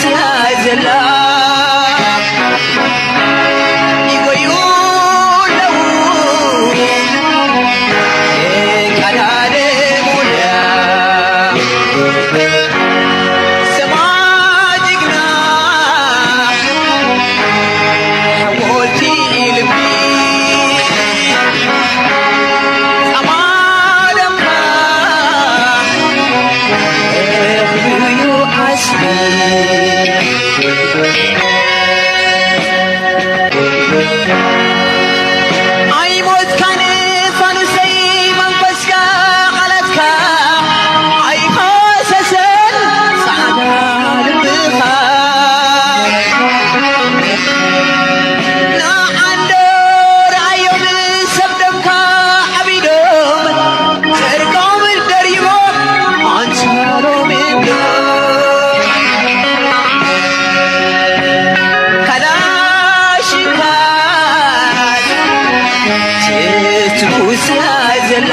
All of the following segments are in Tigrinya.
ስያ ዘላ ይጎዩ ኣለዉ ቃላለ ሙልያ ሰማ ጅግና ሓወልቲ ልቢ ኣማለማ እኽብዩ ዓስቢ ኣይሞትካን ፋኑሰይ መንፈስካ ቃላትካ ኣይፈሰሰን ጻዕዳ ልብኻ ንዓንዶ ረኣዮም ሰብ ደምካ ዓቢዶም ጨርቆም ደሪቦም ኣንጻሮም ካላሽንካ ትትኩሳ ዘላ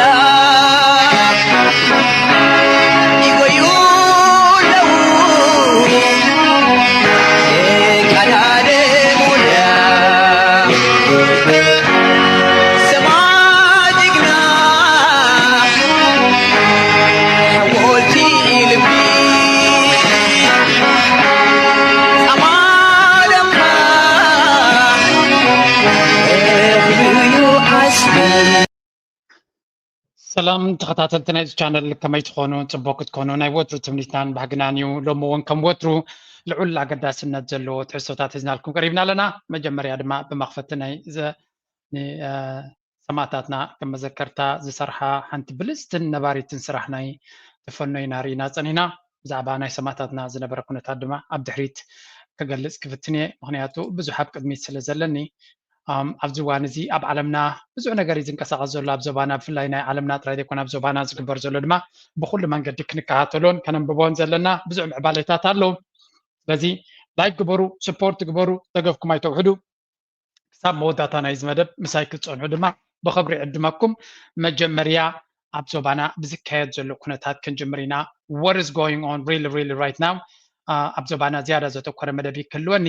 ይጎዩ ኣለዉ ቃላለ ሙልያ ሰማ ጅግና ሓወልቲ ልቢ ኣማለማ እኽብዩ ዓስቢ ሰላም ተኸታተልቲ ናይዚ ቻነል፣ ከመይ ትኾኑ? ጽቡቅ ክትኮኑ ናይ ወትሩ ትምኒትናን ባህግናን እዩ። ሎሚ እውን ከም ወትሩ ልዑል ኣገዳስነት ዘለዎ ትሕዝቶታት ሒዝናልኩም ቀሪብና ኣለና። መጀመርያ ድማ ብመኽፈቲ ናይ ዘ- ን- እ፣ ሰማእታትና ከም መዘከርታ ዝሰርሓ ሓንቲ ብልጽትን ነባሪትን ስራሕ ናይ ተፈኖ ኢና ርኢና ጸኒሕና። ብዛዕባ ናይ ሰማእታትና ዝነበረ ኩነታት ድማ ኣብ ድሕሪት ክገልጽ ክፍትን እየ፣ ምኽንያቱ ብዙሕ ኣብ ቅድሚት ስለ ዘለኒ። ኣም፣ ኣብዚ እዋን እዚ ኣብ ዓለምና ብዙሕ ነገር እዩ ዝንቀሳቐስ ዘሎ። ኣብ ዞባና ብፍላይ ናይ ዓለምና ጥራይ ዘይኮነ ኣብ ዞባና ዝግበር ዘሎ ድማ ብኩሉ መንገዲ ክንከታተሎን ከነንብቦን ዘለና ብዙሕ ምዕባለታት ኣሎ። ስለዚ ላይክ ግበሩ፣ ስፖርት ግበሩ፣ ደገፍኩም ኣይተውሕዱ። ክሳብ መወዳእታ ናይዚ መደብ ምሳይ ክትጸንሑ ድማ ብኽብሪ ዕድመኩም። መጀመርያ ኣብ ዞባና ብዝካየድ ዘሎ ኩነታት ክንጅምር ኢና። What is going on really really right now? ኣብ ዞባና ዝያዳ ዘተኮረ መደብ ክህልወኒ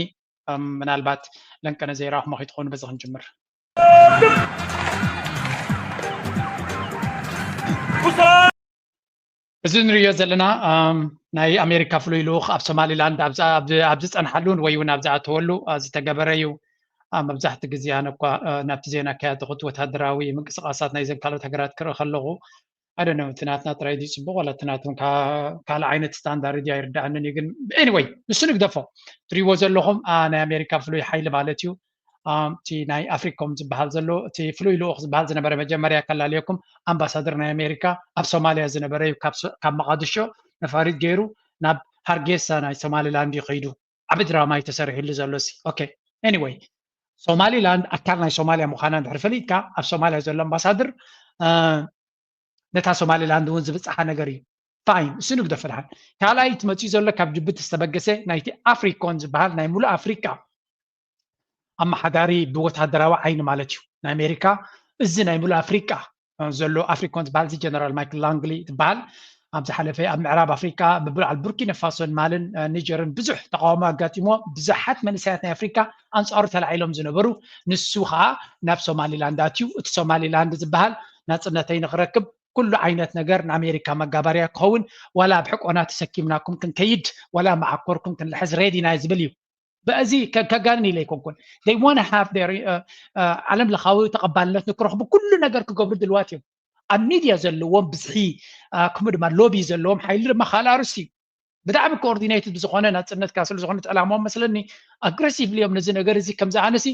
ምናልባት ለንቀነ ዘይረኣኹሞ ከይትኾኑ በዚ ክንጅምር። እዚ ንሪኦ ዘለና ናይ ኣሜሪካ ፍሉይ ልኡኽ ኣብ ሶማሊላንድ ኣብ ዝፀንሓሉን ወይ እውን ኣብ ዝኣተወሉ ዝተገበረ እዩ። መብዛሕቲ ግዜ ኣነ እኳ ናብቲ ዜና ከያተኹት ወታደራዊ ምንቅስቃሳት ናይ ዘን ካልኦት ሃገራት ክርኢ ከለኹ ኣደነ እቲ ናትና ጥራይ ድዩ ፅቡቅ ዋላ እቲ ናቶም ካልእ ዓይነት ስታንዳርድ እዩ ኣይርዳእንን እዩ። ግን anyway ንሱ ንግደፎ። ትሪእዎ ዘለኹም ናይ ኣሜሪካ ፍሉይ ሓይሊ ማለት እዩ። እቲ ናይ ኣፍሪኮም ዝበሃል ዘሎ እቲ ፍሉይ ልኡኽ ዝበሃል ዝነበረ መጀመርያ ከላለየኩም ኣምባሳደር ናይ ኣሜሪካ ኣብ ሶማሊያ ዝነበረ እዩ። ካብ መቃድሾ ነፋሪት ገይሩ ናብ ሃርጌሳ ናይ ሶማሊላንድ እዩ ከይዱ። ዓቢ ድራማ እዩ ተሰሪሕሉ ዘሎ ሲ okay anyway ሶማሊላንድ ኣካል ናይ ሶማሊያ ምዃና እንድሕር ፈሊጥካ ኣብ ሶማሊያ ዘሎ ኣምባሳድር ነታ ሶማሊላንድ እውን ዝብፅሓ ነገር እዩ። ፋይን እሱ ንግደፎ ድሓን። ካልኣይ እቲ መፅኡ ዘሎ ካብ ጅቡቲ ዝተበገሰ ናይቲ ኣፍሪኮን ዝበሃል ናይ ሙሉእ ኣፍሪቃ ኣመሓዳሪ ብወታደራዊ ዓይኒ ማለት እዩ ናይ ኣሜሪካ እዚ ናይ ሙሉእ ኣፍሪቃ ዘሎ ኣፍሪኮን ዝበሃል እዚ ጀነራል ማይክል ላንግሊ ዝበሃል ኣብ ዝሓለፈ ኣብ ምዕራብ ኣፍሪካ ብብልዓል ቡርኪና ፋሶን ማልን ኒጀርን ብዙሕ ተቃውሞ ኣጋጢሞ ብዙሓት መንእሰያት ናይ ኣፍሪካ ኣንፃሩ ተላዒሎም ዝነበሩ ንሱ ከዓ ናብ ሶማሊላንድ ኣትዩ እቲ ሶማሊላንድ ዝበሃል ናፅነተይ ንክረክብ ኩሉ ዓይነት ነገር ንኣሜሪካ መጋበርያ ክኸውን ዋላ ኣብ ሕቆና ተሰኪምናኩም ክንከይድ ዋላ መዓኮርኩም ክንልሕዝ ሬዲና ዝብል እዩ። በዚ ከጋንን ኢለ ኣይኮንኩን they want have their ዓለም ለኻዊ ተቐባልነት ንክረኽቡ ኩሉ ነገር ክገብሩ ድልዋት እዮም። ኣብ ሚድያ ዘለዎም ብዝሒ ከምኡ ድማ ሎቢ ዘለዎም ሓይሊ ድማ ካልእ ኣርእስቲ እዩ። ብጣዕሚ ኮኦርዲኔትድ ብዝኾነ ናፅነት ካስል ዝኾነ ዕላማኦም መስለኒ ኣግሬሲቭሊ እዮም ነዚ ነገር እዚ ከምዚ ኣነሲ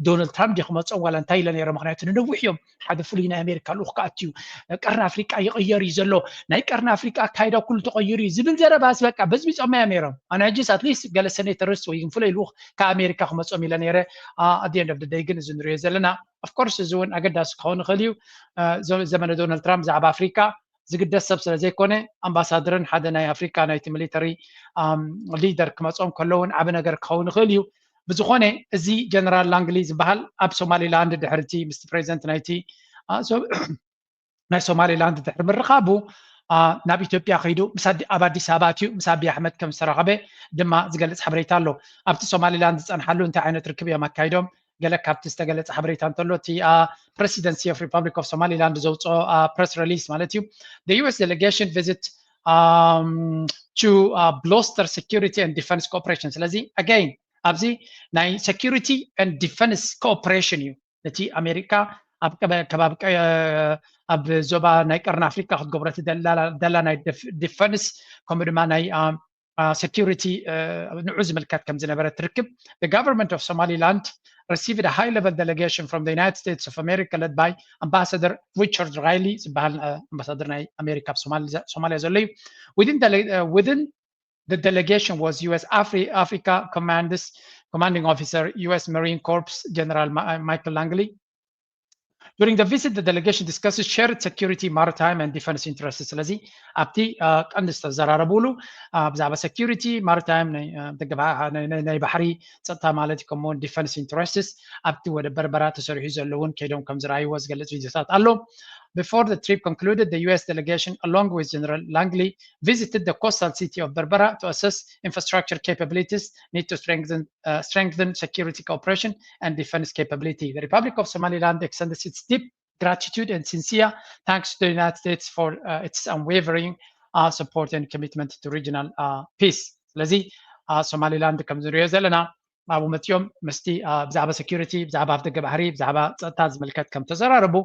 ዶናልድ ትራምፕ ድዩ ክመፅኦም ዋላ እንታይ ኢለ ነይረ ምክንያቱ ንነዊሕ እዮም ሓደ ፍሉይ ናይ ኣሜሪካ ልኡኽ ክኣትዩ ቀርኒ ኣፍሪቃ ይቕየር እዩ ዘሎ ናይ ቀርኒ ኣፍሪቃ ኣካይዳ ኩሉ ተቐይሩ እዩ ዝብል ዘረባስ በቃ በዝቢፆማ እዮም ነይሮም ኣነ ሕጂስ ኣትሊስት ገለ ሴኔተርስ ወይ ፍሉይ ልኡኽ ካብ ኣሜሪካ ክመፅኦም ኢለ ነይረ ኣት ኤንድ ኦፍ ደይ ግን እዚ ንሪኦ ዘለና ኦፍኮርስ እዚ እውን ኣገዳሲ ክኸውን ይኽእል እዩ ዘመነ ዶናልድ ትራምፕ ብዛዕባ ኣፍሪቃ ዝግደስ ሰብ ስለ ዘይኮነ ኣምባሳደርን ሓደ ናይ ኣፍሪካ ናይቲ ሚሊተሪ ሊደር ክመፅኦም ከለውን ዓብ ነገር ክኸውን ይኽእል እዩ ብዝኾነ እዚ ጀነራል ላንግሊ ዝበሃል ኣብ ሶማሊላንድ ድሕርቲ ምስ ፕሬዚደንት ናይቲ ናይ ሶማሊላንድ ድሕሪ ምርኻቡ ናብ ኢትዮጵያ ከይዱ ምስ ኣብ ኣዲስ ኣበባ ኣትዩ ምስ ኣብይ ኣሕመድ ከም ዝተራኸበ ድማ ዝገልፅ ሓበሬታ ኣሎ። ኣብቲ ሶማሊላንድ ዝፀንሓሉ እንታይ ዓይነት ርክብ እዮም ኣካይዶም? ገለ ካብቲ ዝተገለፀ ሓበሬታ እንተሎ እቲ Presidency of Republic of Somaliland ዘውፅኦ press release ማለት እዩ። The U S delegation visit to bolster security and defense cooperation። ስለዚ again ኣብዚ ናይ security and defense cooperation እዩ። እቲ ኣሜሪካ ኣብ ከባቢ ኣብ ዞባ ናይ ቀርኒ ኣፍሪካ ክትገብሮ ትደላ ናይ defense ከምኡ ድማ ናይ security ንዑ ዝምልከት ከም ዝነበረ ትርክብ። The government of Somaliland received a high level delegation from the United States of America led by Ambassador Richard Riley ዝበሃል ኣምባሳደር ናይ ኣሜሪካ ኣብ ሶማሊያ ዘሎ እዩ። Within the delegation was U S Africa Commanders Commanding Officer U S Marine Corps General Michael Langley. During the visit, the delegation discussed shared security, maritime and defense interests. ስለዚ ኣብቲ ቀንዲ ዝተዘራረቡሉ ብዛዕባ security, maritime ናይ ባሕሪ ፀጥታ ማለት እዩ፣ ከምኡውን defense interests ኣብቲ ወደብ በርበራ ተሰሪሑ ዘለውን ከይዶም ከም ዝረኣይዎ ዝገልፅ ቪዲዮታት ኣሎ። Before the trip concluded, the U S delegation, along with General Langley, visited the coastal city of Berbera to assess infrastructure capabilities need to strengthen, uh, strengthen security cooperation and defense capability. The Republic of Somaliland extends its deep gratitude and sincere thanks to the United States for uh, its unwavering uh, support and commitment to regional uh, peace. ስለዚ ሶማሊላንድ ከም ዝሪኦ ዘለና ኣብኡ መፂኦም ምስቲ ብዛዕባ security ብዛዕባ ኣፍደገ ባሕሪ ብዛዕባ ፀጥታ ዝምልከት ከም ተዘራረቡ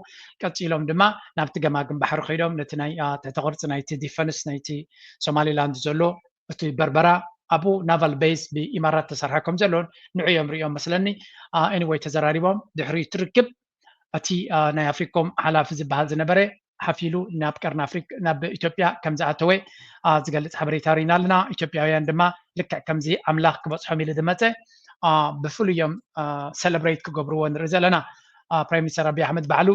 ቀፂሎም ድማ ናብቲ ገማግም ባሕሪ ከይዶም ነቲ ናይ ትሕተ ቅርፂ ናይቲ defense ናይቲ ሶማሊላንድ ዘሎ እቲ በርበራ ኣብኡ naval base ብኢማራት ተሰርሐ ከም ዘሎን ንዑ እዮም ሪኦም መስለኒ። Anyway ተዘራሪቦም ድሕሪ ትርክብ እቲ ናይ ኣፍሪኮም ሓላፊ ዝበሃል ዝነበረ ሓፊሉ ናብ ቀርኒ ኣፍሪካ ናብ ኢትዮጵያ ከም ዝኣተወ ዝገልፅ ሓበሬታ ሪና ኣለና። ኢትዮጵያውያን ድማ ልክዕ ከምዚ ኣምላኽ ክበፅሖም ኢሉ ዝመፀ ብፍሉይ እዮም celebrate ክገብርዎ ንርኢ ዘለና። Prime Minister ኣብይ ኣሕመድ ባዕሉ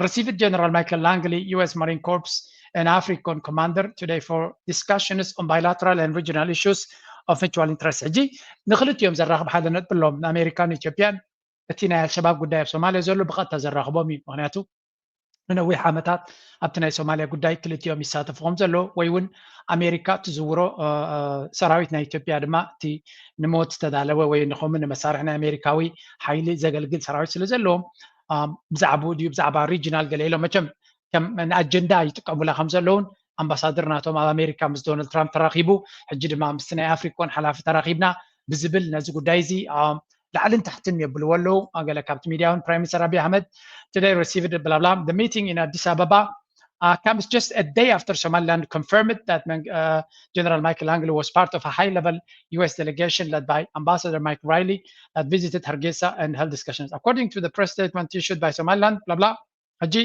received General Michael Langley, U S Marine Corps and African Commander today for discussions on bilateral and regional issues of mutual interest። ሕጂ ንክልቲኦም ዘራኽብ ሓደ ነጥቢ ኣለዎም፣ ንኣሜሪካን ኢትዮጵያን። እቲ ናይ ኣልሸባብ ጉዳይ ኣብ ሶማሊያ ዘሎ ብቐጥታ ዘራኽቦም እዩ። ምክንያቱ ንነዊሕ ዓመታት ኣብቲ ናይ ሶማሊያ ጉዳይ ክልቲኦም ይሳተፉ ከም ዘሎ ወይ እውን ኣሜሪካ ትዝውሮ ሰራዊት ናይ ኢትዮጵያ ድማ እቲ ንሞት ዝተዳለወ ወይ ንኸምኡ ንመሳርሒ ናይ ኣሜሪካዊ ሓይሊ ዘገልግል ሰራዊት ስለ ዘለዎም ብዛዕባኡ ድዩ ብዛዕባ regional ገለ ኢሎም መቸም ከም ንኣጀንዳ ይጥቀሙላ ከም ዘለውን ኣምባሳደር ናቶም ኣብ ኣሜሪካ ምስ ዶናልድ ትራምፕ ተራኺቡ ሕጂ ድማ ምስቲ ናይ ኣፍሪኮን ሓላፊ ተራኺብና ብዝብል ነዚ ጉዳይ እዚ ላዕልን ታሕትን የብልዎ ኣለዉ። ገለ ካብቲ ሚድያ እውን Prime Minister ኣብይ ኣሕመድ today received blah blah the meeting in Addis Ababa uh, comes just a day after Somaliland confirmed that uh, General Michael Langley was part of a high-level U S delegation led by Ambassador Mike Riley that visited Hargeisa and held discussions. According to the press statement issued by Somaliland, blah blah. ሕጂ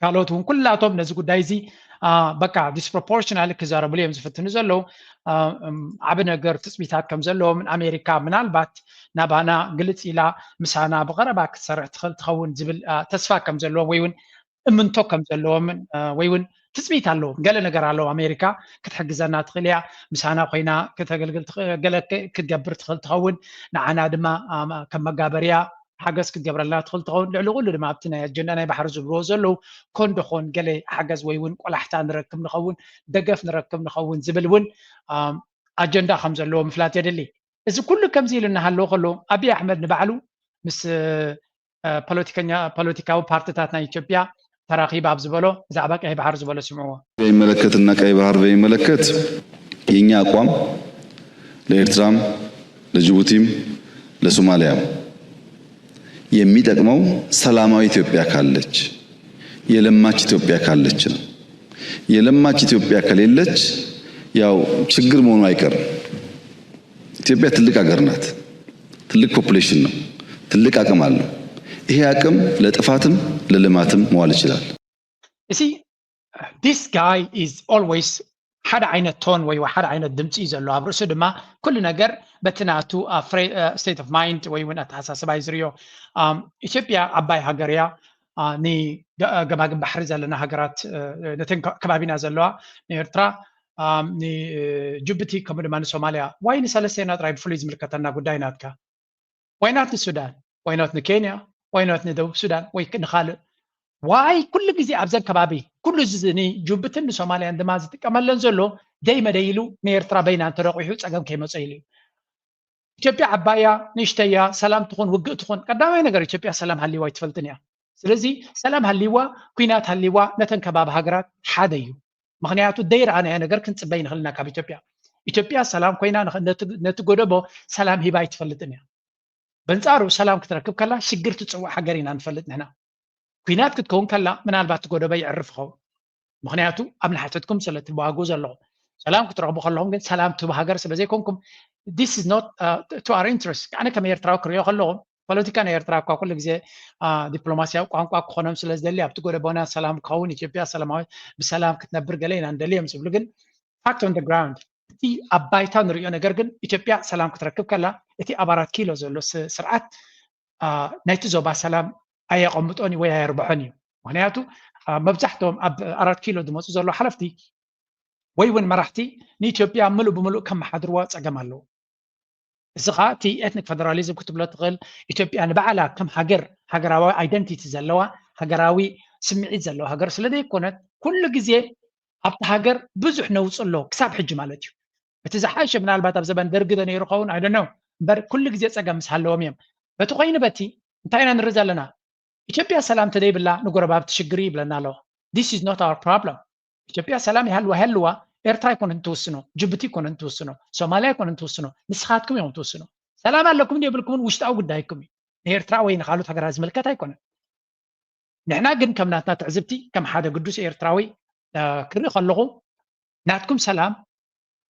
ካልኦት እውን ኩላቶም ነዚ ጉዳይ እዚ በቃ disproportionally ክዛረብሉ እዮም ዝፍትኑ ዘለዉ። ዓቢ ነገር ትፅቢታት ከም ዘለዎምን ኣሜሪካ ምናልባት ናባና ግልፅ ኢላ ምሳና ብቐረባ ክትሰርሕ ትኽእል ትኸውን ዝብል ተስፋ ከም ዘለዎም ወይ እውን እምንቶ ከም ዘለዎምን ወይ እውን ትፅቢት ኣለዎም። ገለ ነገር ኣለዎ ኣሜሪካ ክትሕግዘና ትኽእል እያ፣ ምሳና ኮይና ከተገልግል ገለ ክትገብር ትኽእል ትኸውን፣ ንዓና ድማ ከም መጋበርያ ሓገዝ ክትገብረልና ትኽእል ትኸውን። ልዕሊ ኩሉ ድማ ኣብቲ ናይ ኣጀንዳ ናይ ባሕሪ ዝብልዎ ዘለዉ ኮን ደኾን ገለ ሓገዝ ወይ እውን ቆላሕታ ንረክብ ንኸውን፣ ደገፍ ንረክብ ንኸውን ዝብል እውን ኣጀንዳ ከም ዘለዎ ምፍላጥ የድሊ። እዚ ኩሉ ከምዚ ኢሉ እናሃለወ ከሎ ኣብይ ኣሕመድ ንባዕሉ ምስ ፖለቲከኛ ፖለቲካዊ ፓርትታት ናይ ኢትዮጵያ ተራኺበ ኣብ ዝበሎ ብዛዕባ ቀይ ባሕሪ ዝበሎ ስምዕዎ። በሚመለከትና ቀይ ባህር በሚመለከት የኛ አቋም ለኤርትራም ለጅቡቲም ለሶማሊያም የሚጠቅመው ሰላማዊ ኢትዮጵያ ካለች የለማች ኢትዮጵያ ካለች ነው። የለማች ኢትዮጵያ ከሌለች ያው ችግር መሆኑ አይቀርም። ኢትዮጵያ ትልቅ ሀገር ናት። ትልቅ population ነው። ትልቅ አቅም አለው። ይሄ አቅም ለጥፋትም ለልማትም መዋል ይችላል። You see, this guy is always ሓደ ዓይነት tone ወይ ሓደ ዓይነት ድምፂ እዩ ዘሎ ኣብ ርእሱ ድማ ኩሉ ነገር በቲ ናቱ state of mind ወይ እውን ኣተሓሳስባ እዩ ዝርዮ። ኢትዮጵያ ዓባይ ሃገር እያ። ንገማግም ባሕሪ ዘለና ሃገራት ነተን ከባቢና ዘለዋ ንኤርትራ ንጅቡቲ ከምኡ ድማ ንሶማልያ ዋይ ንሰለስተና ጥራይ ብፍሉይ ዝምልከተና ጉዳይ ናትካ ዋይናት ንሱዳን ዋይኖት ንኬንያ ዋይኖት ንደቡብ ሱዳን ወይ ንካልእ ዋይ ኩሉ ግዜ ኣብዘን ከባቢ ኩሉ እዚ ንጅቡትን ንሶማልያን ድማ ዝጥቀመለን ዘሎ ደይ መደይ ኢሉ ንኤርትራ በይና እንተረቂሑ ጸገም ከይመጾ ኢሉ እዩ። ኢትዮጵያ ዓባያ ንእሽተያ ሰላም ትኹን ውግእ ትኹን ቀዳማይ ነገር ኢትዮጵያ ሰላም ሃልይዋ ኣይትፈልጥን እያ። ስለዚ ሰላም ሃልይዋ ኩናት ሃልይዋ ነተን ከባቢ ሃገራት ሓደ እዩ። ምክንያቱ ደይረኣናዮ ነገር ክንፅበ ይንኽእል ኢና ካብ ኢትዮጵያ። ኢትዮጵያ ሰላም ኮይና ነቲ ጎደቦ ሰላም ሂባ ኣይትፈልጥን እያ። በንፃሩ ሰላም ክትረክብ ከላ ሽግር ትፅውዕ ሃገር ኢና ንፈልጥ ንሕና። ኩናት ክትከውን ከላ ምናልባት እቲ ጎደቦ ይዕርፍ ይኸውን። ምክንያቱ ኣብ ንሓተትኩም ስለ ትዋግኡ ዘለኹም ሰላም ክትረኽቡ ከለኹም ግን ሰላም ትህቡ ሃገር ስለ ዘይኮንኩም this is not to our interest። ኣነ ከም ኤርትራዊ ክሪኦ ከለኹም ፖለቲካ ናይ ኤርትራ እኳ ኩሉ ግዜ ዲፕሎማሲያዊ ቋንቋ ክኾኖም ስለ ዝደሊ ኣብቲ ጎደቦና ሰላም ክኸውን ኢትዮጵያ ሰላማዊ ብሰላም ክትነብር ገለ ኢና ንደሊ እዮም ዝብሉ ግን fact on the ground እቲ ኣብ ባይታ ንሪኦ ነገር ግን ኢትዮጵያ ሰላም ክትረክብ ከላ እቲ ኣብ ኣራት ኪሎ ዘሎ ስርዓት ናይቲ ዞባ ሰላም ኣየቐምጦን እዩ ወይ ኣየርብሖን እዩ። ምክንያቱ መብዛሕትኦም ኣብ ኣራት ኪሎ ዝመፁ ዘሎ ሓለፍቲ ወይ እውን መራሕቲ ንኢትዮጵያ ምሉእ ብምሉእ ከመሓድርዋ ፀገም ኣለዎ። እዚ ከዓ እቲ ኤትኒክ ፌደራሊዝም ክትብሎ ትኽእል ኢትዮጵያ ንባዕላ ከም ሃገር ሃገራዊ ኣይደንቲቲ ዘለዋ ሃገራዊ ስምዒት ዘለዋ ሃገር ስለ ዘይኮነት ኩሉ ግዜ ኣብቲ ሃገር ብዙሕ ነውፂ ኣሎ ክሳብ ሕጂ ማለት እዩ። እቲ ዝሓሸ ምናልባት ኣብ ዘበን ደርጊ ዶ ነይሩ ኸውን ኣይደነው እምበር ኩሉ ግዜ ፀገም ምስ ሃለዎም እዮም። በቲ ኮይኑ በቲ እንታይ ኢና ንርኢ ዘለና? ኢትዮጵያ ሰላም ተደይብላ ንጎረባብቲ ሽግር ይብለና ኣለዋ። This is not our problem። ኢትዮጵያ ሰላም ይሃልዋ ይሃልዋ ኤርትራ ኣይኮነን ትውስኖ፣ ጅቡቲ ኣይኮነን ትውስኖ፣ ሶማልያ ኣይኮነን ትውስኖ፣ ንስኻትኩም እዮም ትውስኖ። ሰላም ኣለኩም የብልኩምን ውሽጣዊ ጉዳይኩም እዩ። ንኤርትራ ወይ ንካልኦት ሃገራት ዝምልከት ኣይኮነን። ንሕና ግን ከም ናትና ትዕዝብቲ ከም ሓደ ግዱስ ኤርትራዊ ክርኢ ከለኹ ናትኩም ሰላም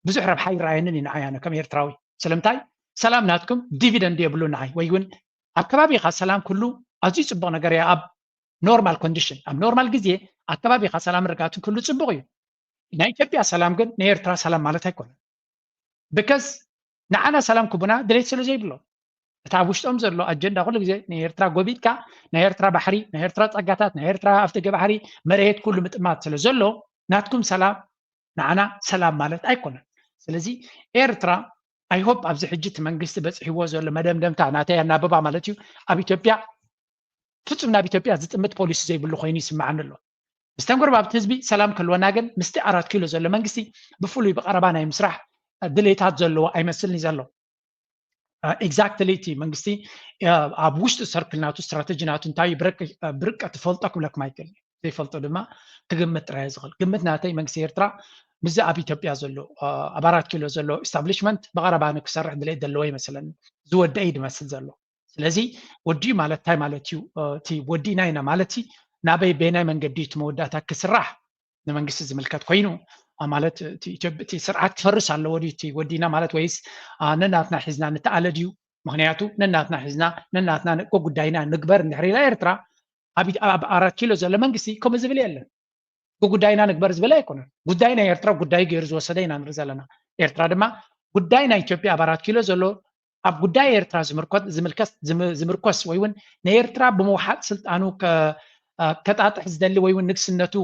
ብዙሕ ረብሓ ይረኣየንን እዩ ንዓይ ኣነ ከም ኤርትራዊ። ስለምንታይ ሰላም ናትኩም ዲቪደንድ የብሉ ንዓይ ወይ እውን ኣብ ከባቢኻ ሰላም ኩሉ ኣዝዩ ፅቡቕ ነገር እያ ኣብ ኖርማል ኮንዲሽን ኣብ ኖርማል ግዜ ኣብ ከባቢኻ ሰላም ርጋትን ኩሉ ፅቡቕ እዩ። ናይ ኢትዮጵያ ሰላም ግን ናይ ኤርትራ ሰላም ማለት ኣይኮነን። ብከስ ንዓና ሰላም ክቡና ድሌት ስለ ዘይብሎ እቲ ኣብ ውሽጦም ዘሎ ኣጀንዳ ኩሉ ግዜ ናይ ኤርትራ ጎቢጥካ ናይ ኤርትራ ባሕሪ ናይ ኤርትራ ጸጋታት ናይ ኤርትራ ኣፍደገ ባሕሪ መሬት ኩሉ ምጥማት ስለ ዘሎ ናትኩም ሰላም ንዓና ሰላም ማለት ኣይኮነን። ስለዚ ኤርትራ ኣይሆፕ ኣብዚ ሕጂ እቲ መንግስቲ በፅሕዎ ዘሎ መደምደምታ ናተይ ኣናብባ ማለት እዩ ኣብ ኢትዮጵያ ፍጹም ናብ ኢትዮጵያ ዝጥምት ፖሊሲ ዘይብሉ ኮይኑ ይስምዓኒ ኣሎ። ምስቶም ጎረባብቲ ህዝቢ ሰላም ክህልወና ግን ምስቲ ኣራት ኪሎ ዘሎ መንግስቲ ብፍሉይ ብቐረባ ናይ ምስራሕ ድሌታት ዘለዎ ኣይመስልን እዩ ዘሎ። ኤግዛክትሊ እቲ መንግስቲ ኣብ ውሽጢ ሰርክል ናቱ ስትራተጂ ናቱ እንታይ ብርቀ ትፈልጦ ክብለኩም ኣይክእል ዘይፈልጦ ድማ ክግምት ጥራይ ዝኽእል ግምት ናተይ መንግስቲ ኤርትራ ምዚ ኣብ ኢትዮጵያ ዘሎ ኣብ ኣራት ኪሎ ዘሎ ኢስታብሊሽመንት ብቐረባ ንክሰርሕ ድሌት ዘለዎ ይመስለኒ ዝወደአ እዩ ዝመስል ዘሎ። ስለዚ ወዲኡ ማለት እንታይ ማለት እዩ? እቲ ወዲእና ኢና ማለት ናበይ በየናይ መንገዲ እቲ መወዳእታ ክስራሕ ንመንግስቲ ዝምልከት ኮይኑ ማለት እቲ ስርዓት ክፈርስ ኣለዎ ድዩ እቲ ወዲእና ማለት ወይስ ነናትና ሒዝና ንተኣለ ድዩ? ምክንያቱ ነናትና ሒዝና ነናትና ንእኮ ጉዳይና ንግበር እንድሕር ኢላ ኤርትራ ኣብ ኣራት ኪሎ ዘሎ መንግስቲ ከምኡ ዝብል የለን። ጉዳይና ንግበር ዝበለ ኣይኮነን። ጉዳይ ናይ ኤርትራ ጉዳይ ገይሩ ዝወሰደ ኢና ንርኢ ዘለና። ኤርትራ ድማ ጉዳይ ናይ ኢትዮጵያ ኣብ ኣራት ኪሎ ዘሎ ኣብ ጉዳይ ኤርትራ ዝምርኮስ ወይ እውን ንኤርትራ ብምውሓጥ ስልጣኑ ከጣጥሕ ዝደሊ ወይ እውን ንግስነቱ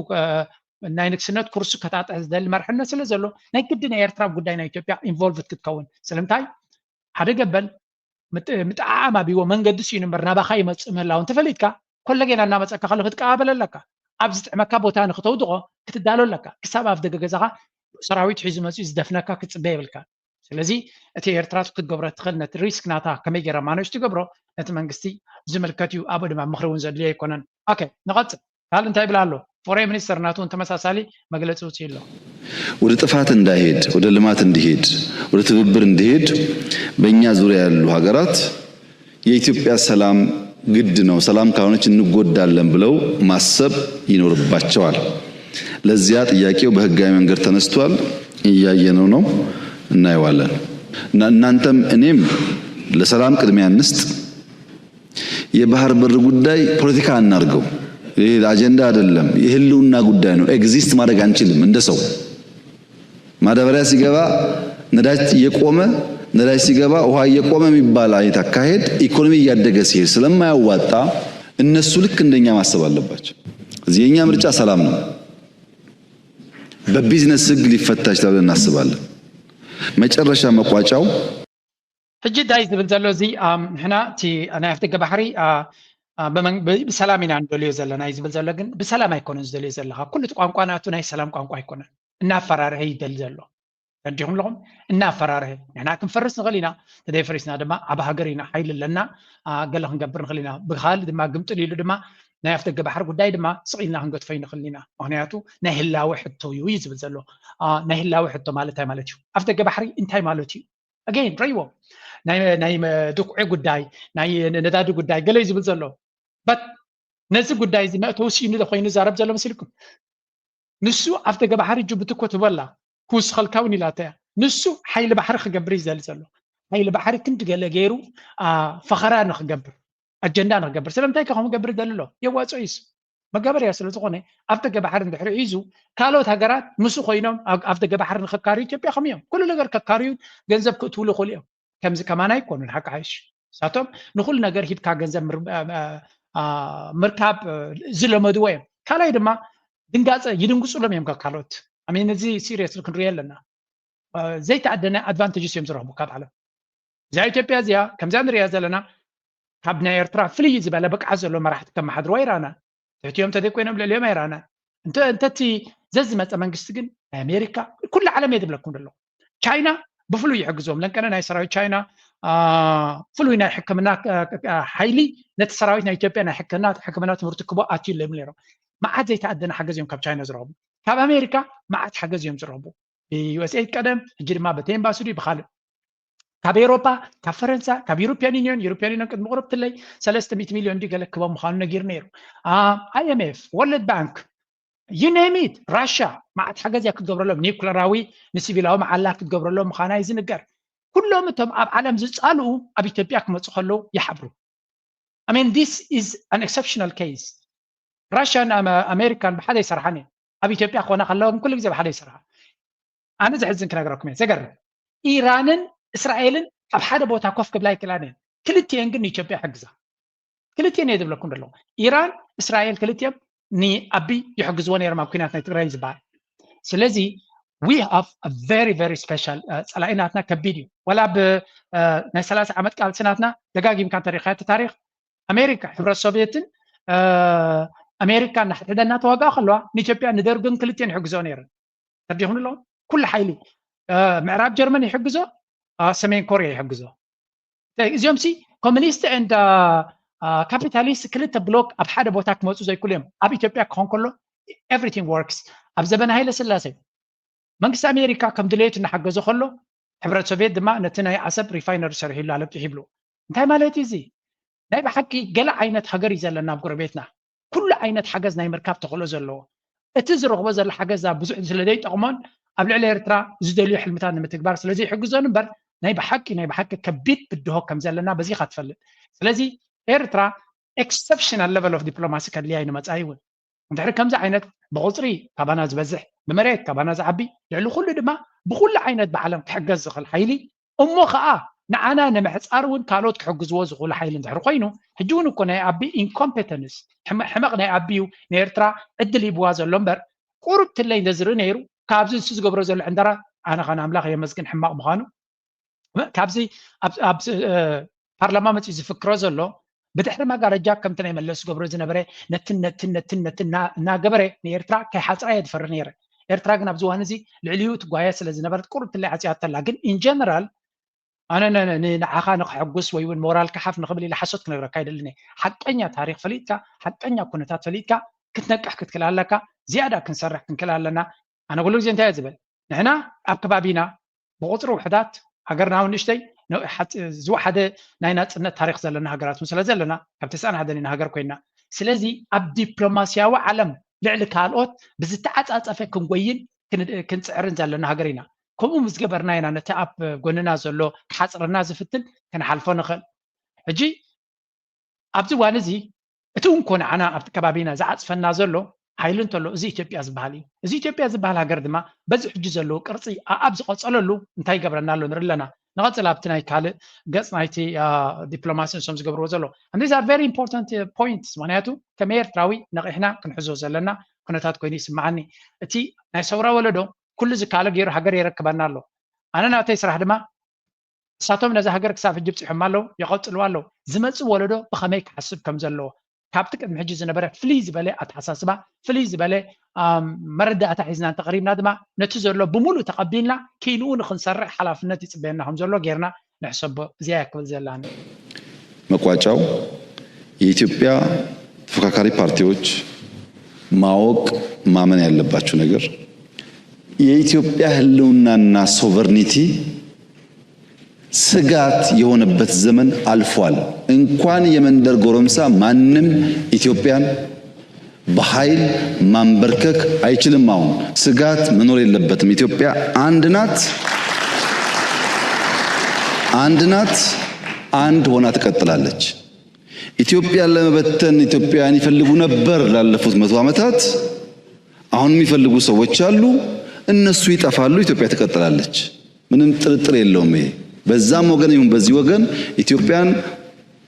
ናይ ንግስነት ኩርሱ ከጣጥሕ ዝደሊ መርሕነት ስለ ዘሎ ናይ ግዲ ናይ ኤርትራ ጉዳይ ናይ ኢትዮጵያ ኢንቮልቭድ ክትከውን ስለምንታይ ሓደ ገበል ምጥዓዓም ኣብዎ መንገዲ ስኢኑ እምበር ናባኻ ይመፅእ ምህላው እንተፈሊጥካ ኮለጌና እናመፀካ ከሎ ክትቀባበል ኣለካ። ኣብ ዝጥዕመካ ቦታ ንክተውድቆ ክትዳሎ ኣለካ። ክሳብ ኣፍ ደገ ገዛኻ ሰራዊት ሒዙ መፅኡ ዝደፍነካ ክትፅበ የብልካ። ስለዚ እቲ ኤርትራ ክትገብሮ ትኽእል ነቲ ሪስክ ናታ ከመይ ገይራ ማኖጅ ትገብሮ ነቲ መንግስቲ ዝምልከት እዩ። ኣብኡ ድማ ምኽሪ እውን ዘድልዮ ኣይኮነን። ኦኬ ንቐፅል። ካልእ እንታይ ይብል ኣሎ? ፎሬን ሚኒስተር ናቱ እውን ተመሳሳሊ መግለፂ ውፅኡ ኣሎ። ወደ ጥፋት እንዳይሄድ፣ ወደ ልማት እንዲሄድ፣ ወደ ትብብር እንዲሄድ በእኛ ዙሪያ ያሉ ሀገራት የኢትዮጵያ ሰላም ግድ ነው፣ ሰላም ካልሆነች እንጎዳለን ብለው ማሰብ ይኖርባቸዋል። ለዚያ ጥያቄው በህጋዊ መንገድ ተነስቷል፣ እያየነው ነው፣ እናየዋለን። እና እናንተም እኔም ለሰላም ቅድሚያ እንስጥ። የባህር በር ጉዳይ ፖለቲካ አናርገው። ይሄ አጀንዳ አይደለም፣ የህልውና ጉዳይ ነው። ኤግዚስት ማድረግ አንችልም እንደ ሰው። ማዳበሪያ ሲገባ ነዳጅ እየቆመ፣ ነዳጅ ሲገባ ውሃ እየቆመ የሚባል አይነት አካሄድ ኢኮኖሚ እያደገ ሲሄድ ስለማያዋጣ እነሱ ልክ እንደኛ ማሰብ አለባቸው። እዚህ የኛ ምርጫ ሰላም ነው። በቢዝነስ ህግ ሊፈታ ይችላል ብለን እናስባለን። መጨረሻ መቋጫው ሕጂ እንታይ ዝብል ዘሎ እዚ ንሕና እቲ ናይ ኣፍደገ ባሕሪ ብሰላም ኢና ንደልዮ ዘለና እዩ ዝብል ዘሎ። ግን ብሰላም ኣይኮነን ዝደልዮ ዘለካ። ኩሉ እቲ ቋንቋ ናቱ ናይ ሰላም ቋንቋ ኣይኮነን። እናፈራርሀ ይደሊ ዘሎ። ተረዲኹም ኣለኹም? እናፈራርሀ፣ ንሕና ክንፈርስ ንኽእል ኢና። ተደይ ፈሪስና ድማ ኣብ ሃገር ኢና፣ ሓይሊ ኣለና፣ ገለ ክንገብር ንኽእል ኢና። ብካልእ ድማ ግምጥል ኢሉ ድማ ናይ ኣፍደገ ባሕሪ ጉዳይ ድማ ስቕ ኢልና ክንገድፎ ንኽእል ኢና። ምክንያቱ ናይ ህላወ ሕቶ እዩ እዩ ዝብል ዘሎ። ናይ ህላወ ሕቶ ማለት እንታይ ማለት እዩ? ኣፍደገ ባሕሪ እንታይ ማለት እዩ? ኣገይን ረይዎ ናይ ድኩዒ ጉዳይ፣ ናይ ነዳዲ ጉዳይ ገለ እዩ ዝብል ዘሎ። በት ነዚ ጉዳይ እዚ መእተዊ ስኢኑ ዶ ኮይኑ ይዛረብ ዘሎ መሲልኩም? ንሱ ኣፍደገ ባሕሪ ጅቡቲ እኮ ትበላ ክውስኸልካ እውን ኢላታ እያ። ንሱ ሓይሊ ባሕሪ ክገብር እዩ ዝደሊ ዘሎ። ሓይሊ ባሕሪ ክንዲ ገለ ገይሩ ፈኸራ ንክገብር፣ ኣጀንዳ ንክገብር። ስለምንታይ ከ ከምኡ ገብር ይደሊ ኣሎ? የዋፅኦ እዩ። መጋበርያ ስለ ዝኾነ ኣፍደገ ባሕሪ እንድሕሪ ሒዙ ካልኦት ሃገራት ምስ ኮይኖም ኣፍደገ ባሕሪ ንከካርዩ ኢትዮጵያ ከም እዮም ኩሉ ነገር ከካርዩ ገንዘብ ክእትውሉ ይኽእሉ እዮም። ከምዚ ከማን ኣይኮኑን ሓቂ ሓይሽ ንሳቶም ንኩሉ ነገር ሂብካ ገንዘብ ምርካብ ዝለመድዎ እዮም። ካልኣይ ድማ ድንጋፀ ይድንግፁሎም እዮም ካብ ካልኦት። ኣሜን እዚ ሲሪየስ ክንሪኦ ኣለና። ዘይተኣደነ ኣድቫንቴጅስ እዮም ዝረኽቡ ካብ ዓለም። እዚኣ ኢትዮጵያ እዚኣ ከምዚኣ ንሪኣ ዘለና ካብ ናይ ኤርትራ ፍልይ ዝበለ ብቅዓት ዘለዎ መራሕቲ ከመሓድርዋ ይረኣና። ትሕቲኦም ተዘይኮይኖም ልዕሊኦም ኣይረኣና። እንተ እንተቲ ዘዝመፀ መንግስቲ ግን ናይ ኣሜሪካ ኩሉ ዓለም እየ ዝብለኩም ዘሎ። ቻይና ብፍሉይ ይሕግዞም። ለንቀነ ናይ ሰራዊት ቻይና ፍሉይ ናይ ሕክምና ሓይሊ ነቲ ሰራዊት ናይ ኢትዮጵያ ናይ ሕክምና ትምህርቲ ክቦ ኣትዩ ኣለዮም ነይሮም። መዓት ዘይተኣደነ ሓገዝ እዮም ካብ ቻይና ዝረኽቡ። ካብ ኣሜሪካ መዓት ሓገዝ እዮም ዝረኽቡ። ብዩኤስኤድ ቀደም፣ ሕጂ ድማ በቲ ኤምባሲ ድዩ ብኻልእ ካብ ኤሮፓ፣ ካብ ፈረንሳ፣ ካብ ዩሮፒያን ዩኒዮን። ዩሮፒያን ዩኒዮን ቅድሚ ቁሩብ ትለይ ሰለስተ ሚእቲ ሚልዮን ድዩ ገለ ክቦ ምዃኑ ነጊሩ ነይሩ። ኣይኤምኤፍ፣ ወርልድ ባንክ፣ you name it፣ ራሻ መዓት ሓገዝ እያ ክትገብረሎም። ኒኩለራዊ ንሲቪላዊ መዓላ ክትገብረሎም ምዃና እዩ ዝንገር። ኩሎም እቶም ኣብ ዓለም ዝፃልኡ ኣብ ኢትዮጵያ ክመፁ ከለዉ ይሓብሩ። I mean this is an exceptional case። ራሽያን ኣሜሪካን ብሓደ ይሰርሓን እየን። ኣብ ኢትዮጵያ ክኾና ከለዋ ግን ኩሉ ግዜ ብሓደ ይሰርሓ። ኣነ ዘሕዝን ክነግረኩም እየ። ዘገርም ኢራንን እስራኤልን ኣብ ሓደ ቦታ ኮፍ ክብላ ይክእላን እየን። ክልቲኤን ግን ንኢትዮጵያ ይሕግዛ። ክልቲኤን እየ ዝብለኩም ዘለኹ። ኢራን፣ እስራኤል ክልቲኦም ንኣቢ ይሕግዝዎ ነይሮም ኣብ ኩናት ናይ ትግራይ ዝበሃል። ስለዚ we have a very very special ጸላኢ ናትና ከቢድ እዩ። ወላ ብ ናይ ሰላሳ ዓመት ቃልሲ ናትና ደጋጊምካ እንተሪኢኻ እቲ ታሪኽ ኣሜሪካ፣ ሕብረት ሶቪየትን ኣሜሪካ እናሕድሕደን እናተዋግኣ ከለዋ ንኢትዮጵያ ንደርግን ክልቲኤን ይሕግዞ ነይረን። ተረዲኹም ኣለኹም? ኩሉ ሓይሊ ምዕራብ ጀርመን ይሕግዞ፣ ሰሜን ኮርያ ይሕግዞ። እዚኦም ሲ ኮሚኒስት ኤንድ ካፒታሊስት ክልተ ብሎክ ኣብ ሓደ ቦታ ክመፁ ዘይክእሉ እዮም። ኣብ ኢትዮጵያ ክኾን ከሎ everything works። ኣብ ዘበነ ሃይለ ስላሴ መንግስቲ ኣሜሪካ ከም ድሌቱ እናሓገዞ ከሎ ሕብረት ሶቪየት ድማ ነቲ ናይ ዓሰብ ሪፋይነሪ ሰሪሑሉ ኣለብጢሑ ይብሉ። እንታይ ማለት እዩ እዚ? ናይ ብሓቂ ገለ ዓይነት ሃገር እዩ ዘለና ኣብ ጎረቤትና። ኩሉ ዓይነት ሓገዝ ናይ ምርካብ ተኽእሎ ዘለዎ። እቲ ዝረኽቦ ዘሎ ሓገዝ ብዙሕ ስለ ዘይጠቕሞን ኣብ ልዕሊ ኤርትራ ዝደልዮ ሕልምታት ንምትግባር ስለ ዘይሕግዞን እምበር ናይ ብሓቂ ናይ ብሓቂ ከቢድ ብድሆ ከም ዘለና በዚኻ ትፈልጥ። ስለዚ ኤርትራ exceptional level of diplomacy ከድልያ እዩ ንመጻኢ እውን። እንድሕሪ ከምዚ ዓይነት ብቑጽሪ ካባና ዝበዝሕ፣ ብመሬት ካባና ዝዓቢ፣ ልዕሊ ኩሉ ድማ ብኩሉ ዓይነት ብዓለም ክሕገዝ ዝኽእል ሓይሊ እሞ ኸኣ ንዓና ንምሕጻር እውን ካልኦት ክሕግዝዎ ዝኽእሉ ሓይሊ እንድሕሪ ኮይኑ፣ ሕጂ እውን እኮ ናይ ኣቢ ኢንኮምፔተንስ ሕመቕ ናይ ኣቢ እዩ ንኤርትራ ዕድል ሂብዋ ዘሎ እምበር ቁሩብ ትለይ እንተዝርኢ ነይሩ ካብዚ ንሱ ዝገብሮ ዘሎ ዕንደራ ኣነ ኸን ኣምላኽ የመስግን ሕማቕ ምዃኑ ካብዚ ኣብ ፓርላማ መፅኡ ዝፍክሮ ዘሎ ብድሕሪ መጋረጃ ከምቲ ናይ መለስ ዝገብሮ ዝነበረ ነትን ነትን ነትን ነትን እናገበረ ንኤርትራ ከይሓፅራ እየ ዝፈሪ ነይረ። ኤርትራ ግን ኣብዚ እዋን እዚ ልዕሊኡ ትጓየ ስለ ዝነበረት ቁሩብ ትለይ ዓፅያተላ። ግን ኢንጀነራል ኣነ ንዓኻ ንክሕጉስ ወይ እውን ሞራል ክሓፍ ንክብል ኢለ ሓሶት ክነግረካ ኣይደልን። ሓቀኛ ታሪክ ፈሊጥካ ሓቀኛ ኩነታት ፈሊጥካ ክትነቅሕ ክትክል ኣለካ። ዝያዳ ክንሰርሕ ክንክል ኣለና። ኣነ ኩሉ ግዜ እንታይ ዝብል ንሕና ኣብ ከባቢና ብቁፅሪ ውሕዳት ሃገርና እውን ንእሽተይ ዝወሓደ ናይ ናፅነት ታሪክ ዘለና ሃገራት እውን ስለ ዘለና ካብ ተስኣን ሓደን ኢና ሃገር ኮይና። ስለዚ ኣብ ዲፕሎማስያዊ ዓለም ልዕሊ ካልኦት ብዝተዓፃፀፈ ክንጎይን ክንፅዕርን ዘለና ሃገር ኢና። ከምኡ ምስ ገበርና ኢና ነቲ ኣብ ጎንና ዘሎ ክሓፅረና ዝፍትን ክንሓልፎ ንኽእል። ሕጂ ኣብዚ እዋን እዚ እቲ እንኮ ንዓና ኣብቲ ከባቢና ዝዓፅፈና ዘሎ ሓይሊ እንተሎ እዚ ኢትዮጵያ ዝበሃል እዩ። እዚ ኢትዮጵያ ዝበሃል ሃገር ድማ በዚ ሕጂ ዘለዎ ቅርፂ ኣኣብ ዝቐፀለሉ እንታይ ይገብረና ኣሎ ንርኢ ኣለና። ንቐፅል ኣብቲ ናይ ካልእ ገፅ ናይቲ ዲፕሎማሲ ንሶም ዝገብርዎ ዘሎ። And these are very important points። ምክንያቱ ከም ኤርትራዊ ነቒሕና ክንሕዞ ዘለና ኩነታት ኮይኑ ይስምዓኒ። እቲ ናይ ሰውራ ወለዶ ኩሉ ዝከኣሎ ገይሩ ሃገር የረክበና ኣሎ። ኣነ ናተይ ስራሕ ድማ ንሳቶም ነዛ ሃገር ክሳብ ሕጂ ብፂሖማ ኣለዉ፣ ይቐፅልዋ ኣለዉ። ዝመፅእ ወለዶ ብኸመይ ክሓስብ ከም ዘለዎ፣ ካብቲ ቅድሚ ሕጂ ዝነበረ ፍልይ ዝበለ ኣተሓሳስባ፣ ፍልይ ዝበለ መረዳእታ ሒዝና እንተቐሪብና ድማ ነቲ ዘሎ ብምሉእ ተቐቢልና ክኢልኡ ንክንሰርሕ ሓላፍነት ይፅበየና ከም ዘሎ ጌርና ንሕሰቦ። እዚኣ እያ ክብል ዘላኒ። መቋጫው የኢትዮጵያ ተፎካካሪ ፓርቲዎች ማወቅ ማመን ያለባችሁ ነገር የኢትዮጵያ ህልውናና sovereignty ስጋት የሆነበት ዘመን አልፏል። እንኳን የመንደር ጎረምሳ ማንም ኢትዮጵያን በኃይል ማንበርከክ አይችልም። አሁን ስጋት መኖር የለበትም። ኢትዮጵያ አንድ ናት፣ አንድ ናት፣ አንድ ሆና ትቀጥላለች። ኢትዮጵያን ለመበተን ኢትዮጵያውያን ይፈልጉ ነበር ላለፉት መቶ ዓመታት። አሁን የሚፈልጉ ሰዎች አሉ። እነሱ ይጠፋሉ፣ ኢትዮጵያ ትቀጥላለች። ምንም ጥርጥር የለውም። ይሄ በዛም ወገን ይሁን በዚህ ወገን ኢትዮጵያን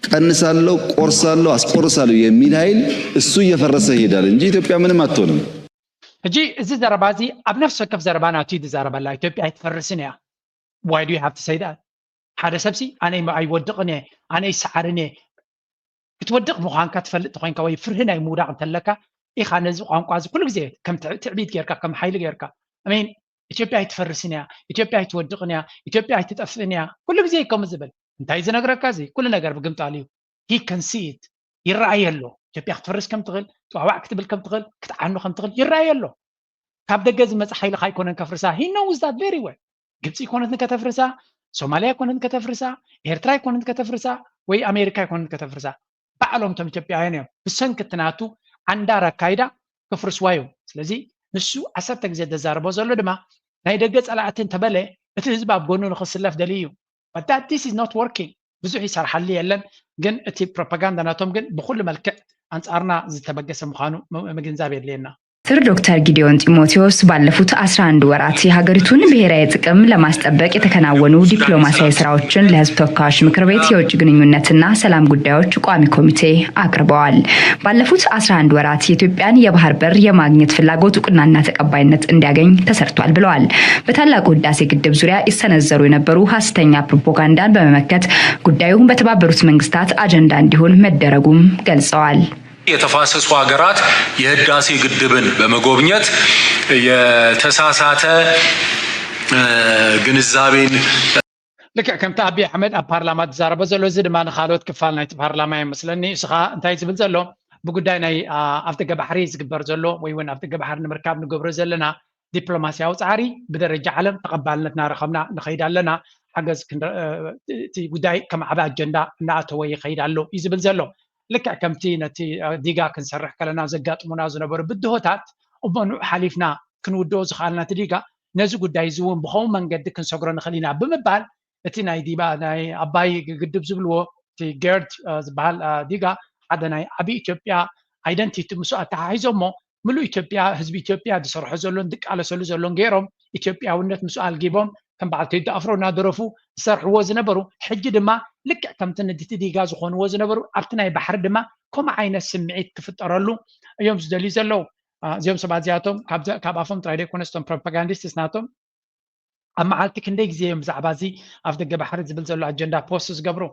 ቀንሳለሁ፣ ቆርሳለሁ፣ አስቆርሳለሁ የሚል ኃይል እሱ እየፈረሰ ይሄዳል እንጂ ኢትዮጵያ ምንም አትሆንም። ሕጂ እዚ ዘረባ እዚ ኣብ ነፍሲ ወከፍ ዘረባ ናቱ እዩ ዝዛረበላ። ኢትዮጵያ ኣይትፈርስን እያ። Why do you have to say that? ሓደ ሰብሲ ኣነ ኣይወድቕን እየ፣ ኣነ ይሰዓርን እየ። ክትወድቕ ምዃንካ ትፈልጥ ተኮይንካ ወይ ፍርሂ ናይ ምውዳቕ እንተለካ ኢኻ ነዚ ቋንቋ እዚ ኩሉ ግዜ ከም ትዕ- ትዕቢት ጌርካ ከም ሓይሊ ጌርካ I mean ኢትዮጵያ ኣይትፈርስን እያ፣ ኢትዮጵያ ኣይትወድቕን እያ፣ ኢትዮጵያ ኣይትጠፍእን እያ ኩሉ ግዜ እዩ ከምኡ ዝብል። እንታይ ዝነግረካ እዚ ኩሉ ነገር ብግምጣል እዩ። He can see it ይረኣየ ኣሎ። ኢትዮጵያ ክትፈርስ ከም ትኽእል፣ ጥዋዋዕ ክትብል ከም ትኽእል፣ ክትዓኑ ከም ትኽእል ይረኣየ ኣሎ። ካብ ደገ ዝመጽእ ሓይልኻ ኣይኮነን ከፍርሳ። He knows that very well። ግብፂ ኣይኮነትን ከተፍርሳ፣ ሶማልያ ኣይኮነትን ከተፍርሳ፣ ኤርትራ ኣይኮነትን ከተፍርሳ፣ ወይ ኣሜሪካ ኣይኮነትን ከተፍርሳ። ባዕሎም እቶም ኢትዮጵያውያን እዮም ብሰንኪ እቲ ናቱ ዓንዳር ኣካይዳ ከፍርስዋ እዮም። ስለዚ ንሱ ዓሰርተ ግዜ ዘዛርቦ ዘሎ ድማ ናይ ደገ ጸላእቲ እንተበለ እቲ ህዝቢ ኣብ ጎኑ ንኽስለፍ ደልዩ እዩ። But that this is not working። ብዙሕ ይሰርሓሉ የለን፣ ግን እቲ ፕሮፓጋንዳ ናቶም ግን ብኹሉ መልክዕ ኣንጻርና ዝተበገሰ ምዃኑ ም- ምግንዛብ የድልየና። ሚኒስትር ዶክተር ጊዲዮን ጢሞቴዎስ ባለፉት አስራ አንድ ወራት የሀገሪቱን ብሔራዊ ጥቅም ለማስጠበቅ የተከናወኑ ዲፕሎማሲያዊ ስራዎችን ለሕዝብ ተወካዮች ምክር ቤት የውጭ ግንኙነትና ሰላም ጉዳዮች ቋሚ ኮሚቴ አቅርበዋል። ባለፉት አስራ አንድ ወራት የኢትዮጵያን የባህር በር የማግኘት ፍላጎት እውቅናና ተቀባይነት እንዲያገኝ ተሰርቷል ብለዋል። በታላቁ ህዳሴ ግድብ ዙሪያ ይሰነዘሩ የነበሩ ሐሰተኛ ፕሮፓጋንዳን በመመከት ጉዳዩ በተባበሩት መንግስታት አጀንዳ እንዲሆን መደረጉም ገልጸዋል። የተፋሰሱ ሀገራት የህዳሴ ግድብን በመጎብኘት የተሳሳተ ግንዛቤን ልክዕ ከምቲ ኣቢ ኣሕመድ ኣብ ፓርላማ ዝዛረቦ ዘሎ እዚ ድማ ንካልኦት ክፋል ናይቲ ፓርላማ ይመስለኒ። እሱ ከዓ እንታይ ዝብል ዘሎ ብጉዳይ ናይ ኣብ ደገ ባሕሪ ዝግበር ዘሎ ወይ እውን ኣብ ደገ ባሕሪ ንምርካብ ንገብሮ ዘለና ዲፕሎማሲያዊ ፃዕሪ ብደረጃ ዓለም ተቐባልነት እናረኸብና ንኸይድ ኣለና። ሓገዝ እቲ ጉዳይ ከም ዓብ ኣጀንዳ እናኣተወ ይኸይድ ኣሎ እዩ ዝብል ዘሎ። ልክዕ ከምቲ ነቲ ዲጋ ክንሰርሕ ከለና ዘጋጥሙና ዝነበሩ ብድሆታት እሞ ንዑ ሓሊፍና ክንውድኦ ዝኸኣልና እቲ ዲጋ ነዚ ጉዳይ እዚ እውን ብኸምኡ መንገዲ ክንሰግሮ ንኽእል ኢና ብምባል እቲ ናይ ዲባ ናይ ኣባይ ግድብ ዝብልዎ እቲ ገርድ ዝበሃል ዲጋ ሓደ ናይ ዓብ ኢትዮጵያ ኣይደንቲቲ ምስ ኣተሓሒዞሞ ምሉእ ኢትዮጵያ ህዝቢ ኢትዮጵያ ዝሰርሖ ዘሎን ዝቃለሰሉ ዘሎን ገይሮም ኢትዮጵያውነት ምስ ኣልጊቦም ከም በዓል ቴዲ ኣፍሮ እናደረፉ ዝሰርሕዎ ዝነበሩ ሕጂ ድማ ልክዕ ከምቲ ነቲ ዲጋ ዝኾንዎ ዝነበሩ ኣብቲ ናይ ባሕሪ ድማ ከምኡ ዓይነት ስምዒት ክፍጠረሉ እዮም ዝደልዩ ዘለዉ። እዚኦም ሰባት እዚኣቶም ካብ ኣፎም ጥራይ ዘይኮነስ እቶም ፕሮፓጋንዲስትስ ናቶም ኣብ መዓልቲ ክንደይ ግዜ እዮም ብዛዕባ እዚ ኣፍ ደገ ባሕሪ ዝብል ዘሎ ኣጀንዳ ፖስት ዝገብሩ?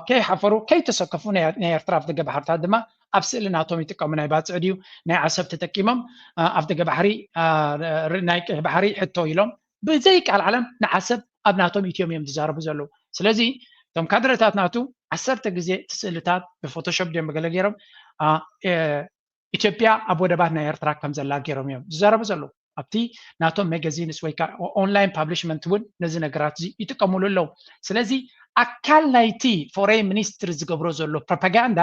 ከይሓፈሩ ከይተሰከፉ ናይ ኤርትራ ኣፍ ደገ ባሕርታት ድማ ኣብ ስእሊ ናቶም ይጥቀሙ። ናይ ባፅዕ ድዩ ናይ ዓሰብ ተጠቂሞም ኣፍ ደገ ባሕሪ ናይ ቀይሕ ባሕሪ ሕቶ ኢሎም ብዘይ ቃል ዓለም ንዓሰብ ኣብ ናቶም ኢትዮም እዮም ዝዛረቡ ዘለዉ። ስለዚ እቶም ካድረታት ናቱ ዓሰርተ ግዜ እቲ ስእልታት ብፎቶሾፕ ድዮም ገለ ገይሮም ኢትዮጵያ ኣብ ወደባት ናይ ኤርትራ ከም ዘላ ገይሮም እዮም ዝዛረቡ ዘለዉ። ኣብቲ ናቶም መጋዚንስ ወይ ከዓ ኦንላይን ፓብሊሽመንት እውን ነዚ ነገራት እዚ ይጥቀሙሉ ኣለዉ። ስለዚ ኣካል ናይቲ ፎሬን ሚኒስትሪ ዝገብሮ ዘሎ ፕሮፓጋንዳ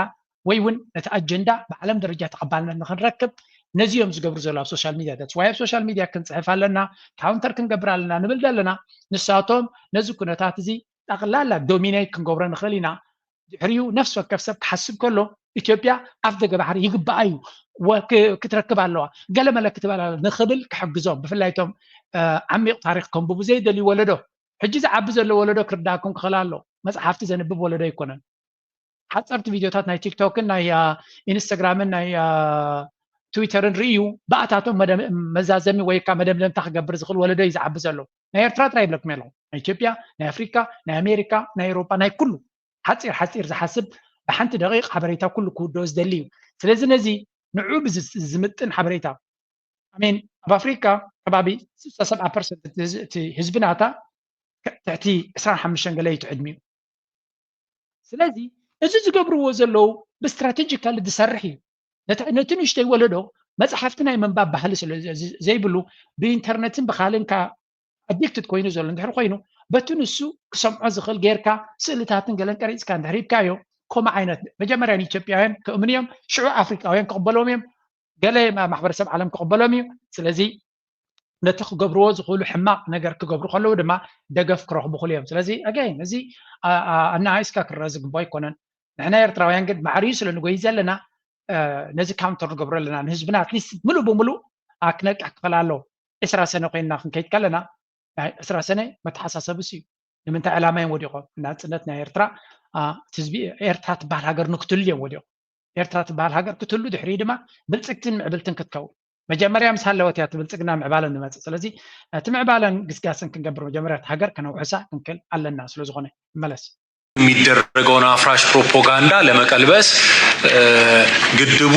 ወይ እውን ነቲ ኣጀንዳ ብዓለም ደረጃ ተቐባልነት ንክንረክብ ነዚ እዮም ዝገብሩ ዘለዉ ኣብ ሶሻል ሚድያ። That's why ኣብ ሶሻል ሚድያ ክንፅሕፍ ኣለና፣ ካውንተር ክንገብር ኣለና ንብል ዘለና። ንሳቶም ነዚ ኩነታት እዚ ጠቕላላ ዶሚኔት ክንገብሮ ንኽእል ኢና። ድሕሪኡ ነፍሲ ወከፍ ሰብ ክሓስብ ከሎ ኢትዮጵያ ኣፍ ደገ ባሕሪ ይግባኣ እዩ ክትረክብ ኣለዋ ገለመለ ክትበል ንኽብል ክሕግዞም ብፍላይ እቶም ዓሚቕ ታሪክ ከንብቡ ዘይደልዩ ወለዶ ሕጂ ዝዓቢ ዘሎ ወለዶ ክርዳእኩም ክኽእል ኣሎ። መፅሓፍቲ ዘንብብ ወለዶ ኣይኮነን። ሓፀርቲ ቪድዮታት ናይ ቲክቶክን ናይ ኢንስታግራምን ናይ ትዊተርን ርእዩ ብኣታቶም መዛዘሚ ወይ ከዓ መደምደምታ ክገብር ዝኽእል ወለዶ እዩ ዝዓቢ ዘሎ። ናይ ኤርትራ ጥራይ ይብለኩም ኣለኹ። ናይ ኢትዮጵያ፣ ናይ ኣፍሪካ፣ ናይ ኣሜሪካ፣ ናይ ኤውሮጳ፣ ናይ ኩሉ ሓፂር ሓፂር ዝሓስብ ብሓንቲ ደቂቕ ሓበሬታ ኩሉ ክውድኦ ዝደሊ እዩ። ስለዚ ነዚ ንዑ ብዝምጥን ሓበሬታ ኣሜን ኣብ ኣፍሪካ ከባቢ ስሳ ሰብዓ ፐርሰንት እቲ ህዝብናታ ትሕቲ ዕስራን ሓሙሽተን ገለ እዩ ትዕድሚኡ። ስለዚ እዚ ዝገብርዎ ዘለዉ ብስትራቴጂካሊ ዝሰርሕ እዩ። ነቲ ንእሽተይ ወለዶ መፅሓፍቲ ናይ ምንባብ ባህሊ ስለ ዘይብሉ ብኢንተርነትን ብካልን ኣዲክትድ ኮይኑ ዘሎ እንድሕር ኮይኑ በቲ ንሱ ክሰምዖ ዝኽእል ጌርካ ስእልታትን ገለን ቀሪፅካ እንድሕር ሂብካዮ ከምኡ ዓይነት መጀመርያ ንኢትዮጵያውያን ክእምኑ እዮም ሽዑ ኣፍሪቃውያን ክቕበሎም እዮም ገለ ማሕበረሰብ ዓለም ክቕበሎም እዩ ስለዚ ነቲ ክገብርዎ ዝኽእሉ ሕማቕ ነገር ክገብሩ ከለዉ ድማ ደገፍ ክረኽቡ ክሉ እዮም ስለዚ ኣጋይን እዚ ኣናኣይስካ ክረአ ዝግቦ ኣይኮነን ንሕና ኤርትራውያን ግን ማዕርዩ ስለ ንጎይ ዘለና ነዚ ካውንተር ንገብሮ ኣለና ንህዝብና ኣትሊስት ምሉእ ብምሉእ ክነቅሕ ክኽእል ኣለዎ ዕስራ ሰነ ኮይንና ክንከይድ ከለና ናይ ዕስራ ሰነ መተሓሳሰብስ እዩ ንምንታይ ዕላማ እዮም ወዲቖም ናፅነት ናይ ኤርትራ ህዝቢ ኤርትራ ትበሃል ሃገር ንክትሉ እዮም ወዲቖም ኤርትራ ትበሃል ሃገር ክትሉ ድሕሪ ድማ ብልፅግትን ምዕብልትን ክትከውን መጀመርያ ምስ ሃለወት እያ ብልፅግና ምዕባለን ንመፅእ ስለዚ እቲ ምዕባለን ግስጋስን ክንገብር መጀመርያ ሃገር ከነውሕሳ ክንክል ኣለና ስለዝኾነ ይመለስ የሚደረገውን አፍራሽ ፕሮፓጋንዳ ለመቀልበስ ግድቡ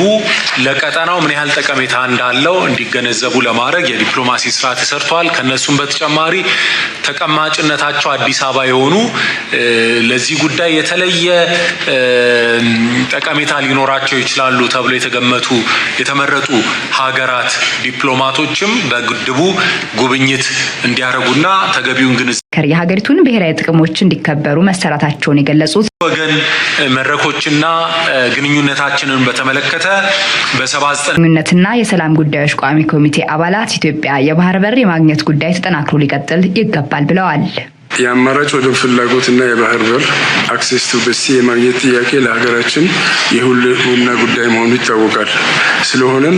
ለቀጠናው ምን ያህል ጠቀሜታ እንዳለው እንዲገነዘቡ ለማድረግ የዲፕሎማሲ ስራ ተሰርቷል። ከነሱም በተጨማሪ ተቀማጭነታቸው አዲስ አበባ የሆኑ ለዚህ ጉዳይ የተለየ ጠቀሜታ ሊኖራቸው ይችላሉ ተብሎ የተገመቱ የተመረጡ ሀገራት ዲፕሎማቶችም በግድቡ ጉብኝት እንዲያደርጉና ተገቢውን ግንዛቤ የሀገሪቱን ብሔራዊ ጥቅሞች እንዲከበሩ መሰራታቸውን የገለጹት ወገን መድረኮችና ግንኙነታችንን በተመለከተ በሰባ ዘጠኝ ግንኙነትና የሰላም ጉዳዮች ቋሚ ኮሚቴ አባላት ኢትዮጵያ የባህር በር የማግኘት ጉዳይ ተጠናክሮ ሊቀጥል ይገባል ብለዋል። የአማራጭ ወደብ ፍላጎትና የባህር በር access to the sea የማግኘት ጥያቄ ለሀገራችን የህልውና ጉዳይ መሆኑ ይታወቃል። ስለሆነም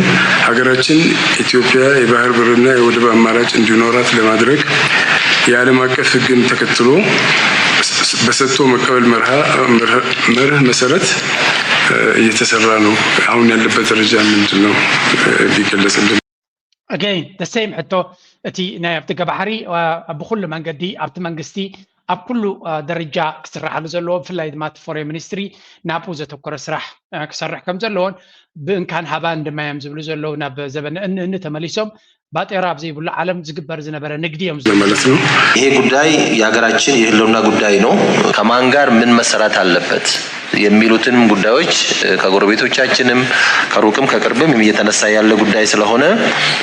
ሀገራችን ኢትዮጵያ የባህር በርና የወደብ አማራጭ እንዲኖራት ለማድረግ የዓለም አቀፍ ህግን ተከትሎ በሰጥቶ መቀበል መርህ መሰረት እየተሰራ ነው። አሁን ያለበት ደረጃ ምንድን ነው ቢገለጽልን? Again the same ሕቶ እቲ ናይ ኣብቲ ገባሕሪ ብኩሉ መንገዲ ኣብቲ መንግስቲ ኣብ ኩሉ ደረጃ ክስራሓሉ ዘለዎ ብፍላይ ድማ እቲ ፎሬን ሚኒስትሪ ናብኡ ዘተኮረ ስራሕ ክሰርሕ ከም ዘለዎን ብእንካን ሃባን ድማ እዮም ዝብሉ ዘለዉ ናብ ዘበነ እን እን ተመሊሶም ባጤራ ኣብ ዘይብሉ ዓለም ዝግበር ዝነበረ ንግዲ እዮም ማለት ነው። ይሄ ጉዳይ የሀገራችን የህልውና ጉዳይ ነው። ከማን ጋር ምን መሰራት አለበት የሚሉትንም ጉዳዮች ከጎረቤቶቻችንም ከሩቅም ከቅርብም እየተነሳ ያለ ጉዳይ ስለሆነ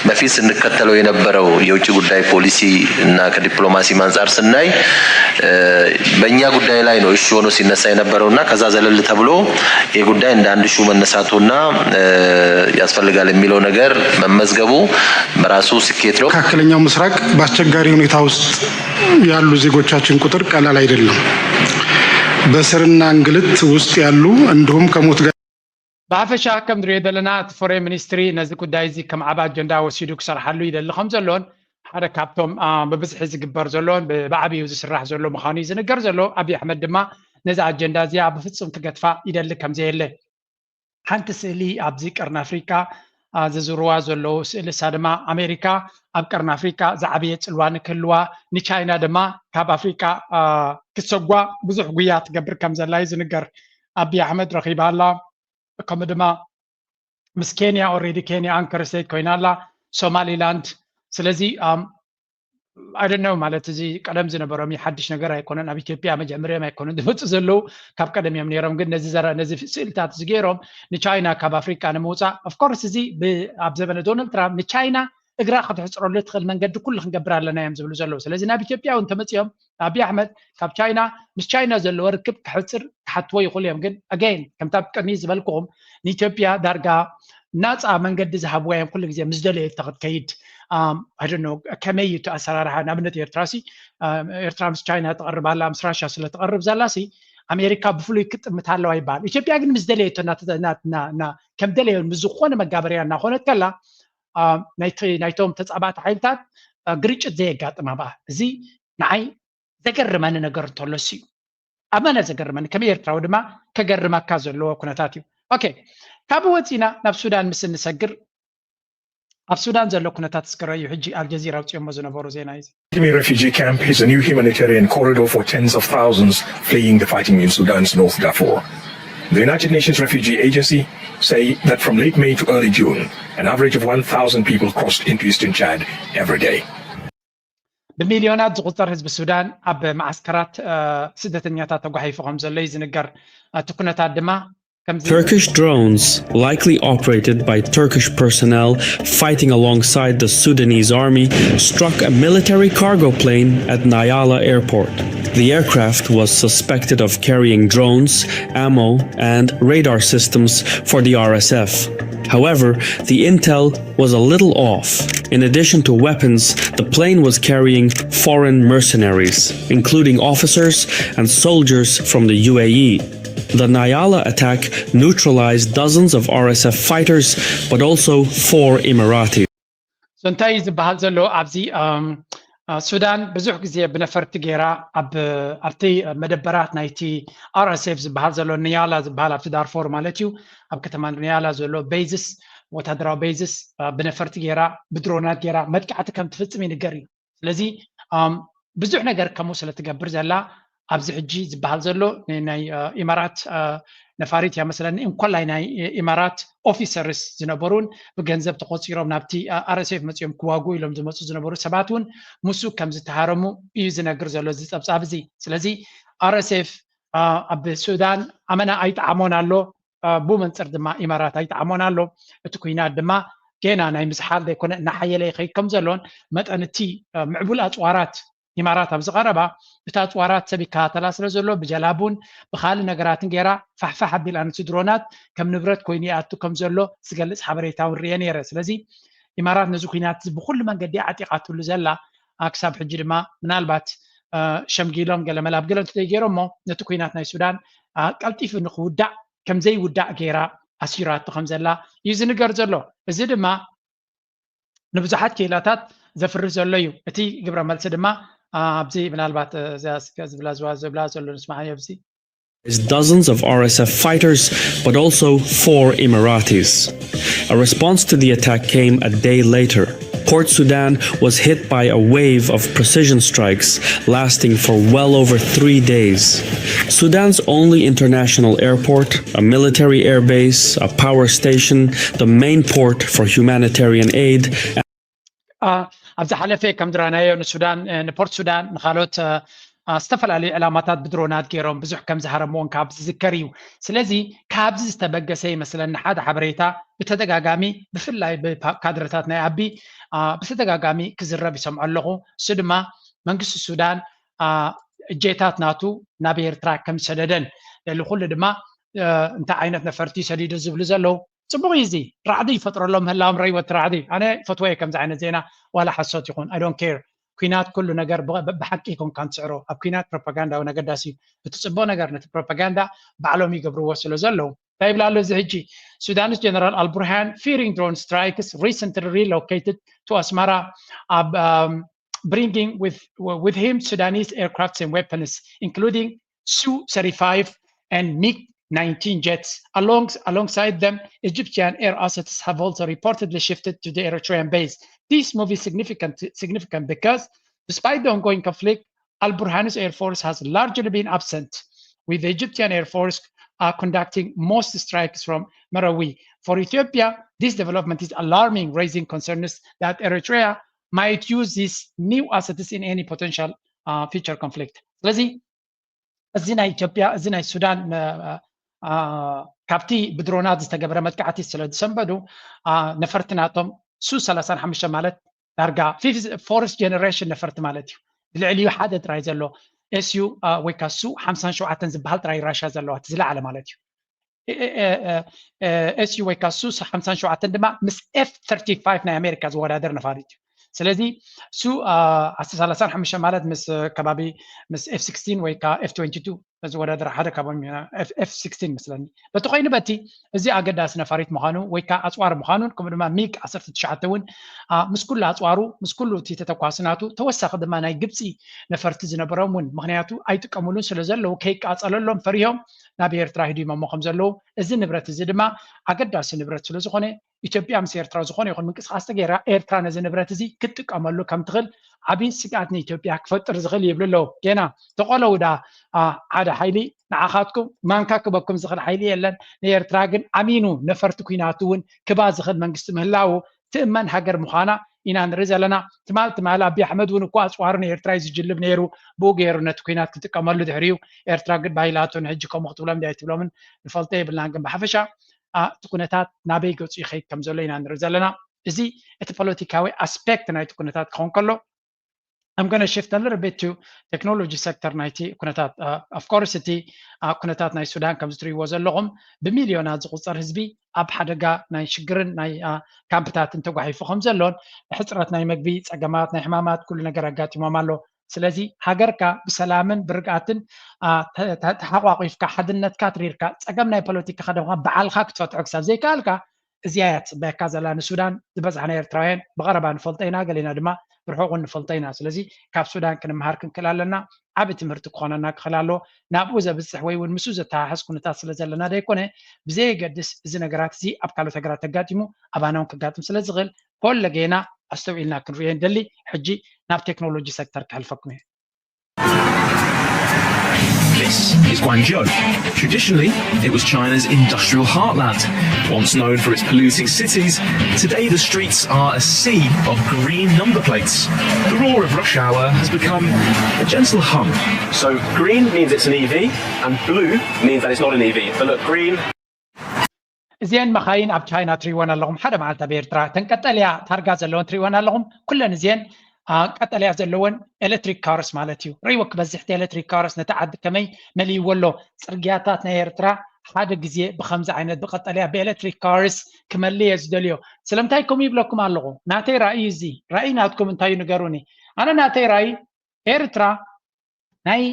በፊት ስንከተለው የነበረው የውጭ ጉዳይ ፖሊሲ እና ከዲፕሎማሲም አንጻር ስናይ በእኛ ጉዳይ ላይ ነው እሺ ሆኖ ሲነሳ የነበረው እና ከዛ ዘለል ተብሎ ይህ ጉዳይ እንደ አንድ ሹ መነሳቱና ያስፈልጋል የሚለው ነገር መመዝገቡ በራሱ ስኬት ነው። መካከለኛው ምስራቅ በአስቸጋሪ ሁኔታ ውስጥ ያሉ ዜጎቻችን ቁጥር ቀላል አይደለም። በእስርና እንግልት ውስጥ ያሉ እንዲሁም ከሞት ጋር ብሓፈሻ ከም ንሪኦ ዘለና እቲ ፎሬን ሚኒስትሪ ነዚ ጉዳይ እዚ ከም ዓብ ኣጀንዳ ወሲዱ ክሰርሓሉ ይደሊ ከም ዘሎን ሓደ ካብቶም ብብዝሒ ዝግበር ዘሎን ብዓብዩ ዝስራሕ ዘሎ ምዃኑ እዩ ዝንገር ዘሎ። ኣብዪ ኣሕመድ ድማ ነዚ ኣጀንዳ እዚኣ ብፍፁም ክገድፋ ይደሊ ከም ዘየለ ሓንቲ ስእሊ ኣብዚ ቀርኒ ኣፍሪካ ዝዝርዋ ዘለዉ ስእሊ እሳ ድማ ኣሜሪካ ኣብ ቀርኒ ኣፍሪካ ዝዓበየ ፅልዋ ንክህልዋ ንቻይና ድማ ካብ ኣፍሪካ ክትሰጓ ብዙሕ ጉያ ትገብር ከም ዘላ እዩ ዝንገር። ኣብዪ ኣሕመድ ረኺባ ኣላ። ከምኡ ድማ ምስ ኬንያ already ኬንያ anchor state ኮይና ኣላ። ሶማሊላንድ ስለዚ I don't know ማለት እዚ ቀደም ዝነበሮም እዩ ሓድሽ ነገር ኣይኮነን። ኣብ ኢትዮጵያ መጀመርዮም ኣይኮነን ዝመፁ ዘለዉ ካብ ቀደም እዮም ነይሮም። ግን ነዚ ዘረ ነዚ ስእልታት እዚ ገይሮም ንቻይና ካብ ኣፍሪቃ ንምውፃእ of course እዚ ኣብ ዘበነ ዶናልድ ትራምፕ ንቻይና እግራ ከተሕፅረሉ ትኽእል መንገዲ ኩሉ ክንገብር ኣለና እዮም ዝብሉ ዘለዉ። ስለዚ ናብ ኢትዮጵያ እውን ተመፂኦም ኣብዪ ኣሕመድ ካብ ቻይና ምስ ቻይና ዘለዎ ርክብ ክሕፅር ክሓትዎ ይኽእሉ እዮም። ግን again ከምቲ ኣብ ቅድሚ ዝበልክኹም ንኢትዮጵያ ዳርጋ ናፃ መንገዲ ዝሃብዋ እዮም ኩሉ ግዜ ምስ ደለየቶ ክትከይድ። I don't know ከመይ እዩ እቲ ኣሰራርሓ ንኣብነት ኤርትራ ሲ ኤርትራ ምስ ቻይና ትቐርብ ኣላ ምስ ራሽያ ስለ ትቐርብ ዘላ ሲ ኣሜሪካ ብፍሉይ ክትጥምት ኣለዋ ይበሃል። ኢትዮጵያ ግን ምስ ደለየቶ ከም ደለዮ ምስ ዝኾነ መጋበርያ እናኾነት ከላ ናይቶም ተፃባእቲ ሓይልታት ግርጭት ዘየጋጥማ በኣ እዚ ንዓይ ዘገርመኒ ነገር እንተሎ እሱ እዩ። ኣመነ ዘገርመኒ ከም ኤርትራዊ ድማ ከገርመካ ዘለዎ ኩነታት እዩ። ኦኬ ካብ ወፂና ናብ ሱዳን ምስ እንሰግር ኣብ ሱዳን ዘሎ ኩነታት እስክረዩ ሕጂ ኣልጀዚራ ኣውፅኦሞ ዝነበሩ ዜና እዩ። Khatimi refugee camp is a new humanitarian corridor for tens of thousands fleeing the fighting in Sudan's North Darfur. The United Nations Refugee Agency say that from late May to early June, an average of one thousand people crossed into eastern Chad every day. ብሚልዮናት ዝቑጸር ህዝቢ ሱዳን ኣብ መዓስከራት ስደተኛታት ተጓሒፉ ከም ዘሎ እዩ ዝንገር። እቲ ኩነታት ድማ ከምዚ Turkish drones, likely operated by Turkish personnel fighting alongside the Sudanese army, struck a military cargo plane at Nyala airport. The aircraft was suspected of carrying drones, ammo, and radar systems for the R S F. However, the intel was a little off. In addition to weapons, the plane was carrying foreign mercenaries, including officers and soldiers from the U A E. The Nyala attack neutralized dozens of R S F fighters, but also four Emiratis. So እንታይ እዩ ዝበሃል ዘሎ ኣብዚ ሱዳን ብዙሕ ግዜ ብነፈርቲ ገይራ ኣብቲ መደበራት ናይቲ R S F ዝበሃል ዘሎ ንያላ ዝበሃል ኣብቲ ዳርፎር ማለት እዩ ኣብ ከተማ ንያላ ዘሎ bases ወታደራዊ bases ብነፈርቲ ገይራ ብድሮናት ገይራ መጥቃዕቲ ከም ትፍጽም ይንገር እዩ። ስለዚ ብዙሕ ነገር ከምኡ ስለ ትገብር ዘላ ኣብዚ ሕጂ ዝበሃል ዘሎ ናይ ኢማራት ነፋሪት እያ መስለኒ እንኮላይ ናይ ኢማራት officers ዝነበሩን ብገንዘብ ተቆፂሮም ናብቲ R S F መፂኦም ክዋጉ ኢሎም ዝመፁ ዝነበሩ ሰባት እውን ምሱ ከም ዝተሃረሙ እዩ ዝነግር ዘሎ እዚ ፀብፃብ እዚ። ስለዚ R S F ኣብ ሱዳን ኣመና ኣይጠዓሞን ኣሎ። ብኡ መንፅር ድማ ኢማራት ኣይጠዓሞን ኣሎ። እቲ ኩናት ድማ ገና ናይ ምዝሓል ዘይኮነ እናሓየለ ይኸይድ ከም ዘሎን መጠን እቲ ምዕቡል ኣፅዋራት ኢማራት ኣብዚ ቀረባ እቲ ኣፅዋራት ሰብ ይከታተላ ስለ ዘሎ ብጀላቡን ብካልእ ነገራትን ገይራ ፋሕፋሕ ኣቢላ ነቲ ድሮናት ከም ንብረት ኮይኑ ይኣቱ ከም ዘሎ ዝገልፅ ሓበሬታ እውን ርየ ነይረ። ስለዚ ኢማራት ነዚ ኩናት እዚ ብኩሉ መንገዲ ዓጢቓትሉ ዘላ ክሳብ ሕጂ ድማ ምናልባት ሸምጊሎም ገለመል ኣብ ገለ እንተዘይገይሮሞ ነቲ ኩናት ናይ ሱዳን ቀልጢፉ ንክውዳእ ከም ዘይውዳእ ገይራ ኣሲራቶ ከም ዘላ እዩ ዝንገር ዘሎ። እዚ ድማ ንብዙሓት ክኢላታት ዘፍርህ ዘሎ እዩ። እቲ ግብረ መልሲ ድማ ኣብዚ ምናልባት እዚኣ ዝብላ ዝዋ ዝብላ ዘሎ ንስማዓዮ ኣብዚ Is dozens of R S F fighters, but also four Emiratis. A response to the attack came a day later. Port Sudan was hit by a wave of precision strikes lasting for well over three days. Sudan's only international airport, a military airbase, a power station, the main port for humanitarian aid, ኣብ ዝሓለፈ ከም ዝረኣናዮ ንሱዳን ንፖርት ሱዳን ንካልኦት ዝተፈላለዩ ዕላማታት ብድሮናት ገይሮም ብዙሕ ከም ዝሃረምዎን ካብ ዝዝከር እዩ። ስለዚ ካብዚ ዝተበገሰ ይመስለኒ ሓደ ሓበሬታ ብተደጋጋሚ ብፍላይ ብካድረታት ናይ ኣቢ ብተደጋጋሚ ክዝረብ ይሰምዖ ኣለኹ። እሱ ድማ መንግስቲ ሱዳን ጄታት ናቱ ናብ ኤርትራ ከም ዝሰደደን ልዕሊ ኩሉ ድማ እንታይ ዓይነት ነፈርቲ ሰዲዱ ዝብሉ ዘለዉ ጽቡቕ እዩ። እዚ ራዕዲ ይፈጥረሎም ምህላዎም ረይወት ራዕዲ ኣነ ፈትወየ ከምዚ ዓይነት ዜና ዋላ ሓሶት ይኹን I don't care። ኩናት ኩሉ ነገር ብሓቂ ይኮንካ ንስዕሮ ኣብ ኩናት ፕሮፓጋንዳዊ ነገዳሲ እዩ። እቲ ጽቡቕ ነገር ነቲ ፕሮፓጋንዳ ባዕሎም ይገብርዎ ስለ ዘለዉ እንታይ ይብል ኣሎ እዚ ሕጂ Sudanese General Al Burhan fearing drone strikes recently relocated to Asmara ኣብ bringing with, with him Sudanese aircrafts and weapons including Su thirty-five and MiG nineteen jets. Along, alongside them, Egyptian air assets have also reportedly shifted to the Eritrean base. This move is significant, significant because, despite the ongoing conflict, Al Burhan's air force has largely been absent, with the Egyptian air force uh, conducting most strikes from Marawi. For Ethiopia, this development is alarming, raising concerns that Eritrea might use these new assets in any potential uh, future conflict. ስለዚ እዚ ናይ ኢትዮጵያ እዚ ናይ ሱዳን ካብቲ ብድሮናት ዝተገበረ መጥቃዕቲ ስለ ዝሰንበዱ ነፈርቲ ናቶም ሱ ሰላሳን ሓሙሽተ ማለት ዳርጋ ፎርስ ጀነሬሽን ነፈርቲ ማለት እዩ። ልዕሊኡ ሓደ ጥራይ ዘሎ ኤስዩ ወይ ከዓ ሱ ሓምሳን ሸውዓተን ዝበሃል ጥራይ ራሻ ዘለዋ እቲ ዝለዓለ ማለት እዩ። ኤስዩ ወይ ከዓ ሱ ሓምሳን ሸውዓተን ድማ ምስ ኤፍ ናይ ኣሜሪካ ዝወዳደር ነፋሪት እዩ። ስለዚ ሱ ዓሰርተ ሰላሳን ሓሙሽተ ማለት ምስ ከባቢ ምስ ኤፍ ሲክስቲን ወይ ከዓ ኤፍ ትወንቲ ቱ ዝወዳደር ሓደ ካብኦም ኤፍ ሲክስቲን መስለኒ። በቲ ኮይኑ በቲ እዚ ኣገዳሲ ነፋሪት ምዃኑ ወይ ከዓ ኣፅዋር ምዃኑን ከምኡ ድማ ሚግ ዓሰርተ ትሽዓተ እውን ምስ ኩሉ ኣፅዋሩ ምስ ኩሉ እቲ ተተኳሲ ናቱ ተወሳኺ ድማ ናይ ግብፂ ነፈርቲ ዝነበሮም እውን ምክንያቱ ኣይጥቀምሉን ስለ ዘለዉ ከይቃፀለሎም ፈሪሆም ናብ ኤርትራ ሂዲሞሞ ከም ዘለዉ እዚ ንብረት እዚ ድማ ኣገዳሲ ንብረት ስለ ዝኾነ ኢትዮጵያ ምስ ኤርትራ ዝኾነ ይኹን ምንቅስቃስ ተገይራ ኤርትራ ነዚ ንብረት እዚ ክትጥቀመሉ ከም ትኽእል ዓብዪ ስግኣት ንኢትዮጵያ ክፈጥር ዝኽእል ይብሉ ኣለዉ። ጌና ተቆለዉ ዳ ሓደ ሓይሊ ንዓኻትኩም ማንካ ክበኩም ዝኽእል ሓይሊ የለን። ንኤርትራ ግን ኣሚኑ ነፈርቲ ኩናቱ እውን ክባ ዝኽእል መንግስቲ ምህላው ትእመን ሃገር ምዃና ኢና ንርኢ ዘለና። ትማል ትማል ኣቢ ኣሕመድ እውን እኮ ኣፅዋሩ ንኤርትራ እዩ ዝጅልብ ነይሩ። ብኡ ገይሩ ነቲ ኩናት ክጥቀመሉ ድሕሪኡ ኤርትራ ግን ባይላቶ ንሕጂ ከምኡ ክትብሎም ድያ ኣይትብሎምን ንፈልጦ የብልናን። ግን ብሓፈሻ እቲ ኩነታት ናበይ ገፁ ይኸይድ ከም ዘሎ ኢና ንርኢ ዘለና። እዚ እቲ ፖለቲካዊ ኣስፔክት ናይቲ ኩነታት ክኸውን ከሎ I'm going to shift a little bit to technology sector ናይቲ ኩነታት። Of course እቲ ኩነታት ናይ ሱዳን ከም ዝትሪእዎ ዘለኹም ብሚልዮናት ዝቁፀር ህዝቢ ኣብ ሓደጋ ናይ ሽግርን ናይ ካምፕታትን ተጓሒፉ ከም ዘሎን ሕፅረት ናይ መግቢ ፀገማት ናይ ሕማማት ኩሉ ነገር ኣጋጢሞም ኣሎ። ስለዚ ሃገርካ ብሰላምን ብርግኣትን ተሓቋቂፍካ ሓድነትካ ትሪርካ ፀገም ናይ ፖለቲካ ከደምካ በዓልካ ክትፈትሖ ክሳብ ዘይከኣልካ እዚኣ እያ ትፅበየካ ዘላ። ንሱዳን ዝበዝሓና ኤርትራውያን ብቐረባ ንፈልጦ ኢና፣ ገሌና ድማ ብርሑቕ ንፈልጦ ኢና። ስለዚ ካብ ሱዳን ክንምሃር ክንክእል ኣለና። ዓቢ ትምህርቲ ክኾነና ክኽእል ኣሎ። ናብኡ ዘብፅሕ ወይ እውን ምስኡ ዘተሓሕዝ ኩነታት ስለ ዘለና ደይኮነ፣ ብዘየገድስ እዚ ነገራት እዚ ኣብ ካልኦት ሃገራት ተጋጢሙ ኣባና እውን ክጋጥም ስለ ዝኽእል ኮለጌና ኣስተውዒልና ክንሪኦ ንደሊ። ሕጂ ናብ ቴክኖሎጂ ሴክተር ክሕልፈኩም እየ። This is Guangzhou. Traditionally, it was China's industrial heartland, once known for its polluting cities. Today, the streets are a sea of green number plates. The roar of rush hour has become a gentle hum. So, green means it's an E V, and blue means that it's not an E V. But look, green. እዚአን መኻይን ኣብ ቻይና ትሪእወን ኣለኹም። ሓደ መዓልቲ ኣብ ኤርትራ ተን ቀጠልያ ታርጋ ዘለወን ትሪእወን ኣለኹም። ኩለን እዚአን ቀጠልያ ዘለወን ኤሌክትሪክ ካርስ ማለት እዩ። ርእይዎ ክበዝሕቲ ኤሌክትሪክ ካርስ ነቲ ዓዲ ከመይ መሊእዎ ኣሎ። ፅርግያታት ናይ ኤርትራ ሓደ ግዜ ብኸምዚ ዓይነት ብቀጠልያ ብኤሌክትሪክ ካርስ ክመልእ እየ ዝደልዮ። ስለምንታይ ከምኡ ይብለኩም ኣለኹ? ናተይ ራእይ እዚ ራእይ ናትኩም እንታይ እዩ ንገሩኒ። ኣነ ናተይ ራእይ ኤርትራ ናይ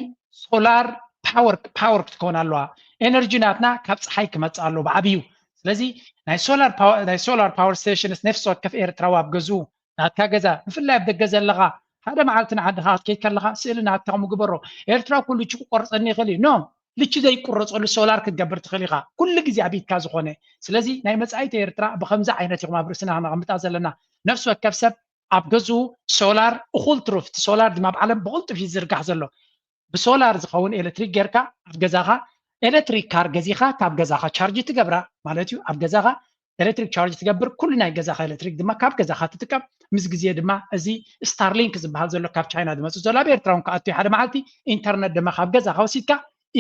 ሶላር ፓወር ፓወር ክትከውን ኣለዋ። ኤነርጂ ናትና ካብ ፀሓይ ክመፅእ ኣለዎ ብዓብዩ። ስለዚ ናይ ሶላር ፓወር ናይ ሶላር ፓወር ስቴሽንስ ነፍሲ ወከፍ ኤርትራዊ ኣብ ገዝኡ ናትካ ገዛ ብፍላይ ኣብ ደገ ዘለኻ ሓደ መዓልቲ ንዓድኻ ክትከይድ ከለኻ ስእሊ ናትካ ምግበሮ። ኤርትራ ኩሉ ልቺ ክቆርፀኒ ይኽእል እዩ። ኖ ልቺ ዘይቁረፀሉ ሶላር ክትገብር ትኽእል ኢኻ። ኩሉ ግዜ ኣብ ኢድካ ዝኾነ። ስለዚ ናይ መፃኢት ኤርትራ ብኸምዚ ዓይነት ኢኹም ኣብ ርእስና ክነቐምጣ ዘለና። ነፍሲ ወከፍ ሰብ ኣብ ገዝኡ ሶላር እኹል ትሩፍ እቲ ሶላር ድማ ኣብ ዓለም ብቕልጡፍ እዩ ዝዝርጋሕ ዘሎ። ብሶላር ዝኸውን ኤሌክትሪክ ጌርካ ኣብ ገዛኻ ኤሌክትሪክ ካር ገዚኻ ካብ ገዛኻ ቻርጅ ትገብራ ማለት እዩ። ኣብ ገዛኻ ኤሌክትሪክ ቻርጅ ትገብር፣ ኩሉ ናይ ገዛኻ ኤሌክትሪክ ድማ ካብ ገዛኻ ትጥቀም። ምስ ግዜ ድማ እዚ ስታርሊንክ ዝበሃል ዘሎ ካብ ቻይና ዝመፅእ ዘሎ ኣብ ኤርትራ እውን ክኣቱ ሓደ መዓልቲ ኢንተርነት ድማ ካብ ገዛኻ ወሲድካ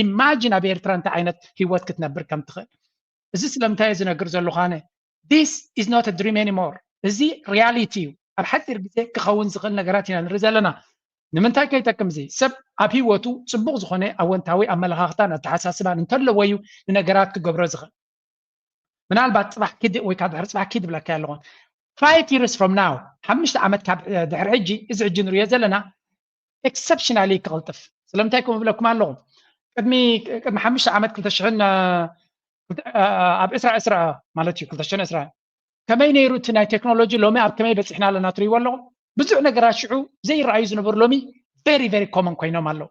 ኢማጂን ኣብ ኤርትራ እንታይ ዓይነት ህይወት ክትነብር ከም ትኽእል። እዚ ስለምንታይ እየ ዝነግር ዘለኹ ኣነ this is not a dream anymore። እዚ ሪያሊቲ እዩ። ኣብ ሓፂር ግዜ ክኸውን ዝኽእል ነገራት ኢና ንርኢ ዘለና። ንምንታይ ከይጠቅም እዚ ሰብ ኣብ ህይወቱ ፅቡቕ ዝኾነ ኣወንታዊ ኣመለኻኽታን ኣተሓሳስባን እንተለዎ እዩ ንነገራት ክገብሮ ዝኽእል። ምናልባት ፅባሕ ኪድ ወይ ካብ ድሕሪ ፅባሕ ኪድ ብለካ ኣለኹ። Five years from now ሓሙሽተ ዓመት ካብ ድሕሪ ሕጂ እዚ ሕጂ ንሪኦ ዘለና ኤክሰፕሽናሊ ክቕልጥፍ። ስለምንታይ ከምኡ ብለኩም ኣለኹ? ቅድሚ ቅድሚ ሓሙሽተ ዓመት ክልተ ሽሕን ኣብ ዕስራ ዕስራ ማለት እዩ ክልተ ሽሕን ዕስራ ከመይ ነይሩ እቲ ናይ ቴክኖሎጂ ሎሚ ኣብ ከመይ በፂሕና ኣለና ትሪእዎ ኣለኹም? ብዙሕ ነገራት ሽዑ ዘይረኣዩ ዝነበሩ ሎሚ ቨሪ ቨሪ ኮመን ኮይኖም ኣለዉ።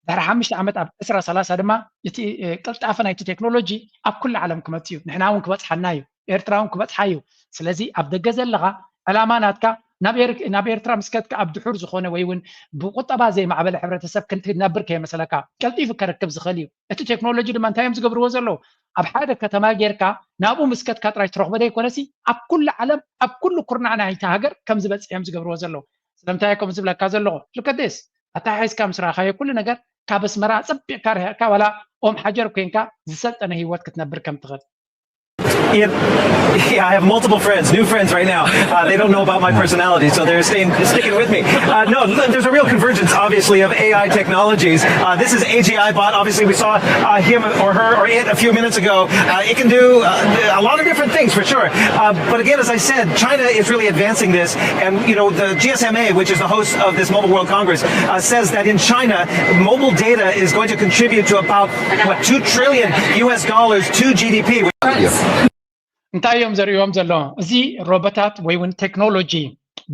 ድሕሪ ሓሙሽተ ዓመት ኣብ ዕስራ ሰላሳ ድማ እቲ ቅልጣፈ ናይቲ ቴክኖሎጂ ኣብ ኩሉ ዓለም ክመፅእ እዩ። ንሕና እውን ክበፅሓና እዩ። ኤርትራ እውን ክበፅሓ እዩ። ስለዚ ኣብ ደገ ዘለኻ ዕላማ ናትካ ናብ ኤርትራ ምስ ከድካ ኣብ ድሑር ዝኾነ ወይ እውን ብቁጠባ ዘይማዕበለ ሕብረተሰብ ክትነብር ከየመሰለካ ቀልጢፉ ከርክብ ዝኽእል እዩ። እቲ ቴክኖሎጂ ድማ እንታይ እዮም ዝገብርዎ ዘለዉ? ኣብ ሓደ ከተማ ጌርካ ናብኡ ምስ ከድካ ጥራይ ትረኽቦ ዘይኮነሲ ኣብ ኩሉ ዓለም ኣብ ኩሉ ኩርናዕ ናይቲ ሃገር ከም ዝበፅሕ እዮም ዝገብርዎ ዘለዉ። ስለምንታይ እየ ከምኡ ዝብለካ ዘለኹ? Look at this ኣተሓሒዝካ ምስ ረኣኻዮ ኩሉ ነገር ካብ ኣስመራ ኣፀቢቕካ ርሒቕካ ዋላ ኦም ሓጀር ኮይንካ ዝሰልጠነ ህይወት ክትነብር ከም ትኽእል። Yeah, I have multiple friends, new friends right now. Uh, they don't know about my personality, so they're staying, sticking with me. Uh, no, there's a real convergence, obviously, of A I technologies. Uh, this is A G I bot. Obviously, we saw uh, him or her or it a few minutes ago. Uh, it can do uh, a lot of different things, for sure. Uh, but again, as I said, China is really advancing this, and you know, the G S M A, which is the host of this Mobile World Congress, uh, says that in China, mobile data is going to contribute to about what two trillion U S dollars to G D P. እንታይ እዮም ዘርእዎም ዘሎ? እዚ ሮቦታት ወይ እውን ቴክኖሎጂ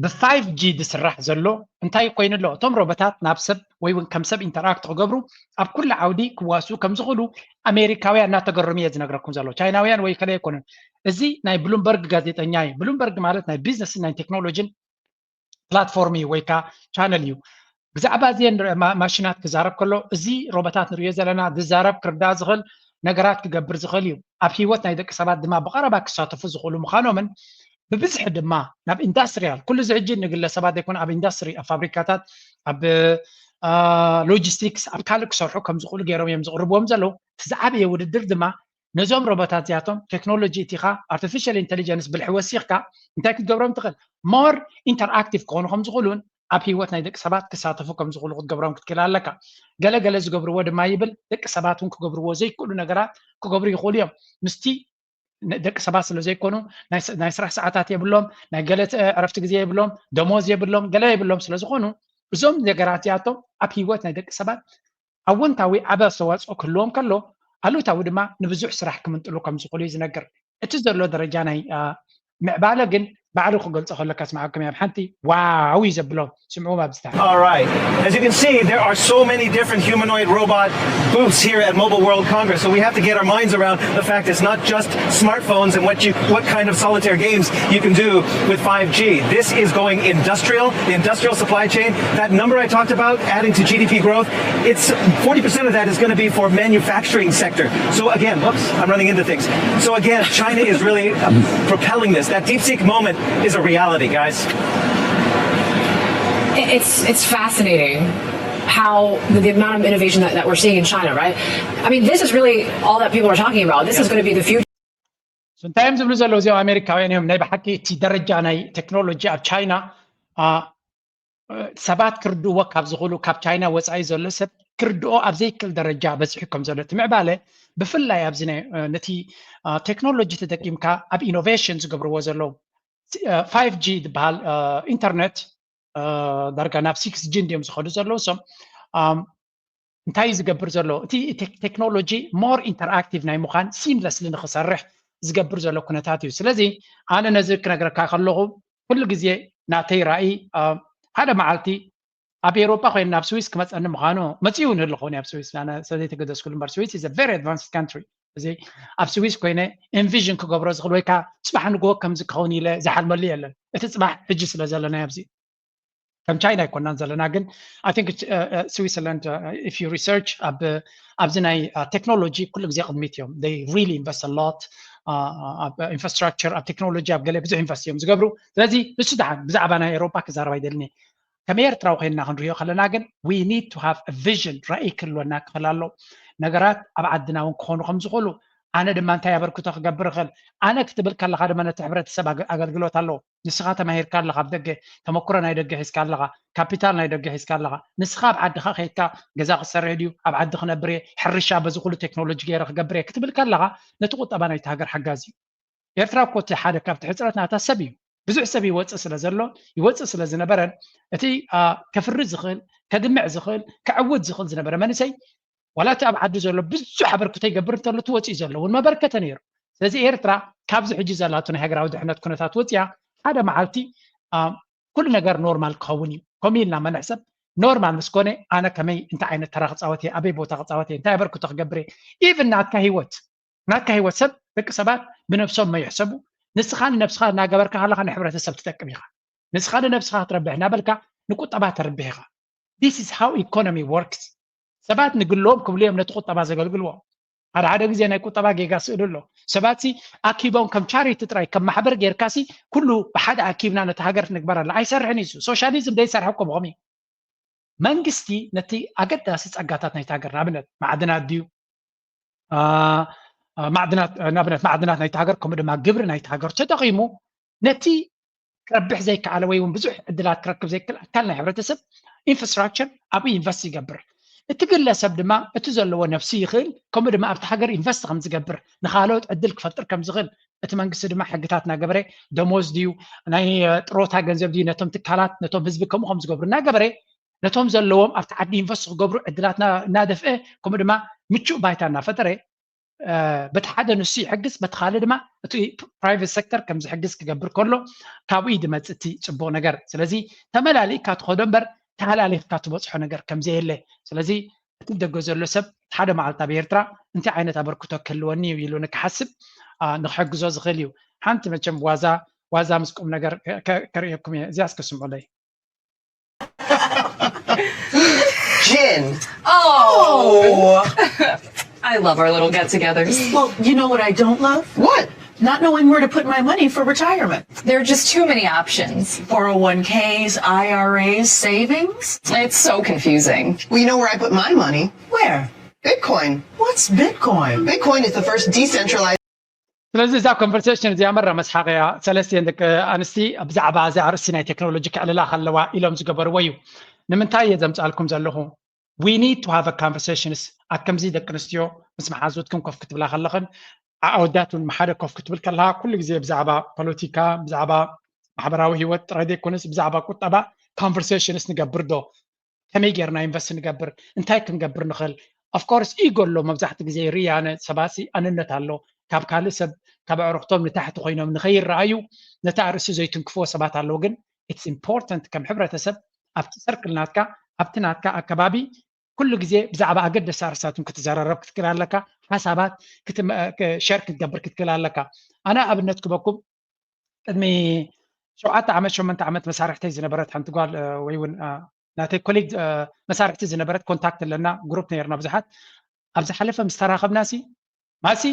ብ ፋይቭ ጂ ዝስራሕ ዘሎ እንታይ ኮይኑ ኣሎ? እቶም ሮቦታት ናብ ሰብ ወይ እውን ከም ሰብ ኢንተራክት ክገብሩ ኣብ ኩሉ ዓውዲ ክዋስኡ ከም ዝኽእሉ ኣሜሪካውያን እናተገረሙ እየ ዝነግረኩም ዘሎ። ቻይናውያን ወይ ከለ ኣይኮኑን። እዚ ናይ ብሉምበርግ ጋዜጠኛ እዩ። ብሉምበርግ ማለት ናይ ቢዝነስን ናይ ቴክኖሎጂን ፕላትፎርም እዩ ወይ ከዓ ቻነል እዩ። ብዛዕባ እዚን ማሽናት ክዛረብ ከሎ፣ እዚ ሮቦታት ንሪኦ ዘለና ዝዛረብ፣ ክርዳእ ዝኽእል፣ ነገራት ክገብር ዝኽእል እዩ። ኣብ ህይወት ናይ ደቂ ሰባት ድማ ብቐረባ ክሳተፉ ዝኽእሉ ምዃኖምን ብብዝሒ ድማ ናብ ኢንዳስትሪያል፣ ኩሉ እዚ ሕጂ ንግለሰባት ዘይኮነ ኣብ ኢንዳስትሪ፣ ኣብ ፋብሪካታት፣ ኣብ ሎጂስቲክስ፣ ኣብ ካልእ ክሰርሑ ከም ዝኽእሉ ገይሮም እዮም ዝቕርብዎም ዘለዉ። እቲ ዝዓበየ ውድድር ድማ ነዞም ሮቦታት እዚኣቶም ቴክኖሎጂ እቲኻ ኣርቲፊሻል ኢንቴሊጀንስ ብልሒ ወሲኽካ እንታይ ክትገብሮም ትኽእል? ሞር ኢንተርኣክቲቭ ክኾኑ ከም ዝኽእሉን ኣብ ህይወት ናይ ደቂ ሰባት ክሳተፉ ከም ዝኽእሉ ክትገብሮም ክትክእል ኣለካ። ገለ ገለ ዝገብርዎ ድማ ይብል፣ ደቂ ሰባት እውን ክገብርዎ ዘይክእሉ ነገራት ክገብሩ ይኽእሉ እዮም። ምስቲ ደቂ ሰባት ስለ ዘይኮኑ ናይ ስራሕ ሰዓታት የብሎም፣ ናይ ገለ ዕረፍቲ ግዜ የብሎም፣ ደሞዝ የብሎም፣ ገለ የብሎም ስለ ዝኾኑ እዞም ነገራት እዚኣቶም ኣብ ህይወት ናይ ደቂ ሰባት ኣወንታዊ ዓቢ ኣስተዋፅኦ ክህልዎም ከሎ ኣሉታዊ ድማ ንብዙሕ ስራሕ ክምንጥሉ ከም ዝኽእሉ እዩ ዝነግር። እቲ ዘሎ ደረጃ ናይ ምዕባለ ግን ባዕሉ ክገልፆ ከሎ ከስምዓኩም እየ። ኣብ ሓንቲ ዋው እዩ ዘብሎ። ስምዕዎም ኣብዚ ታሕቲ። All right. As you can see, there are so many different humanoid robot booths here at Mobile World Congress. So we have to get our minds around the fact it's not just smartphones and what you what kind of solitaire games you can do with five G. This is going industrial, the industrial supply chain. That number I talked about, adding to G D P growth, it's forty percent of that is going to be for manufacturing sector. So again, whoops, I'm running into things. So again, China is really uh, propelling this. That DeepSeek moment is a reality, guys. It's it's fascinating how the, the amount of innovation that, that we're seeing in China, right? I mean, this is really all that people are talking about. This is going to be the future. እንታይ እዮም ዝብሉ ዘለዉ እዚኦም ኣሜሪካውያን እዮም። ናይ ብሓቂ እቲ ደረጃ ናይ ቴክኖሎጂ ኣብ ቻይና ሰባት ክርድእዎ ካብ ዝኽእሉ፣ ካብ ቻይና ወፃኢ ዘሎ ሰብ ክርድኦ ኣብ ዘይክእል ደረጃ በፂሑ ከም ዘሎ፣ እቲ ምዕባለ ብፍላይ ኣብዚ ነቲ ቴክኖሎጂ ተጠቂምካ ኣብ ኢኖቬሽን ዝገብርዎ ዘለዉ ፋይቭ ጂ ዝበሃል ኢንተርኔት ዳርጋ ናብ ሲክስ ጂ እንዲዮም ዝኸዱ ዘለዉ። ሶም እንታይ እዩ ዝገብር ዘሎ? እቲ ቴክኖሎጂ ሞር ኢንተርኣክቲቭ ናይ ምዃን ሲምለስሊ ንክሰርሕ ዝገብር ዘሎ ኩነታት እዩ። ስለዚ ኣነ ነዚ ክነግረካ ከለኹ ኩሉ ግዜ ናተይ ራእይ ሓደ መዓልቲ ኣብ ኤሮጳ ኮይነ ናብ ስዊስ ክመፀኒ ምዃኑ መፂኡ ንህልኸውን ኣብ ስዊስ ስለዘይተገደስኩሉ እምበር ስዊስ is a very advanced country። እዚ ኣብ ስዊስ ኮይነ ኢንቪዥን ክገብሮ ዝኽእል ወይ ከዓ ፅባሕ ንግሆ ከምዚ ክኸውን ኢለ ዝሓልመሉ የለን። እቲ ፅባሕ ሕጂ ስለ ዘለና ኣብዚ ከም ቻይና ኣይኮናን ዘለና ግን I think Switzerland if you research ኣብዚ ናይ ቴክኖሎጂ ኩሉ ግዜ ቅድሚት እዮም። They really invest a lot ኣብ ኢንፍራስትራክቸር ኣብ ቴክኖሎጂ ኣብ ገለ ብዙሕ ኢንቨስት እዮም ዝገብሩ። ስለዚ ንሱ ደሓን ብዛዕባ ናይ ኤሮፓ ክዛረብ ኣይደልን እየ። ከም ኤርትራዊ ኮይንና ክንሪኦ ከለና ግን we need to have a vision ራእይ ክህልወና ክኽእል ኣሎ። ነገራት ኣብ ዓድና እውን ክኾኑ ከም ዝኽእሉ ኣነ ድማ እንታይ ኣበርክቶ ክገብር እኽእል ኣነ ክትብል ከለኻ ድማ ነቲ ሕብረተሰብ ኣገልግሎት ኣለዎ። ንስኻ ተማሂርካ ኣለኻ ኣብ ደገ ተመክሮ ናይ ደገ ሒዝካ ኣለኻ ካፒታል ናይ ደገ ሒዝካ ኣለኻ ንስኻ ኣብ ዓድኻ ከይድካ ገዛ ክሰርሕ ድዩ ኣብ ዓዲ ክነብር እየ ሕርሻ በዚ ኩሉ ቴክኖሎጂ ገይረ ክገብር እየ ክትብል ከለኻ ነቲ ቁጠባ ናይቲ ሃገር ሓጋዚ እዩ። ኤርትራ እኮ እቲ ሓደ ካብቲ ሕፅረት ናታ ሰብ እዩ። ብዙሕ ሰብ ይወፅእ ስለ ዘሎ ይወፅእ ስለ ዝነበረን እቲ ከፍሪ ዝኽእል ከድምዕ ዝኽእል ከዕውት ዝኽእል ዝነበረ መንእሰይ ዋላ እቲ ኣብ ዓዲ ዘሎ ብዙሕ ኣበርክቶ ይገብር እንተሎ እቲ ወፂኡ ዘሎ እውን መበርከተ ነይሩ። ስለዚ ኤርትራ ካብዚ ሕጂ ዘላቶ ናይ ሃገራዊ ድሕነት ኩነታት ወፂኣ ሓደ መዓልቲ ኩሉ ነገር ኖርማል ክኸውን እዩ። ከምኡ ኢልና መነሕሰብ ኖርማል ምስ ኮነ ኣነ ከመይ እንታይ ዓይነት ተራ ክፃወት እየ ኣበይ ቦታ ክፃወት እየ እንታይ ኣበርክቶ ክገብር እየ ኢቭን ናትካ ሂወት ናትካ ሂወት ሰብ ደቂ ሰባት ብነብሶም መይሕሰቡ ንስኻ ንነብስኻ እናገበርካ ከለኻ ንሕብረተሰብ ትጠቅም ኢኻ። ንስኻ ንነብስኻ ክትረብሕ እናበልካ ንቁጠባ ተርብሕ ኢኻ። This is how economy works። ሰባት ንግሎም ክብሉ እዮም ነቲ ቁጠባ ዘገልግልዎ። ሓደ ሓደ ግዜ ናይ ቁጠባ ጌጋ ስእሉ ኣሎ። ሰባት ሲ ኣኪቦም ከም ቻሪቲ ጥራይ ከም ማሕበር ጌርካ ሲ ኩሉ ብሓደ ኣኪብና ነቲ ሃገር ንግበር ኣለ ኣይሰርሕን እዩ። ሶሻሊዝም ዘይሰርሐ እኮ ብኸም እዩ። መንግስቲ ነቲ ኣገዳሲ ጸጋታት ናይቲ ሃገር ንኣብነት ማዕድናት ድዩ ማዕድናት ናብነት ማዕድናት ናይቲ ሃገር ከምኡ ድማ ግብሪ ናይቲ ሃገር ተጠቒሙ ነቲ ክረብሕ ዘይከኣለ ወይ እውን ብዙሕ ዕድላት ክረክብ ዘይክእል ኣካል ናይ ሕብረተሰብ ኢንፍራስትራክቸር ኣብኡ ኢንቨስት ይገብር። እቲ ግለሰብ ድማ እቲ ዘለዎ ነፍሲ ይኽእል ከምኡ ድማ ኣብቲ ሃገር ኢንቨስት ከም ዝገብር ንካልኦት ዕድል ክፈጥር ከም ዝኽእል እቲ መንግስቲ ድማ ሕግታት እናገበረ ደሞዝ ድዩ ናይ ጥሮታ ገንዘብ ድዩ ነቶም ትካላት ነቶም ህዝቢ ከምኡ ከም ዝገብሩ እናገበረ ነቶም ዘለዎም ኣብቲ ዓዲ ኢንቨስት ክገብሩ ዕድላት እናደፍአ ከምኡ ድማ ምቹእ ባይታ እናፈጠረ በቲ ሓደ ንሱ ይሕግዝ በቲ ካልእ ድማ እቲ ፕራይቬት ሴክተር ከም ዝሕግዝ ክገብር ከሎ ካብኡ እዩ ዝመፅእ እቲ ፅቡቕ ነገር። ስለዚ ተመላሊእካ ትኸዶ እምበር ተሃላሊኽካ ትበፅሖ ነገር ከም ዘየለ ስለዚ እቲ ደገ ዘሎ ሰብ ሓደ መዓልቲ ኣብ ኤርትራ እንታይ ዓይነት ኣበርክቶ ክህልወኒ እዩ ኢሉ ንክሓስብ ንክሕግዞ ዝኽእል እዩ። ሓንቲ መቸም ዋዛ ዋዛ ምስ ቁም ነገር ከርእየኩም እየ። እዚኣ እስከ ስምዑለይ። Oh, I love our little get togethers. Well, you know what I don't love? What? Not knowing where to put my money for retirement. There are just too many options. four oh one k's, I R A's, savings? It's so confusing. Well, you know where I put my money? Where? Bitcoin. What's Bitcoin? Bitcoin is the first decentralized ስለዚ እዛ ኮንቨርሴሽን እዚኣ መራ መስሓቕያ ሰለስቲኤን ደቂ ኣንስቲ ብዛዕባ እዚ ኣርእስቲ ናይ ቴክኖሎጂ ክዕልላ ከለዋ ኢሎም ዝገበርዎ እዩ። ንምንታይ እየ ዘምፃልኩም ዘለኹ? We need to have a conversations ኣከምዚ ደቂ ኣንስትዮ ምስ መሓዙትኩም ኮፍ ክትብላ ከለኽን ኣወዳት እውን ሓደ ኮፍ ክትብል ከለካ ኩሉ ግዜ ብዛዕባ ፖለቲካ፣ ብዛዕባ ማሕበራዊ ህይወት ጥራይ ዘይኮነስ ብዛዕባ ቁጠባ ኮንቨርሴሽንስ ንገብር ዶ? ከመይ ጌርና ኢንቨስት ንገብር? እንታይ ክንገብር ንኽእል? Of course ኢጎ ኣሎ። መብዛሕትኡ ግዜ ይርኢ ኣነ ሰባሲ ኣንነት ኣሎ። ካብ ካልእ ሰብ ካብ ኣዕሩኽቶም ንታሕቲ ኮይኖም ንኸይረኣዩ ነቲ ኣርእስቲ ዘይትንክፍዎ ሰባት ኣለዉ። ግን it's important ከም ሕብረተሰብ ኣብቲ ሰርክል ናትካ ኣብቲ ናትካ ኣከባቢ ኩሉ ግዜ ብዛዕባ ኣገደስቲ ኣርእስታትን ክትዘራረብ ክትክእል ኣለካ። ሓሳባት ሸር ክትገብር ክትክእል ኣለካ። ኣነ ኣብነት ክበኩም ቅድሚ ሸውዓተ ዓመት ሸመንተ ዓመት መሳርሕተይ ዝነበረት ሓንቲ ጓል ወይ እውን ናተይ ኮሌጅ መሳርሕቲ ዝነበረት ኮንታክት ኣለና ግሩፕ ነርና ብዙሓት ኣብ ዝሓለፈ ምስ ተራኸብና ሲ ማሲ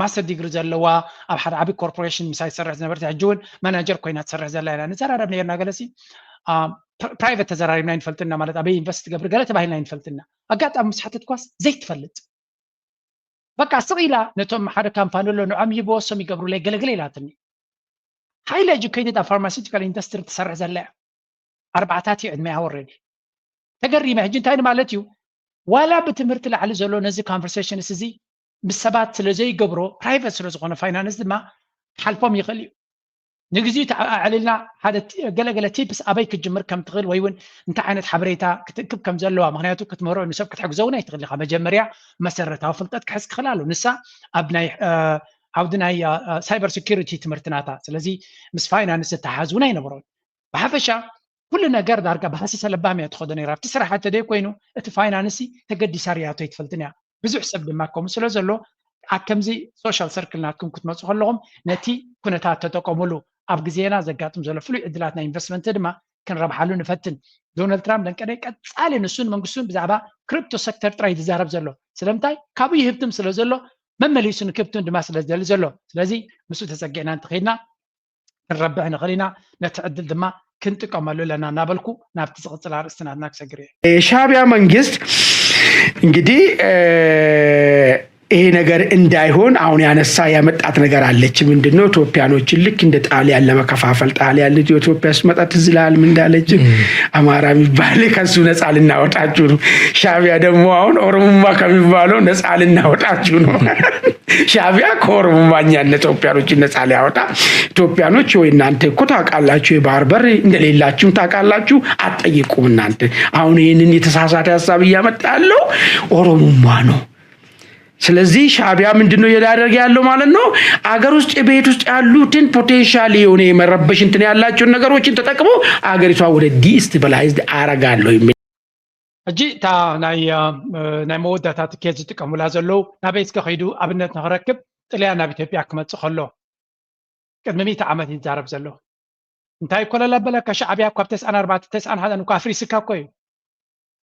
ማስተር ዲግሪ ዘለዋ ኣብ ሓደ ዓቢ ኮርፖሬሽን ምሳይ ትሰርሕ ዝነበረት ሕጂ እውን ማናጀር ኮይና ትሰርሕ ዘላ ኢና ንዘራረብ ነርና ገለሲ ፕራይቨት ተዘራሪብና ይንፈልጥና ማለት ኣበይ ኢንቨስት ትገብር ገለ ተባሂልና ይንፈልጥና ኣጋጣሚ ምስ ሓተትኳስ ዘይትፈልጥ በቃ ስቕ ኢላ ነቶም ሓደ ካምፓኒ ኣሎ ንዖም ይበወሶም ይገብሩለይ ገለገለ ኢላትኒ highly educated ኣብ pharmaceutical industry ትሰርሕ ዘላ እያ ኣርባዕታት እዩ ዕድመያ ወረዲ ተገሪመ ሕጂ እንታይ ማለት እዩ ዋላ ብትምህርቲ ላዕሊ ዘሎ ነዚ conversations እዚ ምስ ሰባት ስለ ዘይገብሮ private ስለ ዝኾነ finance ድማ ሓልፎም ይኽእል እዩ ንግዚኡ ተዓዕልልና ሓደ ገለገለ ቲፕስ ኣበይ ክትጅምር ከም ትኽእል ወይ እውን እንታይ ዓይነት ሓበሬታ ክትእክብ ከም ዘለዋ ምክንያቱ ክትምህሮ ንሰብ ክትሕግዞ እውን ኣይትኽእል ኢኻ መጀመርያ መሰረታዊ ፍልጠት ክሕዝ ክኽእል ኣሎ ንሳ ኣብ ናይ ዓውዲ ናይ cyber security ትምህርቲ ናታ ስለዚ ምስ finance ዝተሓዝ እውን ኣይነበሮን ብሓፈሻ ኩሉ ነገር ዳርጋ ብሃሰሰ ለባም እያ ትኸዶ ነይራ ኣብቲ ስራሓ ተደይ ኮይኑ እቲ finance ተገዲሳ ርያቶ ኣይትፈልጥን እያ ብዙሕ ሰብ ድማ ከምኡ ስለ ዘሎ ኣብ ከምዚ social circle ናትኩም ክትመፁ ከለኹም ነቲ ኩነታት ተጠቀሙሉ ኣብ ግዜና ዘጋጥም ዘሎ ፍሉይ ዕድላት ናይ ኢንቨስትመንት ድማ ክንረብሓሉ ንፈትን ዶናልድ ትራምፕ ለንቀደይ ቀፃሊ ንሱን መንግስቱን ብዛዕባ crypto sector ጥራይ ዝዛረብ ዘሎ ስለምንታይ ካብኡ ይህብትም ስለ ዘሎ መመሊሱ ንክብትን ድማ ስለ ዝደሊ ዘሎ ስለዚ ምስኡ ተፀጊዕና እንተኸይድና ክንረብሕ ንኽእል ኢና ነቲ ዕድል ድማ ክንጥቀመሉ ኣለና እናበልኩ ናብቲ ዝቕፅል ኣርእስቲ ናትና ክሰግር እየ የሻቢያ መንግስት እንግዲህ ይሄ ነገር እንዳይሆን አሁን ያነሳ ያመጣት ነገር አለች ምንድነው ኢትዮጵያኖችን ልክ እንደ ጣሊያን ለመከፋፈል ጣሊያን ልጅ ኢትዮጵያ ስመጣ ትዝላል ምን እንዳለች አማራ የሚባል ከሱ ነፃ ልናወጣችሁ ነው ሻቢያ ደግሞ አሁን ኦሮሙማ ከሚባለው ነፃ ልናወጣችሁ ነው ሻቢያ ከኦሮሙማኛነት ኢትዮጵያኖችን ነፃ ሊያወጣ ኢትዮጵያኖች ወይ እናንተ እኮ ታውቃላችሁ የባህር በር እንደሌላችሁም ታውቃላችሁ አትጠይቁም እናንተ አሁን ይህንን የተሳሳተ ሀሳብ እያመጣ ያለው ኦሮሙማ ነው ስለዚህ ሻቢያ ምንድነው እያደረገ ያለው ማለት ነው አገር ውስጥ ቤት ውስጥ ያሉትን potential የሆነ የመረበሽ እንትን ያላቸውን ነገሮችን ተጠቅሞ አገሪቷ ወደ destabilized አረጋለሁ የሚል ሕጂ እታ ናይ ናይ መወዳታት ኬዝ ዝጥቀሙላ ዘለዉ ናበይ እስከ ከይዱ ኣብነት ንክረክብ ጥልያን ናብ ኢትዮጵያ ክመፅእ ከሎ ቅድሚ ሚእቲ ዓመት ይዛረብ ዘሎ እንታይ ኮለል ኣበለካ ሻዕብያ እኳ ኣብ ተስዓን ኣርባዕተ ተስዓን ሓደን እኳ ኣፍሪስካ እኮ እዩ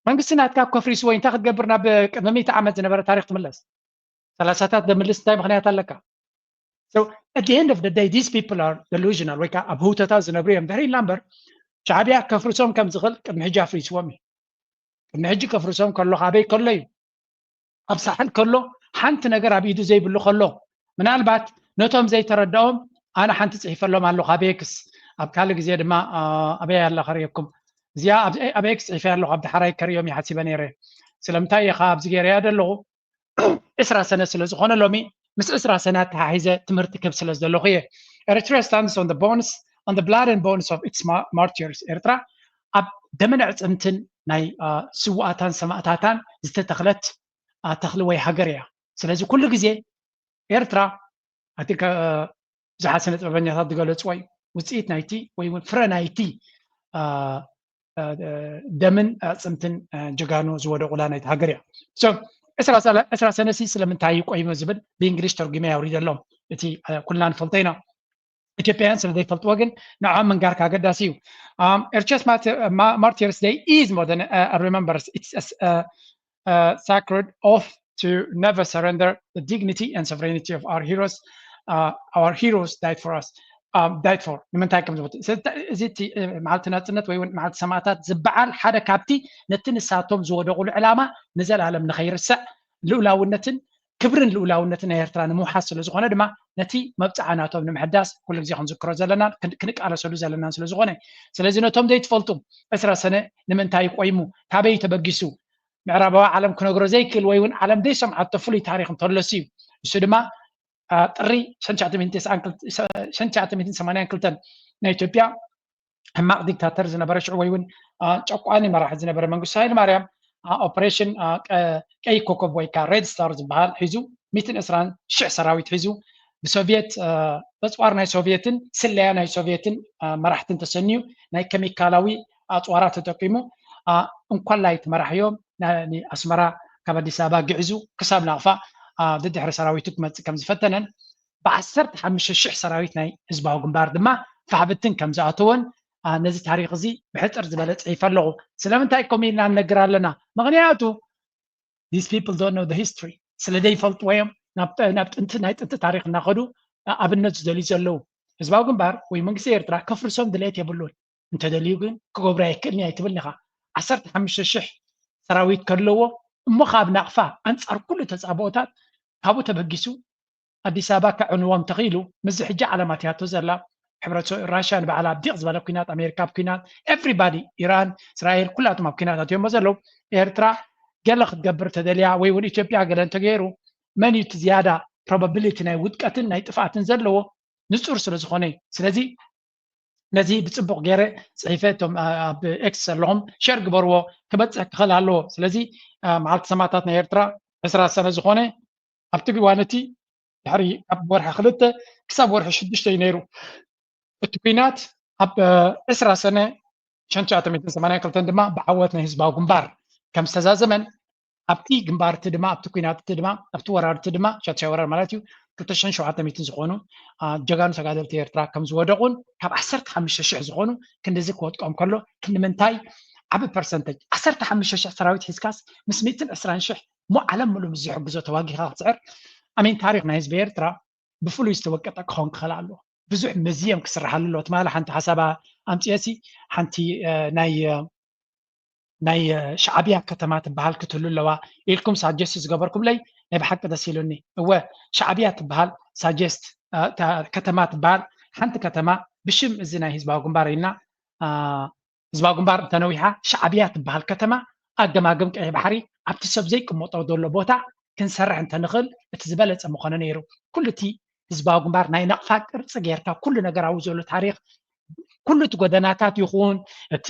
መንግስቲ ናትካ እኮ ኣፍሪስዎ እንታይ ክትገብር ናብ ቅድሚ ሚእቲ ዓመት ዝነበረ ታሪክ ትምለስ ሰላሳታት ዘምልስ እንታይ ምክንያት ኣለካ So at the end of the day, these people are delusional ወይ ከዓ ኣብ ህውተታት ዝነብሩ እዮም ድሕሪ ኢልና እምበር ሻዕብያ ከፍርሶም ከም ዝኽእል ቅድሚ ሕጂ ኣፍሪስዎም እዩ ቅድሚ ሕጂ ከፍርሶም ከሎ ካበይ ከሎ እዩ ኣብ ሳሕል ከሎ ሓንቲ ነገር ኣብ ኢዱ ዘይብሉ ከሎ ምናልባት ነቶም ዘይተረዳኦም ኣነ ሓንቲ ፅሒፈሎም ኣለኹ ኣብ ኤክስ ኣብ ካልእ ግዜ ድማ ኣበይ ኣላ ከርእየኩም እዚኣ ኣብ ኤክስ ፅሒፈ ኣለኹ ኣብ ዳሕራይ ከርእዮም ይሓሲበ ነይረ ስለምንታይ ኢኻ ኣብዚ ገይረያ ዘለኹ ዕስራ ሰነ ስለ ዝኾነ ሎሚ ምስ ዕስራ ሰነ ኣተሓሒዘ ትምህርቲ ክህብ ስለ ዘለኹ እየ Eritrea stands on the bones on the blood and bones of its martyrs ኤርትራ ኣብ ደምን ዕፅምትን ናይ ስዋኣታን ሰማእታታን ዝተተኽለት ተኽሊ ወይ ሃገር እያ ስለዚ ኩሉ ግዜ ኤርትራ ኣቲ ብዙሓት ስነ ጥበበኛታት ዝገለፅዎ እዩ ውፅኢት ናይቲ ወይ እውን ፍረ ናይቲ ደምን ኣዕፅምትን ጀጋኑ ዝወደቑላ ናይቲ ሃገር እያ ዕስራ ሰነሲ ስለምንታይ ቆይመ ዝብል ብእንግሊሽ ተርጉመ ኣውሪደሎም እቲ ኩልና ንፈልጦ ኢና ኢትዮጵያውያን ስለ ዘይፈልጥዎ ግን ንዖም ምንጋርካ ኣገዳሲ እዩ። Um, Eritrea's martyr, uh, ma- martyrs day is more than a, a remembrance. It's a, s- a, a sacred oath to never surrender the dignity and sovereignty of our heroes. Uh, our heroes died for us. Um, died for ንምንታይ ከም ዝሞቱ እዚ እቲ መዓልቲ ናፅነት ወይ እውን መዓልቲ ሰማእታት ዝበዓል ሓደ ካብቲ ነቲ ንሳቶም ዝወደቑሉ ዕላማ ንዘለኣለም ንኸይርስዕ ልኡላውነትን ክብርን ልኡላውነትን ናይ ኤርትራ ንምውሓስ ስለ ዝኾነ ድማ ነቲ መብፅዓ ናቶም ንምሕዳስ ኩሉ ግዜ ክንዝክሮ ዘለናን ክንቃለሰሉ ዘለናን ስለ ዝኾነ፣ ስለዚ ነቶም ዘይትፈልጡ ዕስራ ሰነ ንምንታይ ቆይሙ፣ ካበይ ተበጊሱ፣ ምዕራባዊ ዓለም ክነግሮ ዘይክእል ወይ እውን ዓለም ዘይሰምዓቶ ፍሉይ ታሪክ እንተሎሲ እዩ። እሱ ድማ ጥሪ ሸንሻተ ሚእትን ሰማንያን ክልተን ናይ ኢትዮጵያ ሕማቕ ዲክታተር ዝነበረ ሽዑ ወይ እውን ጨቋኒ መራሒ ዝነበረ መንግስቱ ሃይለ ማርያም ኦፕሬሽን ቀይ ኮከብ ወይ ከዓ ሬድ ስታር ዝበሃል ሒዙ ሚእትን ዕስራን ሽሕ ሰራዊት ሒዙ ብሶቪየት በፅዋር ናይ ሶቪየትን ስለያ ናይ ሶቪየትን መራሕትን ተሰንዩ ናይ ኬሚካላዊ ኣፅዋራ ተጠቂሙ እንኳላይ እቲ መራሕዮም ንኣስመራ ካብ ኣዲስ ኣበባ ግዕዙ ክሳብ ናቕፋ ደድሕሪ ሰራዊቱ ክመፅእ ከም ዝፈተነን ብዓሰርተ ሓሙሽተ ሽሕ ሰራዊት ናይ ህዝባዊ ግንባር ድማ ፋሕብትን ከም ዝኣተወን ነዚ ታሪክ እዚ ብሕፅር ዝበለ ፅሒፈ ኣለኹ። ስለምንታይ ከምኡ ኢልና ንነግር ኣለና? ምክንያቱ these people don't know the history። ስለ ዘይፈልጥዎ እዮም ናብ ጥንቲ ናይ ጥንቲ ታሪክ እናኸዱ ኣብነት ዝደልዩ ዘለዉ። ህዝባዊ ግንባር ወይ መንግስቲ ኤርትራ ከፍርሶም ድሌት የብሉን። እንተደልዩ ግን ክገብሮ ኣይክእልን እየ ኣይትብልን ኢኻ። ዓሰርተ ሓሙሽተ ሽሕ ሰራዊት ከለዎ እሞ ካብ ናቕፋ ኣንጻር ኩሉ ተጻብኦታት ካብኡ ተበጊሱ ኣዲስ ኣበባ ከዕንዎም ተኽኢሉ ምስዚ ሕጂ ዓለም ኣትያቶ ዘላ ሕብረተሰብ ራሽያ ንባዕላ ዲቕ ዝበለ ኩናት ኣሜሪካ ኣብ ኩናት everybody ኢራን እስራኤል ኩላቶም ኣብ ኩናት ኣትዮሞ ዘለዉ ኤርትራ ገለ ክትገብር ተደልያ ወይ እውን ኢትዮጵያ ገለ እንተገይሩ መን እዩ እቲ ዝያዳ probability ናይ ውድቀትን ናይ ጥፍኣትን ዘለዎ ንጹር ስለ ዝኾነ እዩ። ስለዚ ነዚ ብጽቡቅ ገይረ ጽሒፈ እቶም ኣብ ኤክስ ዘለኹም ሸር ግበርዎ ክበጽሕ ክኽእል ኣለዎ። ስለዚ መዓልቲ ሰማእታት ናይ ኤርትራ ዕስራ ሰነ ዝኾነ ኣብቲ ግዋን እቲ ድሕሪ ካብ ወርሒ ክልተ ክሳብ ወርሒ ሽዱሽተ እዩ ነይሩ እቲ ኩናት ኣብ ዕስራ ሰነ ሸንሻተ ሚእትን ሰማንያን ክልተን ድማ ብዓወት ናይ ህዝባዊ ግንባር ከም ዝተዛዘመን ኣብቲ ግንባር እቲ ድማ ኣብቲ ኩናት እቲ ድማ ኣብቲ ወራር እቲ ድማ ሻድሻይ ወራር ማለት እዩ ክልተ ሽሕን ሸውዓተ ሚእትን ዝኾኑ ጀጋኑ ተጋደልቲ ኤርትራ ከም ዝወደቑን ካብ ዓሰርተ ሓሙሽተ ሽሕ ዝኾኑ ክንድዚ ክወድቆም ከሎ ክንዲ ምንታይ ዓቢ ፐርሰንተጅ ዓሰርተ ሓሙሽተ ሽሕ ሰራዊት ሒዝካስ ምስ ሚእትን ዕስራን ሽሕ እሞ ዓለም ምሉእ ምስ ዝሕግዞ ተዋጊኻ ክትስዕር ኣሜን ታሪክ ናይ ህዝቢ ኤርትራ ብፍሉይ ዝተወቀጠ ክኸውን ክኽእል ኣለዎ። ብዙሕ መዝየም ክስርሓሉ ኣለዎ። ትማሊ ሓንቲ ሓሳብ ኣምፅኤሲ ሓንቲ ናይ ናይ ሻዕብያ ከተማ ትበሃል ክትህሉ ኣለዋ ኢልኩም ሳጀስት ዝገበርኩምለይ ናይ ብሓቂ ደስ ኢሉኒ። እወ ሻዕብያ ትበሃል ሳጀስት ከተማ ትበሃል ሓንቲ ከተማ ብሽም እዚ ናይ ህዝባዊ ግንባር ኢልና ህዝባዊ ግንባር እንተነዊሓ ሻዕብያ ትበሃል ከተማ ኣገማግም ቀይሕ ባሕሪ ኣብቲ ሰብ ዘይቅመጦ ዘሎ ቦታ ክንሰርሕ እንተንኽእል እቲ ዝበለፀ ምኾነ ነይሩ። ኩሉ እቲ ህዝባዊ ግንባር ናይ ናቕፋ ቅርፂ ጌርካ ኩሉ ነገር ኣብኡ ዘሎ ታሪክ ኩሉ እቲ ጎደናታት ይኹን እቲ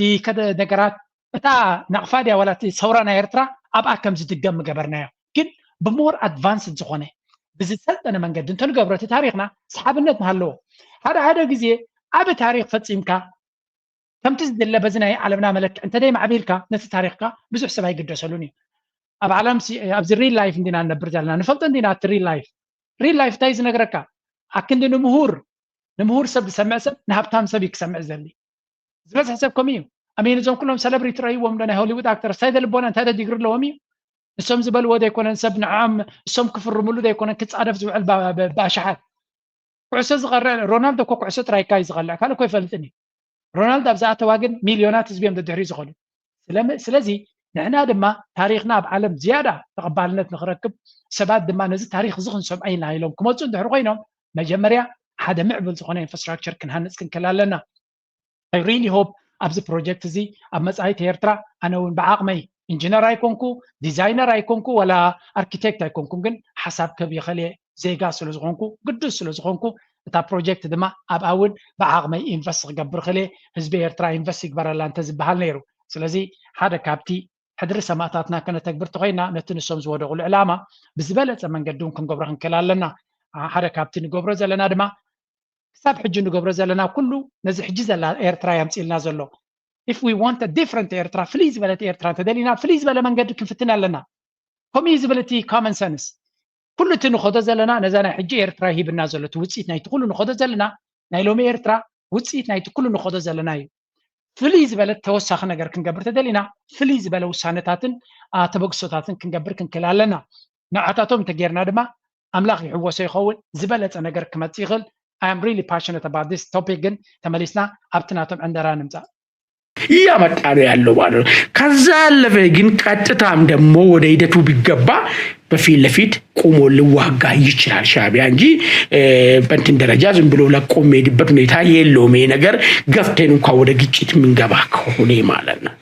ነገራት እታ ናቕፋ ድያ ዋላ እቲ ሰውራ ናይ ኤርትራ ኣብኣ ከም ዝድገም ምገበርናዮ ግን ብሞር ኣድቫንስድ ዝኾነ ብዝሰልጠነ መንገዲ እንተንገብሮ እቲ ታሪክና ሰሓብነት ንሃለዎ ሓደ ሓደ ግዜ ዓብ ታሪክ ፈፂምካ ከምቲ ዝድለ በዚ ናይ ዓለምና መለክዕ እንተደይ ማዕቢልካ ነቲ ታሪክካ ብዙሕ ሰብ ኣይግደሰሉን እዩ ኣብ ዓለም ኣብዚ ሪል ላይፍ እንዲና ንነብር ዘለና ንፈልጦ እንዲና እቲ ሪል ላይፍ ሪል ላይፍ እንታይ ዝነግረካ ኣክንዲ ንምሁር ንምሁር ሰብ ዝሰምዕ ሰብ ንሃብታም ሰብ እዩ ክሰምዕ ዘሊ ዝበዝሕ ሰብ ከምኡ እዩ ኣሜን እዞም ኩሎም ሰለብሪቲ ረእይዎም ዶ ናይ ሆሊውድ ኣክተር እንታይ ዘልቦና እንታይ ዲግሪ ኣለዎም እዩ ንሶም ዝበልዎ ዘይኮነን ሰብ ንዕም እሶም ክፍርምሉ ዘይኮነን ክፃደፍ ዝውዕል ብኣሽሓት ኩዕሶ ዝቐርዕ ሮናልዶ እኮ ኩዕሶ ጥራይካ እዩ ዝቐልዕ ካልእ እኮ ይፈልጥን እዩ ሮናልዶ ኣብ ዝኣተዋ ግን ሚልዮናት ህዝቢ እዮም ደድሕሪ ዝኸዱ ስለዚ ንሕና ድማ ታሪክና ኣብ ዓለም ዝያዳ ተቐባልነት ንክረክብ ሰባት ድማ ነዚ ታሪክ እዚ ክንሰምዖ ኢና ኢሎም ክመፁ እንድሕር ኮይኖም መጀመርያ ሓደ ምዕብል ዝኾነ ኢንፍራስትራክቸር ክንሃንፅ ክንክእል ኣለና I really hope ኣብዚ ፕሮጀክት እዚ ኣብ መፃኢት ኤርትራ ኣነ እውን ብዓቕመይ ኢንጂነር ኣይኮንኩ ዲዛይነር ኣይኮንኩ ወላ ኣርኪቴክት ኣይኮንኩም ግን ሓሳብ ክህብ ይኽእል እየ ዜጋ ስለ ዝኾንኩ ግዱስ ስለ ዝኾንኩ እታ ፕሮጀክት ድማ ኣብኣ እውን ብዓቕመይ ኢንቨስት ክገብር ክእል እየ ህዝቢ ኤርትራ ኢንቨስት ይግበረላ እንተዝበሃል ነይሩ ስለዚ ሓደ ካብቲ ሕድሪ ሰማእታትና ከነተግብር ተኾይና ነቲ ንሶም ዝወደቑሉ ዕላማ ብዝበለፀ መንገዲ እውን ክንገብሮ ክንክእል ኣለና ሓደ ካብቲ ንገብሮ ዘለና ድማ ክሳብ ሕጂ ንገብሮ ዘለና ኩሉ ነዚ ሕጂ ዘላ ኤርትራ የምፅልና ዘሎ if we want a different ኤርትራ ፍልይ ዝበለት ኤርትራ እንተደሊና ፍልይ ዝበለ መንገዲ ክንፍትን ኣለና ከምኡ እዩ ዝብል እቲ common sense ኩሉ እቲ ንኸዶ ዘለና ነዛ ናይ ሕጂ ኤርትራ ሂብና ዘሎ እቲ ውፅኢት ናይቲ ኩሉ ንኸዶ ዘለና ናይ ሎሚ ኤርትራ ውፅኢት ናይቲ ኩሉ ንኸዶ ዘለና እዩ። ፍልይ ዝበለ ተወሳኺ ነገር ክንገብር ተደሊና ፍልይ ዝበለ ውሳነታትን ተበግሶታትን ክንገብር ክንክእል ኣለና። ንዓታቶም እንተጌርና ድማ ኣምላኽ ይሕወሶ ይኸውን ዝበለፀ ነገር ክመፅእ ይኽእል። I am really passionate about this topic። ግን ተመሊስና ኣብቲ ናቶም ዕንደራ ንምፃእ። እያመጣ ነው ያለው ማለት ነው። ከዛ ያለፈ ግን ቀጥታም ደግሞ ወደ ሂደቱ ቢገባ በፊት ለፊት ቆሞ ሊዋጋ ይችላል ሻዕቢያ እንጂ በእንትን ደረጃ ዝም ብሎ ለቆ የሚሄድበት ሁኔታ የለውም። ይሄ ነገር ገፍተን እንኳ ወደ ግጭት የምንገባ ከሆነ ማለት ነው።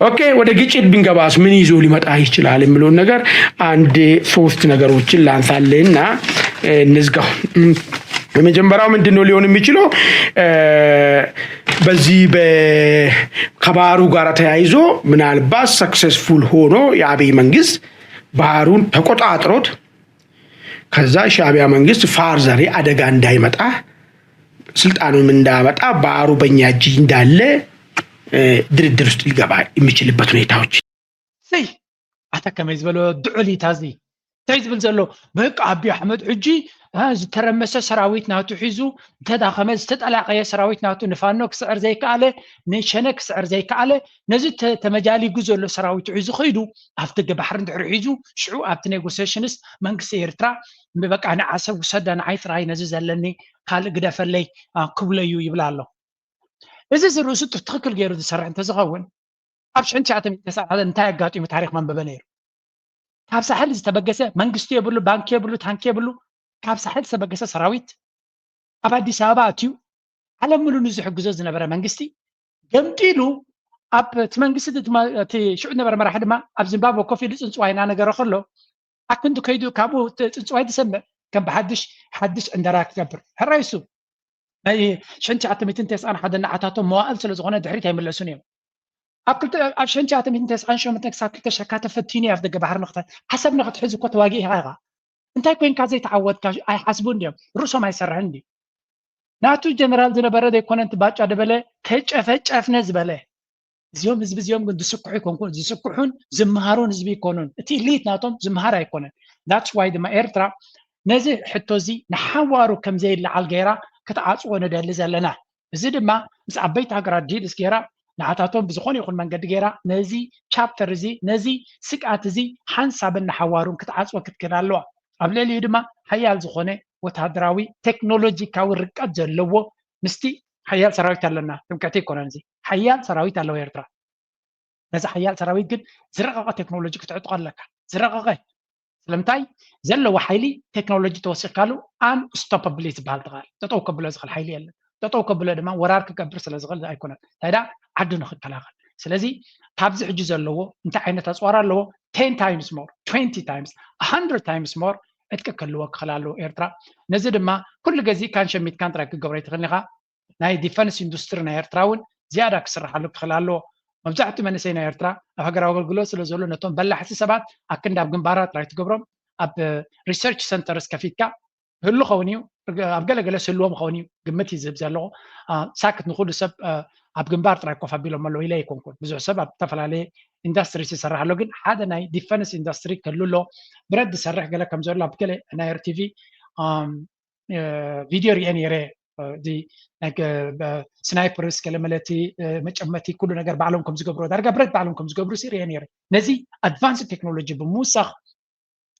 ኦኬ፣ ወደ ግጭት ብንገባስ ምን ይዞ ሊመጣ ይችላል የሚለውን ነገር አንድ ሶስት ነገሮችን ላንሳልህና እንዝጋው። የመጀመሪያው ምንድን ነው ሊሆን የሚችለው? በዚህ ከባህሩ ጋር ተያይዞ ምናልባት ሰክሰስፉል ሆኖ የአብይ መንግስት ባህሩን ተቆጣጥሮት ከዛ ሻዕቢያ መንግስት ፋርዘር አደጋ እንዳይመጣ ስልጣኑም እንዳመጣ ባህሩ በእኛ እጅ እንዳለ ድርድር ውስጥ ሊገባ የሚችልበት ሁኔታዎች ስይ ኣታ ከመይ ዝበለ ድዑል እዩ ታዚ እንታይ ዝብል ዘሎ በቃ ኣቢ ኣሕመድ ሕጂ ዝተረመሰ ሰራዊት ናቱ ሒዙ ዝተዳኸመ ዝተጠላቀየ ሰራዊት ናቱ ንፋኖ ክስዕር ዘይከኣለ ንሸነ ክስዕር ዘይከኣለ ነዚ ተመጃሊጉ ዘሎ ሰራዊት ሒዙ ከይዱ ኣብ ደገ ባሕሪ እንድሕሪ ሒዙ ሽዑ ኣብቲ ኔጎሴሽንስ መንግስቲ ኤርትራ በቃ ንዓሰብ ውሰዳ ንዓይ ጥራይ ነዚ ዘለኒ ካልእ ግደፈለይ ክብሎ እዩ ይብል ኣሎ። እዚ ዝርእሱ ትኽክል ገይሩ ዝሰርሕ እንተዝኸውን ኣብ ሽሕን ትሽዓተ ሚእትን ተስዓን ሓደ እንታይ ኣጋጢሙ ታሪኽ መንበበ ነይሩ? ካብ ሳሕል ዝተበገሰ መንግስቲ የብሉ፣ ባንኪ የብሉ፣ ታንኪ የብሉ፣ ካብ ሳሕል ዝተበገሰ ሰራዊት ኣብ ኣዲስ ኣበባ ኣትዩ ዓለም ምሉ ንዝሕግዞ ዝነበረ መንግስቲ ገምጢሉ ኣብ እቲ መንግስቲ እቲ ሽዑ ዝነበረ መራሒ ድማ ኣብ ዚምባብወ ኮፍ ኢሉ ፅንፅዋይ እናነገረ ከሎ ኣክንዲ ከይዱ ካብኡ ፅንፅዋይ ዝሰምዕ ከም ብሓድሽ ሓድሽ ዕንደራ ክገብር ሕራይ እሱ ናይ ሽሕን ትሽዓተ ሚእትን ተስዓን ሓደ ንዓታቶም መዋእል ስለ ዝኾነ ድሕሪት ኣይምለሱን እዮም። ኣብ ክልተ ኣብ ሽሕን ትሽዓተ ሚእትን ተስዓን ሸሞንተን ክሳብ ክልተ ሸካ ተፈቲኑ ኣብ ደገ ባሕሪ ንክተ ዓሰብ ንክትሕዝ እኮ ተዋጊእካ ኢኻ። እንታይ ኮይንካ ዘይተዓወትካ ኣይሓስቡን ድዮም? ርእሶም ኣይሰርሕን ድዩ? ናቱ ጀነራል ዝነበረ ዘይኮነ እቲ ባጫ ደበለ ተጨፈጨፍነ ዝበለ እዚኦም ህዝቢ እዚኦም ግን ዝስክሑ ይኮንኩን ዝስክሑን ዝምሃሩን ህዝቢ ይኮኑን። እቲ ኢሊት ናቶም ዝምሃር ኣይኮነን። That's why ድማ ኤርትራ ነዚ ሕቶ እዚ ንሓዋሩ ከም ዘይለዓል ገይራ ክትዓጽዎ ንደሊ ዘለና። እዚ ድማ ምስ ዓበይቲ ሃገራት ዲልስ ገይራ ንዓታቶም ብዝኾነ ይኹን መንገዲ ገይራ ነዚ ቻፕተር እዚ ነዚ ስግኣት እዚ ሓንሳብን ንሓዋሩን ክትዓጽዎ ክትክእል ኣለዋ። ኣብ ልዕሊኡ ድማ ሓያል ዝኾነ ወታደራዊ ቴክኖሎጂካዊ ርቀት ዘለዎ ምስቲ ሓያል ሰራዊት ኣለና ትምክሕቲ ኣይኮነን። እዚ ሓያል ሰራዊት ኣለዋ ኤርትራ። ነዚ ሓያል ሰራዊት ግን ዝረቐቐ ቴክኖሎጂ ክትዕጥቆ ኣለካ። ዝረቐቐ ስለምንታይ ዘለዎ ሓይሊ ቴክኖሎጂ ተወሲኽካሉ ኣንስቶፐብሊ ዝበሃል ትኽእል ጠጠው ከብሎ ዝኽእል ሓይሊ የለን። ጠጠው ከብሎ ድማ ወራር ክገብር ስለ ዝኽእል ኣይኮነን እንታይ ዳ ዓዱ ንክከላኸል። ስለዚ ካብዚ ሕጂ ዘለዎ እንታይ ዓይነት ኣፅዋር ኣለዎ ten times more twenty times hundred times more ዕጥቂ ክህልዎ ክኽእል ኣለዎ ኤርትራ። ነዚ ድማ ኩሉ ገዚእካን ሸሚትካን ጥራይ ክገብሮ ኣይትኽእልን ኢኻ። ናይ ዲፈንስ ኢንዱስትሪ ናይ ኤርትራ እውን ዝያዳ ክስርሓሉ ክኽእል ኣለዎ። መብዛሕትኡ መንእሰይ ናይ ኤርትራ ኣብ ሃገራዊ ኣገልግሎት ስለ ዘሎ ነቶም በላሕቲ ሰባት ኣክንዲ ኣብ ግንባራት ጥራይ ትገብሮም ኣብ ሪሰርች ሰንተርስ ከፊትካ ክህሉ ኸውን እዩ። ኣብ ገለገለ ስልዎም ኸውን እዩ ግምት እዩ ዝህብ ዘለኹ። ሳክት ንኩሉ ሰብ ኣብ ግንባር ጥራይ ኮፍ ኣቢሎም ኣለዉ ኢለ ኣይኮንኩን። ብዙሕ ሰብ ኣብ ዝተፈላለየ ኢንዳስትሪ ዝሰርሕ ኣሎ፣ ግን ሓደ ናይ ዲፈንስ ኢንዳስትሪ ክህሉ ኣሎ። ብረት ዝሰርሕ ገለ ከም ዘሎ ኣብ ገለ ናይ ኤርቲቪ ቪድዮ ሪኤ ነይረ። እዚ ስናይፐርስ ገለ መለቲ መጨመቲ ኩሉ ነገር ባዕሎም ከም ዝገብሩ ዳርጋ ብረት ባዕሎም ከም ዝገብሩ ሲ ሪኤ ነይረ። ነዚ ኣድቫንስ ቴክኖሎጂ ብምውሳኽ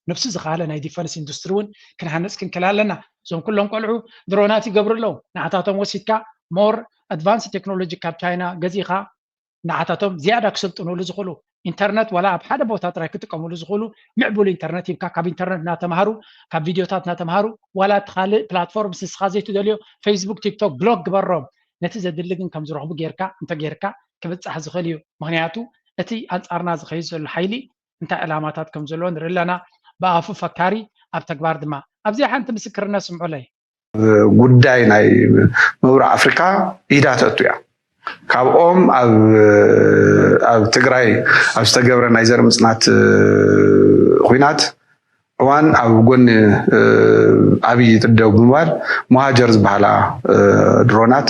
ነብሱ ዝኻለ ናይ ዲፈንስ ኢንዱስትሪ እውን ክንሃንፅ ክንክእል ኣለና። እዞም ኩሎም ቆልዑ ድሮናት ይገብሩ ኣለዉ። ንዓታቶም ወሲድካ ሞር ኣድቫንስ ቴክኖሎጂ ካብ ቻይና ገዚእኻ ንዓታቶም ዝያዳ ክሰልጥኑሉ ዝኽእሉ ኢንተርነት ዋላ ኣብ ሓደ ቦታ ጥራይ ክጥቀሙሉ ዝኽእሉ ምዕቡል ኢንተርነት ሂብካ ካብ ኢንተርነት እናተምሃሩ ካብ ቪድዮታት እናተምሃሩ ዋላ እቲ ካልእ ፕላትፎርም ንስኻ ዘይትደልዮ ፌስቡክ ቲክቶክ ብሎክ ግበሮም። ነቲ ዘድሊ ግን ከም ዝረኽቡ ጌርካ እንተጌርካ ክብፃሕ ዝኽእል እዩ። ምክንያቱ እቲ ኣንፃርና ዝኸይድ ዘሎ ሓይሊ እንታይ ዕላማታት ከም ዘለዎ ንርኢ ኣለና። ብኣፉ ፈካሪ ኣብ ተግባር ድማ ኣብዚኣ ሓንቲ ምስክርነት ስምዑለይ። ጉዳይ ናይ ምብራቕ ኣፍሪካ ኢዳ ተእቱ እያ። ካብኦም ኣብ ትግራይ ኣብ ዝተገብረ ናይ ዘር ምፅናት ኩናት እዋን ኣብ ጎኒ ኣብይ ጥደው ብምባል መሃጀር ዝበሃላ ድሮናት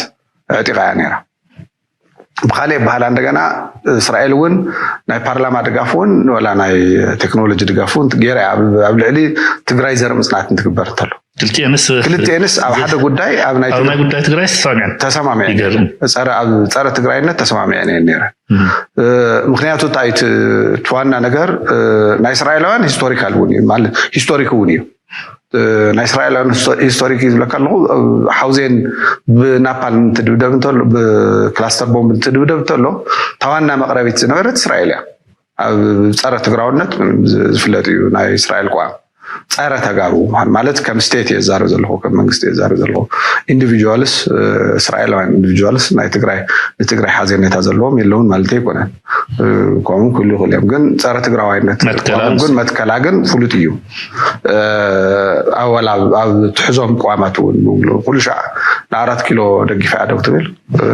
ኣዕጢቓ እያ ነይራ። ብካሊእ በሃላ እንደገና እስራኤል እውን ናይ ፓርላማ ድጋፍ እውን ወላ ናይ ቴክኖሎጂ ድጋፍ እውን ገይራ እያ ኣብ ልዕሊ ትግራይ ዘር ምፅናት እንትግበር እንተሎ ክልቲኤንስ ክልቲኤንስ ኣብ ሓደ ጉዳይ ኣብ ናይ ኣብ ናይ ጉዳይ ትግራይ ተሰማሚዐን ተሰማሚዐን ይገርም። ጸረ ኣብ ጸረ ትግራይነት ተሰማሚዐን እየን ነይረን። ምክንያቱ እንታይ እቲ እቲ ዋና ነገር ናይ እስራኤላውያን ሂስቶሪካል እውን እዩ ማለት ሂስቶሪክ እውን እዩ። ናይ እስራኤላውያን ሂስቶሪክ እዩ ዝብለካ ኣለኹ። ሓውዜን ብናፓልም ትድብደብ እንተሎ ብክላስተር ቦምብ ትድብደብ እንተሎ ታዋና መቅረቢት ዝነበረት እስራኤል እያ። ኣብ ጸረ ትግራውነት ዝፍለጥ እዩ ናይ እስራኤል ቋም ጸረ ተጋሩ ማለት ከም ስቴት እየ ዝዛረብ ዘለኹ ከም መንግስቲ እየ ዝዛረብ ዘለኹ። ኢንዲቪጁዋልስ እስራኤላውያን ኢንዲቪጁዋልስ ናይ ትግራይ ንትግራይ ሓዘኔታ ዘለዎም የለውን ማለት ኣይኮነን። ከምኡ ክህሉ ይኽእል እዮም ግን ጸረ ትግራዋይነት መትከላ ቋሞም ግን መትከላ ግን ፍሉጥ እዩ። ኣወላ ኣብ ትሕዞም ቋማት እውን ኩሉ ሻዕ ንኣራት ኪሎ ደግፋ እያ ዶ ክትብል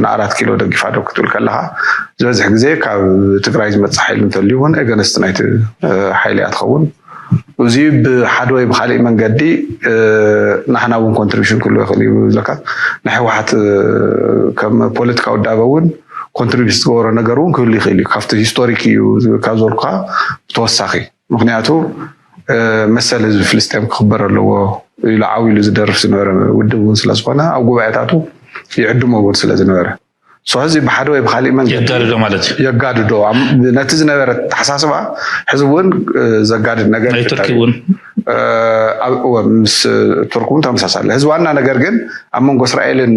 ንኣራት ኪሎ ደግፋ ዶ ክትብል ከለካ ዝበዝሕ ግዜ ካብ ትግራይ ዝመፅእ ሓይሊ እንተልዩ እውን ኤገነስት ናይቲ ሓይሊ እያ ትኸውን። እዚ ብሓደ ወይ ብካሊእ መንገዲ ናህና እውን ኮንትሪቢሽን ክህልዎ ይኽእል እዩ ዝብለካ ናይ ህወሓት ከም ፖለቲካዊ ውዳበ እውን ኮንትሪቢዩት ዝገበሮ ነገር እውን ክህሉ ይኽእል እዩ ካብቲ ሂስቶሪክ እዩ ካብ ዘልኩካ ብተወሳኺ ምክንያቱ መሰል ህዝቢ ፍልስጤም ክኽበር ኣለዎ ኢሉ ዓው ኢሉ ዝደርፍ ዝነበረ ውድብ እውን ስለዝኾነ ኣብ ጉባኤታቱ ይዕድሞ እውን ስለዝነበረ ሕዚ ብሓደ ወይ ብካሊእ መንገዲ የጋድዶ ማለት እዩ የጋድዶ ነቲ ዝነበረ ተሓሳስባ ሕዚ እውን ዘጋድድ ነገር ናይ ቱርኪ እውን ምስ ቱርክ እውን ተመሳሳሊ ሕዚ ዋና ነገር ግን ኣብ መንጎ እስራኤልን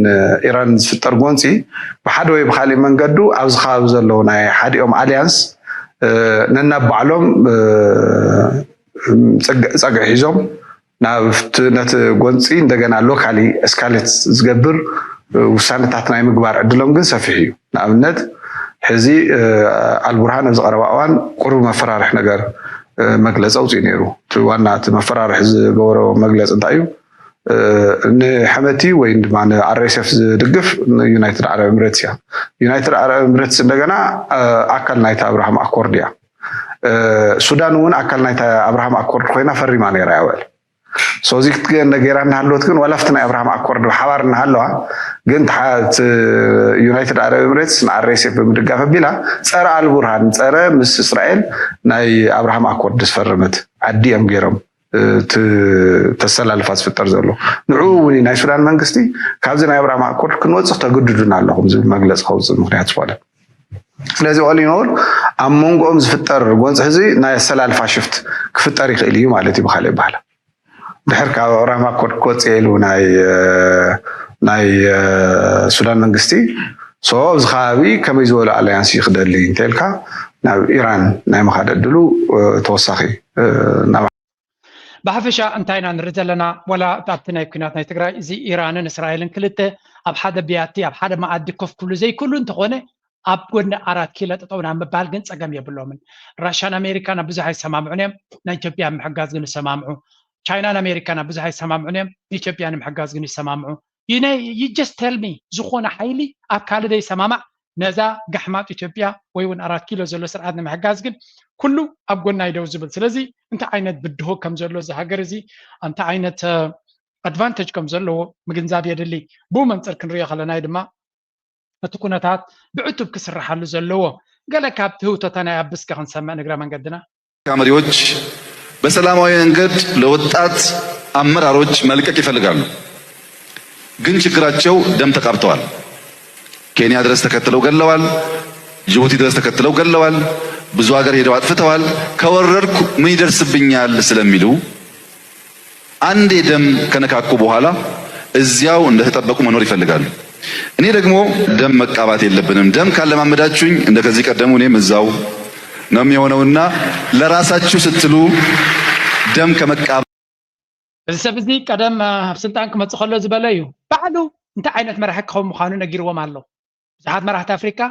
ኢራን ዝፍጠር ጎንፂ ብሓደ ወይ ብካሊእ መንገዱ ኣብዚ ከባቢ ዘለዉ ናይ ሓዲኦም ኣሊያንስ ነናብ ባዕሎም ፀግዒ ሒዞም ናብ ነቲ ጎንፂ እንደገና ሎካሊ እስካሌት ዝገብር ውሳነታት ናይ ምግባር ዕድሎም ግን ሰፊሕ እዩ። ንኣብነት ሕዚ ኣልቡርሃን ኣብዚ ቀረባ እዋን ቁሩብ መፈራርሒ ነገር መግለፂ ኣውፅኡ ነይሩ። እቲ ዋና እቲ መፈራርሒ ዝገበሮ መግለፂ እንታይ እዩ? ንሐመቲ ወይ ድማ ንኣርኤስኤፍ ዝድግፍ ዩናይትድ ዓረብ ኤምሬትስ እያ። ዩናይትድ ዓረብ ኤምሬትስ እንደገና ኣካል ናይቲ ኣብርሃም ኣኮርድ እያ። ሱዳን እውን ኣካል ናይቲ ኣብርሃም ኣኮርድ ኮይና ፈሪማ ነይራ እያ በል። ሶዚ ክትገ ነጌራ እናሃለወት ግን ዋላ ኣብቲ ናይ ኣብርሃም ኣኮርድ ብሓባር እናሃለዋ ግን ዩናይትድ ዓረብ ኤምሬትስ ንኣርኤስኤፍ ብምድጋፍ ኣቢላ ፀረ ኣልቡርሃን ፀረ ምስ እስራኤል ናይ ኣብርሃም ኣኮርድ ዝፈረመት ዓዲ እዮም ገይሮም ተሰላልፋ ዝፍጠር ዘሎ ንዕኡ እውን ናይ ሱዳን መንግስቲ ካብዚ ናይ ኣብርሃም ኣኮርድ ክንወፅእ ተግድዱና ኣለኹም ዝብል መግለፂ ከውፅእ ምክንያት ዝኾነ ስለዚ ኦሊኖል ኣብ መንጎኦም ዝፍጠር ጎንፂ ሕዚ ናይ ኣሰላልፋ ሽፍት ክፍጠር ይኽእል እዩ ማለት እዩ ብካልእ ይበሃል ድሕር ካብ ኣብርሃም ኣኮርድ ክወፅእ ኢሉ ናይ ናይ ሱዳን መንግስቲ ሶ ኣብዚ ከባቢ ከመይ ዝበሉ ኣላያንስ ክደሊ እንተልካ ናብ ኢራን ናይ ምኻድ ዕድሉ ተወሳኺ ናብ ብሓፈሻ እንታይ ኢና ንርኢ ዘለና ዋላ ኣብቲ ናይ ኩናት ናይ ትግራይ እዚ ኢራንን እስራኤልን ክልተ ኣብ ሓደ ብያቲ ኣብ ሓደ መኣዲ ኮፍ ክብሉ ዘይክእሉ እንተኾነ ኣብ ጎኒ ኣራት ኪሎ ጠጠው ናብ ምባል ግን ፀገም የብሎምን። ራሻን ኣሜሪካን ኣብ ብዙሕ ኣይሰማምዑን እዮም፣ ናይ ኢትዮጵያ ምሕጋዝ ግን ይሰማምዑ። ቻይናን ኣሜሪካን ኣብ ብዙሕ ኣይሰማምዑን እዮም፣ ንኢትዮጵያ ንምሕጋዝ ግን ይሰማምዑ። You know, you just tell me ዝኾነ ሓይሊ ኣብ ካልእ ዘይሰማማዕ ነዛ ጋሕማጥ ኢትዮጵያ ወይ እውን ኣራት ኪሎ ዘሎ ስርዓት ንምሕጋዝ ግን ኩሉ ኣብ ጎናይ ደው ዝብል። ስለዚ እንታይ ዓይነት ብድሆ ከም ዘሎ እዚ ሃገር እዚ እንታይ ዓይነት ኣድቫንቴጅ ከም ዘለዎ ምግንዛብ የድሊ። ብኡ መንፅር ክንሪኦ ከለናይ ድማ እቲ ኩነታት ብዕቱብ ክስርሓሉ ዘለዎ ገለ ካብ ትህውተታ ናይ ኣብስከ ክንሰምዕ ንግረ መንገድና መሪዎች በሰላማዊ መንገድ ለወጣት አመራሮች መልቀቅ ይፈልጋሉ። ግን ችግራቸው ደም ተቃብተዋል። ኬንያ ድረስ ተከትለው ገለዋል። ጅቡቲ ድረስ ተከትለው ገለዋል። ብዙ ሀገር ሄደው አጥፍተዋል። ከወረድኩ ምን ይደርስብኛል ስለሚሉ አንዴ ደም ከነካኩ በኋላ እዚያው እንደተጠበቁ መኖር ይፈልጋሉ። እኔ ደግሞ ደም መቃባት የለብንም። ደም ካለማመዳችሁኝ እንደ ከዚህ ቀደሙ እኔም እዛው ነው የሚሆነውና ለራሳችሁ ስትሉ ደም ከመቃባት እዚ ሰብ እዚ ቀደም ኣብ ስልጣን ክመፅእ ከሎ ዝበለ እዩ። ባዕሉ እንታይ ዓይነት መራሒ ክኸውን ምዃኑ ነጊርዎም ኣሎ። ብዙሓት መራሕቲ ኣፍሪካ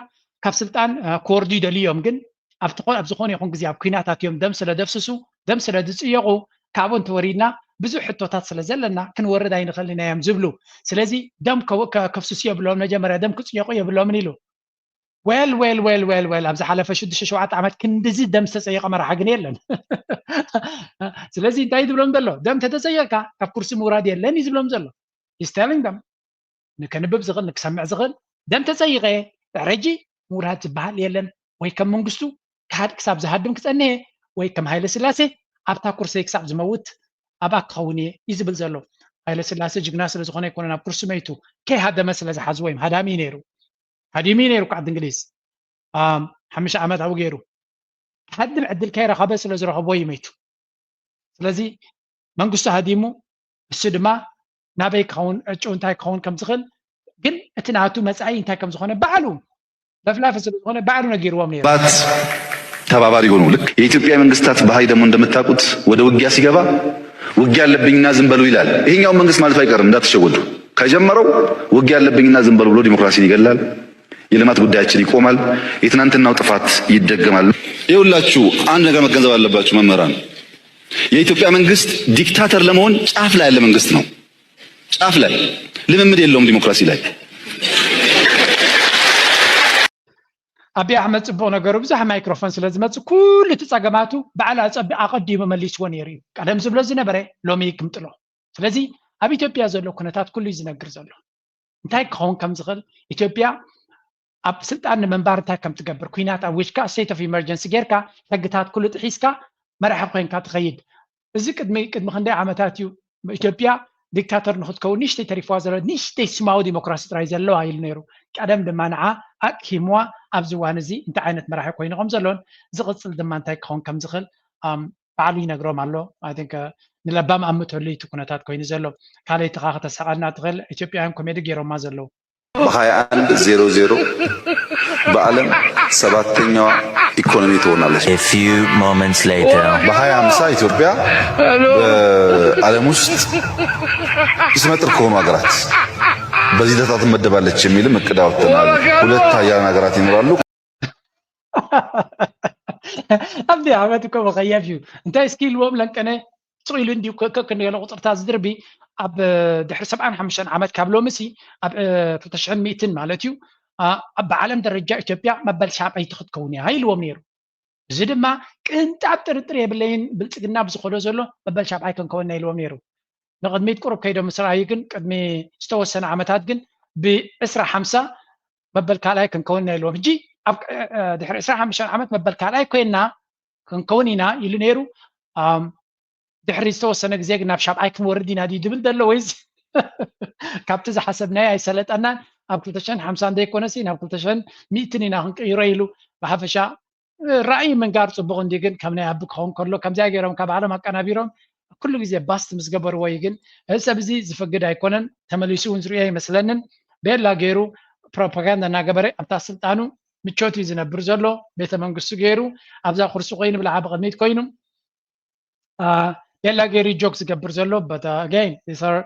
ካብ ስልጣን ክወርዱ ይደልዩ እዮም፣ ግን ኣብ ዝኾነ ይኹን ግዜ ኣብ ኩናት ኣትዮም ደም ስለ ደፍስሱ፣ ደም ስለ ዝፅየቑ ካብኡ እንተወሪድና ብዙሕ ሕቶታት ስለ ዘለና ክንወርድ ኣይንኽእልን ኢና እዮም ዝብሉ። ስለዚ ደም ከፍስሱ የብሎም፣ መጀመርያ ደም ክፅየቑ የብሎምን ኢሉ። ዌል ዌል ዌል ዌል ዌል ኣብ ዝሓለፈ ሽዱሽተ ሸውዓተ ዓመት ክንድዚ ደም ዝተፀየቐ መራሒ ግን የለን። ስለዚ እንታይ ዝብሎም ዘሎ ደም ተተፀየቕካ ካብ ኩርሲ ምውራድ የለን እዩ ዝብሎም ዘሎ። He's telling them ንከንብብ ዝኽእል ንክሰምዕ ዝኽእል ደም ተፀይቐ ድሕረጂ ምውራድ ዝበሃል የለን ወይ ከም መንግስቱ ክሳብ ዝሃድም ክፀንየ ወይ ከም ሃይለ ስላሴ ኣብታ ኩርሰይ ክሳብ ዝመውት ኣብኣ ክኸውን እየ እዩ ዝብል ዘሎ። ሃይለ ስላሴ ጅግና ስለ ዝኾነ ኣይኮነን ኣብ ኩርሲ መይቱ፣ ከይሃደመ ስለ ዝሓዝዎ እዮም። ሃዳሚ እዩ ነይሩ። ሃዲሙ እዩ ነይሩ እኮ ዓዲ እንግሊዝ። ኣም፣ ሓሙሽተ ዓመት ኣብኡ ገይሩ። ሃድም ዕድል ከይረኸበ ስለ ዝረኸቦ እዩ መይቱ። ስለዚ መንግስቱ ሃዲሙ፣ እሱ ድማ ናበይ ክኸውን፣ ዕጭኡ እንታይ ክኸውን ከም ዝኽእል፣ ግን እቲ ናቱ መጻኢ እንታይ ከም ዝኾነ ባዕሉ ለፍላፊ ስለ ዝኾነ ባዕሉ ነጊርዎም ነይሩ። ባት ተባባሪ ሆኑ። ልክ የኢትዮጵያ መንግስታት ባህሪ ደግሞ እንደምታውቁት ወደ ውጊያ ሲገባ ውጊያ አለብኝና ዝም በሉ ይላል። ይሄኛው መንግስት ማለት አይቀርም እንዳትሸወዱ። ከጀመረው ውጊያ አለብኝና ዝም በሉ ብሎ ዲሞክራሲን ይገላል። የልማት ጉዳያችን ይቆማል። የትናንትናው ጥፋት ይደገማል። ይኸውላችሁ አንድ ነገር መገንዘብ አለባችሁ መምህራን። የኢትዮጵያ መንግስት ዲክታተር ለመሆን ጫፍ ላይ ያለ መንግስት ነው። ጫፍ ላይ ልምምድ የለውም ዲሞክራሲ ላይ። ኣብይ ኣሕመድ ጽቡቕ ነገሩ ብዙሕ ማይክሮፎን ስለ ዝመጽእ ኩሉ እቲ ጸገማቱ ባዕሉ ኣጸቢ ኣቐዲሙ መሊስዎ ነይሩ እዩ። ቀደም ዝብሎ ዝነበረ ሎሚ ይግምጥሎ። ስለዚ ኣብ ኢትዮጵያ ዘሎ ኩነታት ኩሉ እዩ ዝነግር ዘሎ። እንታይ ክኸውን ከም ዝኽእል ኢትዮጵያ ኣብ ስልጣን ንምንባር እንታይ ከም ትገብር፣ ኩናት ኣብ ውሽካ state of emergency ጌርካ ሕግታት ኩሉ ጥሒስካ መራሒ ኮይንካ ትኸይድ። እዚ ቅድሚ ቅድሚ ክንደይ ዓመታት እዩ ኢትዮጵያ ዲክታተር ንክትከውን ንእሽተይ ተሪፍዋ ዘሎ ንእሽተይ ስማዊ ዲሞክራሲ ጥራይ ዘለዋ ኢሉ ነይሩ። ቀደም ድማ ንዓ ኣቅሂምዋ ኣብዚ እዋን እዚ እንታይ ዓይነት መራሒ ኮይኑ ከም ዘሎን ዝቕጽል ድማ እንታይ ክኸውን ከም ዝኽእል ኣም፣ ባዕሉ ይነግሮም ኣሎ። I think ንለባም ኣምተሉ እቲ ኩነታት ኮይኑ ዘሎ ካልኣይ ትኻ ከተስሕቐልና ትኽእል ኢትዮጵያውያን ኮሜዲ ገይሮማ ዘለዉ። በ21 ዜሮ ዜሮ በዓለም ሰባተኛዋ ኢኮኖሚ ትሆናለች። A few moments later. በ2050 ኢትዮጵያ በዓለም ውስጥ ስመጥር ከሆኑ ሀገራት በዚህ ደረጃ ትመደባለች የሚልም እቅድ አውጥተናል። ሁለት ሀያላን ሀገራት ይኖራሉ። ኣብይ ኣሕመድ እኮ መኸየፍ እዩ። እንታይ እስኪ ኢልዎም ለንቀነ ስቕ ኢሉ እንዲሁ ከክንገለ ቁፅርታት ዝድርቢ ኣብ ድሕሪ ሰብዓን ሓሙሽተን ዓመት ካብ ሎምሲ ኣብ ክልተ ሽሕን ሚእትን ማለት እዩ ኣብ ብዓለም ደረጃ ኢትዮጵያ መበል ሻብዐይቲ ክትከውን እያ ኢልዎም ነይሩ። እዚ ድማ ቅንጣብ ጥርጥር የብለይን ብልፅግና ብዝኸዶ ዘሎ መበል ሻብዓይ ክንከውን ኢና ኢልዎም ነይሩ። ንቕድሚት ቁሩብ ከይዶም ምስ ረኣዩ ግን ቅድሚ ዝተወሰነ ዓመታት ግን ብዕስራ ሓምሳ መበል ካልኣይ ክንከውን ኢና ኢልዎም። ሕጂ ኣብ ድሕሪ ዕስራን ሓሙሽተን ዓመት መበል ካልኣይ ኮይንና ክንከውን ኢና ኢሉ ነይሩ። ድሕሪ ዝተወሰነ ግዜ ግን ናብ ሻብዓይ ክንወርድ ኢና ድዩ ድብል ዘሎ ወይስ ካብቲ ዝሓሰብናዮ ኣይሰለጠናን ኣብ ክልተ ሽሕን ሓምሳን ዘይኮነሲ ናብ ክልተ ሽሕን ሚእትን ኢና ክንቅይሮ ኢሉ ብሓፈሻ ራእይ ምንጋር ፅቡቕ እንዲ ግን ከም ናይ ኣቢ ክኸውን ከሎ ከምዚኣ ገይሮም ካብ ዓለም ኣቀናቢሮም ኩሉ ግዜ ባስት ምስ ገበርዎ እዩ ግን እዚ ሰብ እዚ ዝፈግድ ኣይኮነን ተመሊሱ እውን ዝርእዮ ኣይመስለንን ቤላ ገይሩ ፕሮፓጋንዳ እናገበረ ኣብታ ስልጣኑ ምቾት እዩ ዝነብር ዘሎ ቤተ መንግስቱ ገይሩ ኣብዛ ኩርሲ ኮይኑ ብልዓ ብቕድሚት ኮይኑ ቤላ ገይሩ ጆክ ዝገብር ዘሎ but again these are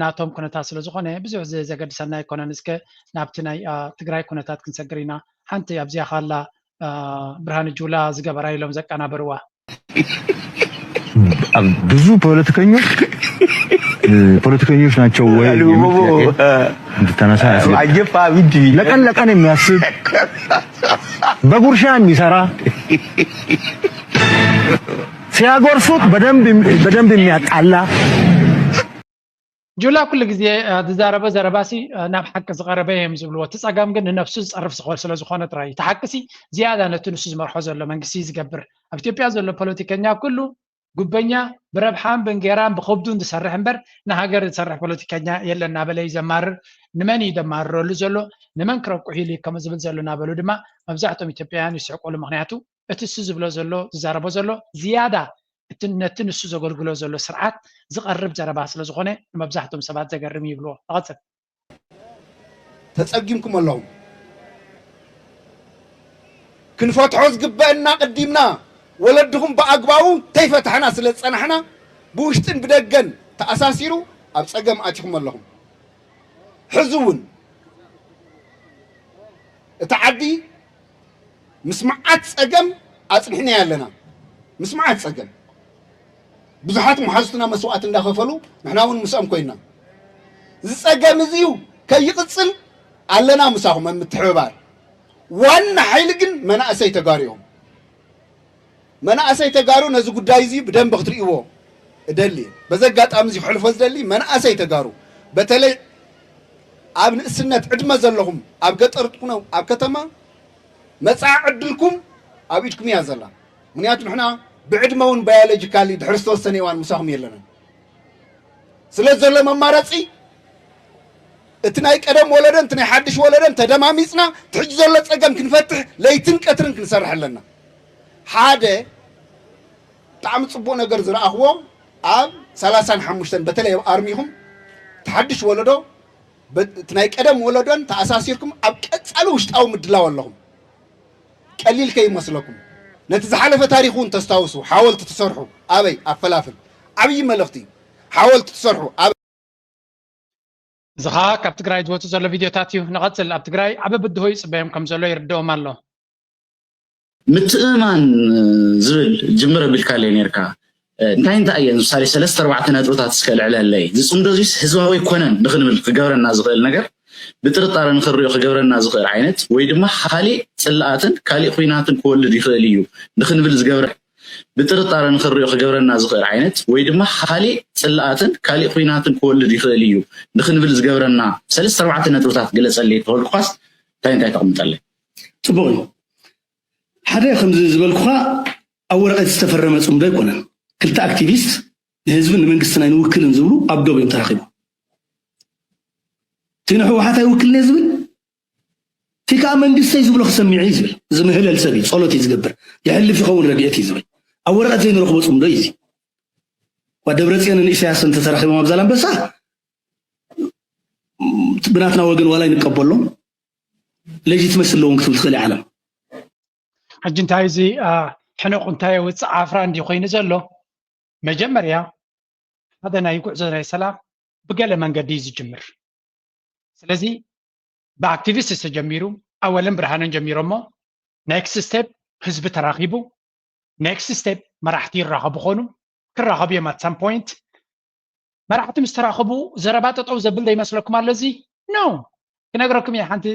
ናቶም ኩነታት ስለ ዝኾነ ብዙሕ ዘገድሰና ኣይኮነን እስከ ናብቲ ናይ ትግራይ ኩነታት ክንሰግር ኢና ሓንቲ ኣብዚኣ ካላ ብርሃን ጁላ ዝገበራ ኢሎም ዘቀናበርዋ ብዙ ፖለቲከኞች ፖለቲከኞች ናቸው ወይ እንድታነሳ ለቀን ለቀን የሚያስብ በጉርሻ የሚሰራ ሲያጎርሱት በደንብ የሚያጣላ ጁላ ኩሉ ግዜ ዝዛረቦ ዘረባሲ ናብ ሓቂ ዝቐረበ እዮም ዝብልዎ እቲ ፀገም ግን ንነብሱ ዝፀርፍ ዝኽእል ስለ ዝኾነ ጥራይ እዩ እቲ ሓቂሲ ዝያዳ ነቲ ንሱ ዝመርሖ ዘሎ መንግስቲ ዝገብር ኣብ ኢትዮጵያ ዘሎ ፖለቲከኛ ኩሉ ጉበኛ ብረብሓን ብእንጌራን ብኸብዱን ዝሰርሕ እምበር ንሃገር ዝሰርሕ ፖለቲከኛ የለን እናበለ እዩ ዘማርር ንመን እዩ ዘማርረሉ ዘሎ ንመን ክረቁሕ ኢሉ እዩ ከም ዝብል ዘሎ እናበሉ ድማ መብዛሕቶም ኢትዮጵያውያን ይስሕቁሉ ምክንያቱ እቲ እሱ ዝብሎ ዘሎ ዝዛረቦ ዘሎ ዝያዳ እቲ ነቲ ንሱ ዘገልግሎ ዘሎ ስርዓት ዝቐርብ ዘረባ ስለ ዝኾነ ንመብዛሕቶም ሰባት ዘገርም ይብልዎ። እቐጽል። ተጸጊምኩም ኣለኹም። ክንፈትሖ ዝግበአና ቀዲምና ወለድኹም ብኣግባቡ ተይፈታሕና ስለ ዝጸናሕና ብውሽጥን ብደገን ተኣሳሲሩ ኣብ ጸገም ኣቲኹም ኣለኹም። ሕዚ እውን እቲ ዓዲ ምስ መዓት ጸገም ኣጽኒሕናዮ ኣለና። ምስ መዓት ጸገም ብዙሓት መሓዙትና መስዋእቲ እንዳኸፈሉ ንሕና እውን ምስኦም ኮይና እዚ ጸገም እዚ እዩ ከይቕጽል ኣለና ምሳኹም ኣብ ምትሕብባር ዋና ሓይሊ ግን መናእሰይ ተጋሩ እዮም። መናእሰይ ተጋሩ ነዚ ጉዳይ እዚ ብደንቢ ክትርእይዎ እደሊ። በዚ ኣጋጣሚ እዚ ክሕልፎ ዝደሊ መናእሰይ ተጋሩ በተለይ ኣብ ንእስነት ዕድመ ዘለኹም ኣብ ገጠር ትኹኑ ኣብ ከተማ መጻኢ ዕድልኩም ኣብ ኢድኩም እያ ዘላ። ምክንያቱ ንሕና ብዕድመ እውን ባዮሎጂካሊ ድሕሪ ዝተወሰነ እዋን ምሳኹም የለናን። ስለ ዘሎ መማረፂ እቲ ናይ ቀደም ወለደን እቲ ናይ ሓድሽ ወለደን ተደማሚፅና እቲ ሕጂ ዘሎ ፀገም ክንፈትሕ ለይትን ቀትርን ክንሰርሕ ኣለና። ሓደ ብጣዕሚ ፅቡቅ ነገር ዝረኣኽዎ ኣብ ሰላሳን ሓሙሽተን በተለይ ኣብ ኣርሚኹም እቲ ሓድሽ ወለዶ እቲ ናይ ቀደም ወለዶን ተኣሳሲርኩም ኣብ ቀፃሊ ውሽጣዊ ምድላው ኣለኹም። ቀሊል ከይመስለኩም ነቲ ዝሓለፈ ታሪኽ እውን ተስታውሱ። ሓወልቲ ትሰርሑ ኣበይ? ኣብ ፈላፍል። ዓብዪ መልእኽቲ እዩ። ሓወልቲ ትሰርሑ ኣበይ? እዚ ኸዓ ካብ ትግራይ ዝወፁ ዘሎ ቪድዮታት እዩ። ንቐፅል። ኣብ ትግራይ ዓቢ ብድሆ ይፅበዮም ከም ዘሎ ይርድኦም ኣሎ። ምትእማን ዝብል ጅምር ኣቢልካለይ ነርካ። እንታይ እንታይ እየን ምሳሌ ሰለስተ ኣርባዕተ ነጥብታት እስከ ልዕለለይ። ዝፅምዶ እዚስ ህዝባዊ ኣይኮነን ንክንብል ክገብረና ዝኽእል ነገር፣ ብጥርጣረ ንክንሪኦ ክገብረና ዝኽእል ዓይነት ወይ ድማ ካሊእ ፅልኣትን ካሊእ ኹናትን ክወልድ ይኽእል እዩ ንክንብል ዝገብረ ብጥርጣረ ንክንሪኦ ክገብረና ዝኽእል ዓይነት ወይ ድማ ካሊእ ፅልኣትን ካሊእ ኹናትን ክወልድ ይኽእል እዩ ንክንብል ዝገብረና ሰለስተ ኣርባዕተ ነጥብታት ግለፀለይ ተበልኩኻስ እንታይ እንታይ ተቕምጠለይ? ፅቡቕ እዩ። ሓደ ከምዚ ዝበልኩኻ ኣብ ወረቐት ዝተፈረመ ፅምዶ ኣይኮነን። ክልተ ኣክቲቪስት ንህዝብን ንመንግስትን ኣይንውክልን ዝብሉ ኣብ ዶብ እዮም ተራኺቦም። እቲ ንህወሓት ኣይውክልን እየ ዝብል እቲ ከዓ መንግስተይ ዝብሎ ክሰሚዕ እዩ ዝብል ዝምህለል ሰብ እዩ። ፀሎት እዩ ዝገብር። የሕልፍ ይኸውን ረድኤት እዩ ዝብል ኣብ ወረቐት ዘይንረኽቦ ፅምዶ እዩ እዚ። ዋ ደብረፅዮንን ኢሳያስን እንተተራኺቦም ኣብ ዛላምበሳ ብናትና ወገን ዋላ ይንቀበሎም ሌጂትመሲ ኣለዎም ክትብል ትኽእል ዓለም። ሕጂ እንታይ እዚ ሕኑቕ እንታይ የውፅእ ዓፍራ እንዲ ኮይኑ ዘሎ? መጀመርያ ሓደ ናይ ጉዕዞ ናይ ሰላም ብገለ መንገዲ እዩ ዝጅምር። ስለዚ ብኣክቲቪስት ተጀሚሩ ኣወልን ብርሃንን ጀሚሮሞ ኔክስት ስቴፕ ህዝቢ ተራኺቡ ኔክስት ስቴፕ መራሕቲ ይራኸቡ ኾኑ ክራኸቡ እዮም ኣት ሳም ፖይንት። መራሕቲ ምስ ተራኸቡ ዘረባ ጠጠው ዘብል ዶ ይመስለኩም ኣሎ እዚ? ኖ። ክነግረኩም እየ ሓንቲ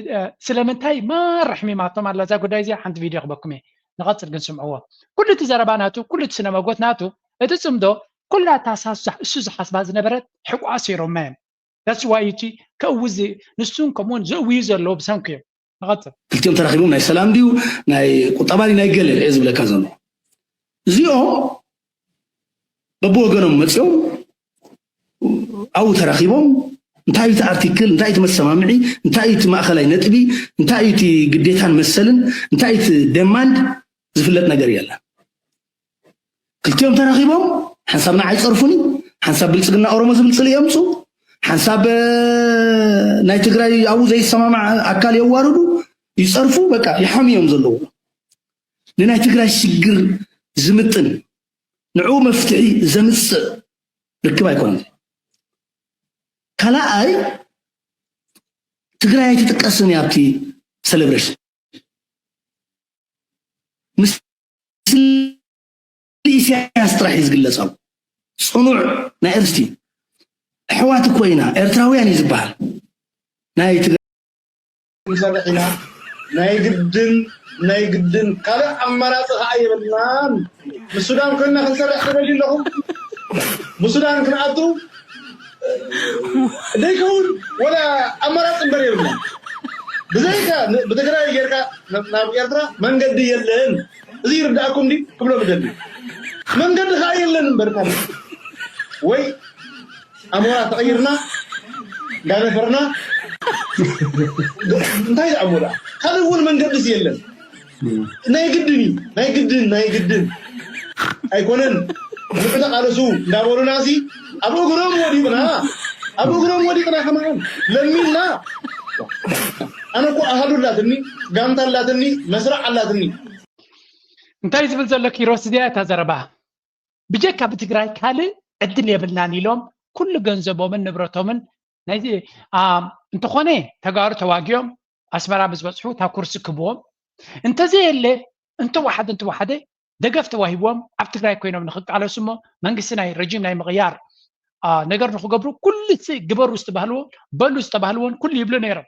ስለምንታይ ማራ ሕሚማቶም ኣላ እዛ ጉዳይ እዚኣ ሓንቲ ቪድዮ ክበኩም እየ። ንቐፅል ግን ስምዕዎ። ኩሉ እቲ ዘረባ ናቱ ኩሉ እቲ ስነ መጎት ናቱ እቲ ፅምዶ ኩላ እታ እሱ ዝሓስባ ዝነበረት ሕቋ ኣሲሮማ እዮም። That's why እቲ ከእውዝ ንሱን ከምኡውን ዘእውዩ ዘለዉ ብሰንኩ እዮም። ንቐፅል። ክልቲኦም ተራኺቦም ናይ ሰላም ድዩ ናይ ቁጠባ ድዩ ናይ ገለ እየ ዝብለካ ዘሎ። እዚኦም በብወገኖም መፂኦም ኣብኡ ተራኺቦም እንታይ እቲ ኣርቲክል እንታይ እቲ መሰማምዒ እንታይ እቲ ማእኸላይ ነጥቢ እንታይ እቲ ግዴታን መሰልን እንታይ እቲ ደማንድ ዝፍለጥ ነገር የለን። ክልቲኦም ተራኺቦም ሓንሳብ ንዓይ ይፀርፉኒ፣ ሓንሳብ ብልፅግና ኦሮሞ ዝብል ፅልኢ የምፁ፣ ሓንሳብ ናይ ትግራይ ኣብኡ ዘይሰማማዕ ኣካል የዋርዱ፣ ይፀርፉ፣ በቃ ይሓምዮም ዘለዉ። ንናይ ትግራይ ሽግር ዝምጥን ንዕኡ መፍትሒ ዘምፅእ ርክብ ኣይኮነን። ካልኣይ ትግራይ ኣይትጥቀስን እያ ኣብቲ ሰለብሬሽን። ኢሳያስ ጥራሕ እዩ ዝግለፅ ኣብ ፅኑዕ ናይ እርስቲ ኣሕዋት እኮ ኢና ኤርትራውያን እዩ ዝበሃል ናይ ክንሰርሕ ኢና ናይ ግድን ናይ ግድን ካልእ ኣማራፂ ከዓ የብልናን ምስ ሱዳን ኮይንና ክንሰርሕ ትደልዩ ኣለኹም ብሱዳን ክንኣቱ ዘይከውን ወላ ኣማራፂ እምበር የብልና ብዘይካ ብትግራይ ጌርካ ናብ ኤርትራ መንገዲ የለን እዚ ይርዳእኩም ዲ ክብሎ ምደሊ መንገዲ ከዓ የለን እምበር ወይ ኣሞራ ተቐይርና እንዳነፈርና እንታይ ዝኣሞ ደኣ ካልእ እውን መንገድስ የለን ናይ ግድን እዩ ናይ ግድን ናይ ግድን ኣይኮነን ንዑ ተቃለሱ እንዳበሉና ሲ ኣብ እግሮም ወዲቅና ኣብ እግሮም ወዲቅና ከማን ለሚንና ኣነ እኮ ኣሃዱ ኣላትኒ ጋንታ ኣላትኒ መስራዕ ኣላትኒ እንታይ ዝብል ዘሎ ኪሮስ እዚኣ እታ ዘረባ ብጀካ ብትግራይ ካልእ ዕድል የብልናን ኢሎም ኩሉ ገንዘቦምን ንብረቶምን ናይዚ እንተኾነ ተጋሩ ተዋጊኦም ኣስመራ ምስ በፅሑ እታ ኩርሲ ክብዎም እንተዘየለ እንተወሓደ እንተወሓደ ደገፍ ተዋሂብዎም ኣብ ትግራይ ኮይኖም ንክቃለሱ እሞ መንግስቲ ናይ ረጂም ናይ ምቕያር ነገር ንክገብሩ ኩሉ ግበሩ ዝተባህልዎ በሉ ዝተባህልዎን ኩሉ ይብሉ ነይሮም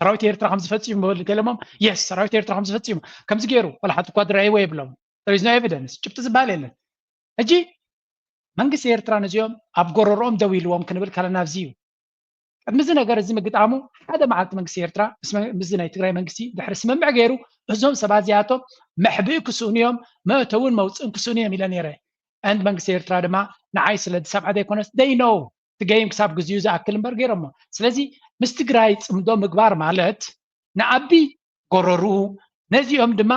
ሰራዊት ኤርትራ ከምዚ ፈፂሙ በሉ ገለሞም የስ ሰራዊት ኤርትራ ከምዚ ፈፂሙ ከምዚ ገይሩ ወላ ሓንቲ እኳ ድራይዎ የብሎም there is no evidence ጭብጢ ዝበሃል የለን ሕጂ መንግስቲ ኤርትራ ነዚኦም ኣብ ጎረርኦም ደው ኢልዎም ክንብል ከለና ኣብዚ እዩ ቅድሚ እዚ ነገር እዚ ምግጣሙ ሓደ መዓልቲ መንግስቲ ኤርትራ ምስዚ ናይ ትግራይ መንግስቲ ድሕሪ ስምምዕ ገይሩ እዞም ሰባት እዚኣቶም መሕብኢ ክስእኑ እዮም መእተውን መውፅእን ክስእኑ እዮም ኢለ ነይረ and መንግስቲ ኤርትራ ድማ ንዓይ ስለ ዝሰምዐ ዘይኮነስ they know እቲ game ክሳብ ግዚኡ ዝኣክል እምበር ገይሮሞ። ስለዚ ምስ ትግራይ ፅምዶ ምግባር ማለት ንኣቢ ጎረርኡ ነዚኦም ድማ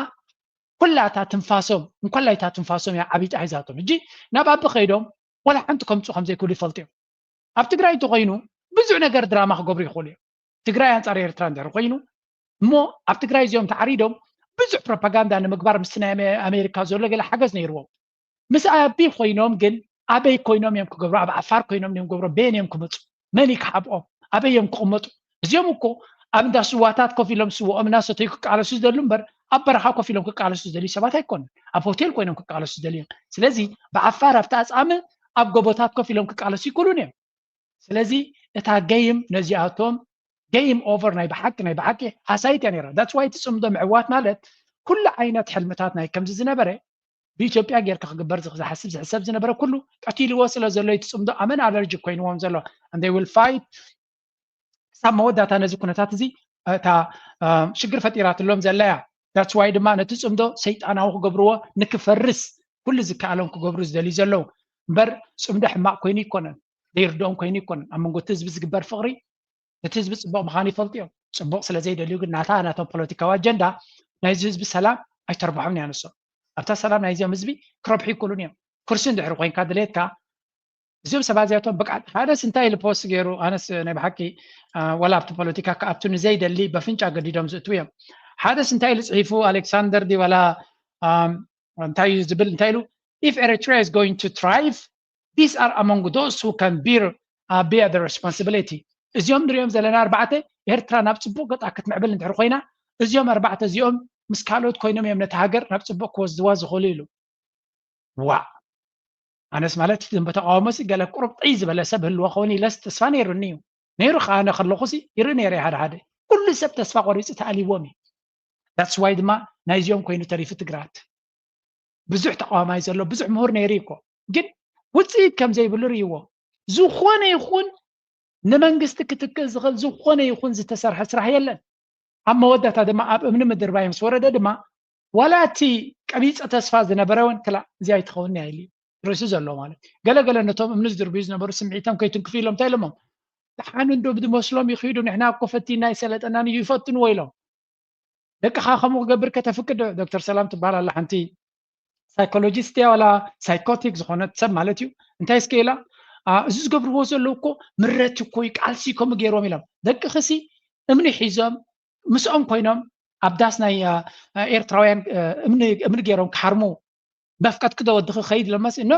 ኩላታ ትንፋሶም እንኮላይታ ትንፋሶም እያ ዓብይጣ ሒዛቶም። ሕጂ ናብ ኣቢ ከይዶም ወላ ሓንቲ ከምፁ ከም ዘይክእሉ ይፈልጡ እዮም። ኣብ ትግራይ እንተኮይኑ ብዙሕ ነገር ድራማ ክገብሩ ይኽእሉ እዮም። ትግራይ ኣንፃር ኤርትራ እንድሕር ኮይኑ እሞ ኣብ ትግራይ እዚኦም ተዓሪዶም ብዙሕ ፕሮፓጋንዳ ንምግባር ምስቲ ናይ ኣሜ- ኣሜሪካ ዘሎ ገለ ሓገዝ ነይርዎም። ምስ ኣቢ ኮይኖም ግን ኣበይ ኮይኖም እዮም ክገብሩ? ኣብ ዓፋር ኮይኖም እዮም ክገብሩ? በየን እዮም ክመፁ? መን እዩ ክሓብኦም? ኣበይ እዮም ክቕመጡ? እዚኦም እኮ ኣብ እንዳ ስዋታት ኮፍ ኢሎም ስወኦም እናሰተዩ ክቃለሱ ዝደሉ እምበር ኣብ በረኻ ኮፍ ኢሎም ክቃለሱ ዝደልዩ ሰባት ኣይኮኑን። ኣብ ሆቴል ኮይኖም ክቃለሱ ዝደልዩ እዮም። ስለዚ ብዓፋር ኣብቲ ኣፅኣሚ ኣብ ጎቦታት ኮፍ ኢሎም ክቃለሱ ይክእሉን እዮም። ስለዚ እታ ገይም ነዚኣቶም ገይም ኦቨር ናይ ብሓቂ ናይ ብሓቂ ሃሳይት እያ ነይራ። That's why እቲ ፅምዶ ምዕዋት ማለት ኩሉ ዓይነት ሕልምታት ናይ ከምዚ ዝነበረ ብኢትዮጵያ ጌርካ ክግበር ዝኽ- ዝሓስብ ዝሕሰብ ዝነበረ ኩሉ ቀቲልዎ ስለ ዘሎ እቲ ፅምዶ ኣመን ኣለርጂ ኮይንዎም ዘሎ and they will fight ክሳብ መወዳእታ ነዚ ኩነታት እዚ እታ ሽግር ፈጢራትሎም ዘላ እያ። That's why ድማ ነቲ ፅምዶ ሰይጣናዊ ክገብርዎ ንክፈርስ ኩሉ ዝከኣሎም ክገብሩ ዝደልዩ ዘለዉ እምበር ፅምዶ ሕማቕ ኮይኑ ይኮነን ዘይርድኦም ኮይኑ ይኮነን። ኣብ መንጎ እቲ ህዝቢ ዝግበር ፍቕሪ እቲ ህዝቢ ፅቡቕ ምዃኑ ይፈልጡ እዮም። ፅቡቕ ስለ ዘይደልዩ ግን ናታ ናቶም ፖለቲካዊ ኣጀንዳ ናይዚ ህዝቢ ሰላም ኣይተርብሖም እያ ንሶም ኣብታ ሰላም ናይዚኦም ህዝቢ ክረብሑ ይክእሉን እዮም። ኩርሲ እንድሕር ኮይንካ ድሌትካ እዚኦም ሰባት እዚኣቶም ብቃ ሓደስ እንታይ ኢሉ ፖስት ገይሩ ኣነስ ናይ ብሓቂ ወላ ኣብቲ ፖለቲካ ክኣቱ ንዘይደሊ በፍንጫ ገዲዶም ዝእትው እዮም። ሓደስ እንታይ ኢሉ ፅሒፉ ኣሌክሳንደር ዲ ዋላ እንታይ እዩ ዝብል እንታይ ኢሉ if Eritrea is going to thrive these are among those who can bear uh, bear the responsibility እዚኦም ንሪኦም ዘለና ኣርባዕተ ኤርትራ ናብ ፅቡቅ ገጣ ክትምዕብል እንድሕር ኮይና እዚኦም ኣርባዕተ እዚኦም ምስ ካልኦት ኮይኖም እዮም ነቲ ሃገር ናብ ፅቡቅ ክወስድዋ ዝኽእሉ ኢሉ። ዋ ኣነስ ማለት እቲ ተቃውሞ ሲ ገለ ቁሩብ ጥይ ዝበለ ሰብ ህልዎ ከውን ኢለስ ተስፋ ነይሩኒ እዩ ነይሩ ከዓ ኣነ ከለኹ ሲ ይርኢ ነይረ ሓደ ሓደ ኩሉ ሰብ ተስፋ ቆሪፁ ተኣሊዎም እዩ። That's why ድማ ናይዚኦም ኮይኑ ተሪፉ ትግራት ብዙሕ ተቃዋማይ ዘሎ ብዙሕ ምሁር ነይሩ እኮ ግን ውፅኢት ከም ዘይብሉ ርእይዎ ዝኾነ ይኹን ንመንግስቲ ክትክእ ዝኽእል ዝኾነ ይኹን ዝተሰርሐ ስራሕ የለን። ኣብ መወዳእታ ድማ ኣብ እምኒ ምድርባይ ምስ ወረደ ድማ ዋላ እቲ ቀቢፀ ተስፋ ዝነበረ እውን ክላ እዚኣ ኣይትኸውን እያ ኢሉ ርእሱ ዘሎ ማለት ገለገለ ነቶም እምኒ ዝድርብዩ ዝነበሩ ስምዒቶም ከይትንክፉ ኢሎም እንታይ ኢሎሞም ደሓን እንዶ ብዝመስሎም ይኽዱ ንሕና እኮ ፈቲና ይሰለጠናን እዩ ይፈትንዎ ኢሎም ደቅኻ ከምኡ ክገብር ከተፍቅድ ዶክተር ሰላም ትበሃል ኣላ ሓንቲ ሳይኮሎጂስት እያ ዋላ ሳይኮቲክ ዝኾነት ሰብ ማለት እዩ እንታይ እስከ ኢላ እዚ ዝገብርዎ ዘለዉ እኮ ምረት እኮ እዩ ቃልሲ ከምኡ ገይሮም ኢሎም ደቅኽሲ እምኒ ሒዞም ምስኦም ኮይኖም ኣብ ዳስ ናይ ኤርትራውያን እምኒ ገይሮም ክሓርሙ መፍቀድኪ ዶ ወድኺ ክኸይድ ኢሎማሲ ኖ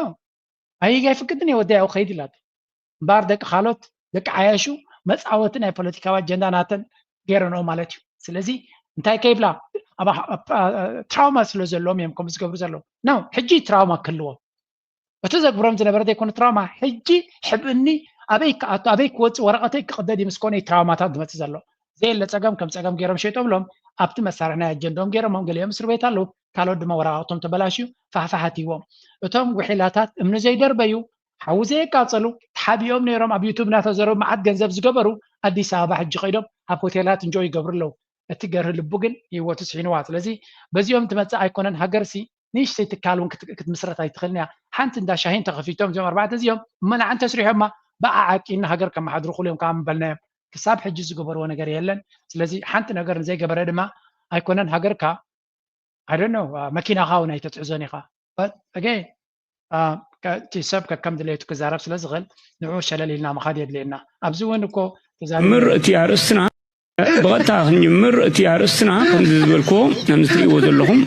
ኣይጋ ኣይፍቅድን እየ ወደይ ኣብኡ ክኸይድ ኢላቶ እምበኣር ደቂ ካልኦት ደቂ ዓያሹ መፃወቲ ናይ ፖለቲካዊ ኣጀንዳ ናተን ገይረንኦ ማለት እዩ ስለዚ እንታይ ከይብላ ትራውማ ስለ ዘለዎም እዮም ከምኡ ዝገብሩ ዘለዉ ኖ ሕጂ ትራውማ ክህልዎም እቲ ዘግብሮም ዝነበረ ዘይኮነ ትራውማ ሕጂ ሕብእኒ ኣበይ ክኣቱ ኣበይ ክወፅእ ወረቐተይ ክቕደድ እዩ ምስ ኮነ ትራውማታት ዝመፅእ ዘሎ ዘየለ ፀገም ከም ፀገም ገይሮም ሸይጦብሎም ኣብቲ መሳርሒ ናይ ኣጀንዶም ገይሮሞም ገሊኦም እስር ቤት ኣለዉ ካልኦት ድማ ወረቓቕቶም ተበላሽዩ ፋሕፋሕ ኣትይዎም እቶም ጉሒላታት እምኒ ዘይደርበዩ ሓዊ ዘየቃፀሉ ተሓቢኦም ነይሮም ኣብ ዩቱብ እናተዘረቡ መዓት ገንዘብ ዝገበሩ ኣዲስ ኣበባ ሕጂ ከይዶም ኣብ ሆቴላት እንጆ ይገብሩ ኣለዉ እቲ ገርህ ልቡ ግን ህይወቱ ስሒንዋ ስለዚ በዚኦም ትመፅእ ኣይኮነን ሃገርሲ ንእሽተይ ትካል እውን ክትምስረት ኣይትኽእልን እያ ሓንቲ እንዳ ሻሂ እንተኸፊቶም እዚኦም ኣርባዕተ እዚኦም መናዕን ተስሪሖማ ብኣዓቂና ሃገር ከመሓድሩ ክሉ እዮም ከዓ ምበልናዮም ክሳብ ሕጂ ዝገበርዎ ነገር የለን ስለዚ ሓንቲ ነገር ንዘይገበረ ድማ ኣይኮነን ሃገርካ I don't know መኪናኻ እውን ኣይተትሕዞን ኢኻ again እቲ ሰብ ከከም ድሌቱ ክዛረብ ስለ ዝኽእል ንዑ ሸለል ኢልና ምኻድ የድልየና ኣብዚ እውን እኮ ምር እቲ ኣርእስትና ብቐጥታ ክንጅምር እቲ ኣርእስትና ከምዚ ዝበልክዎ ከምዚ ትርእይዎ ዘለኹም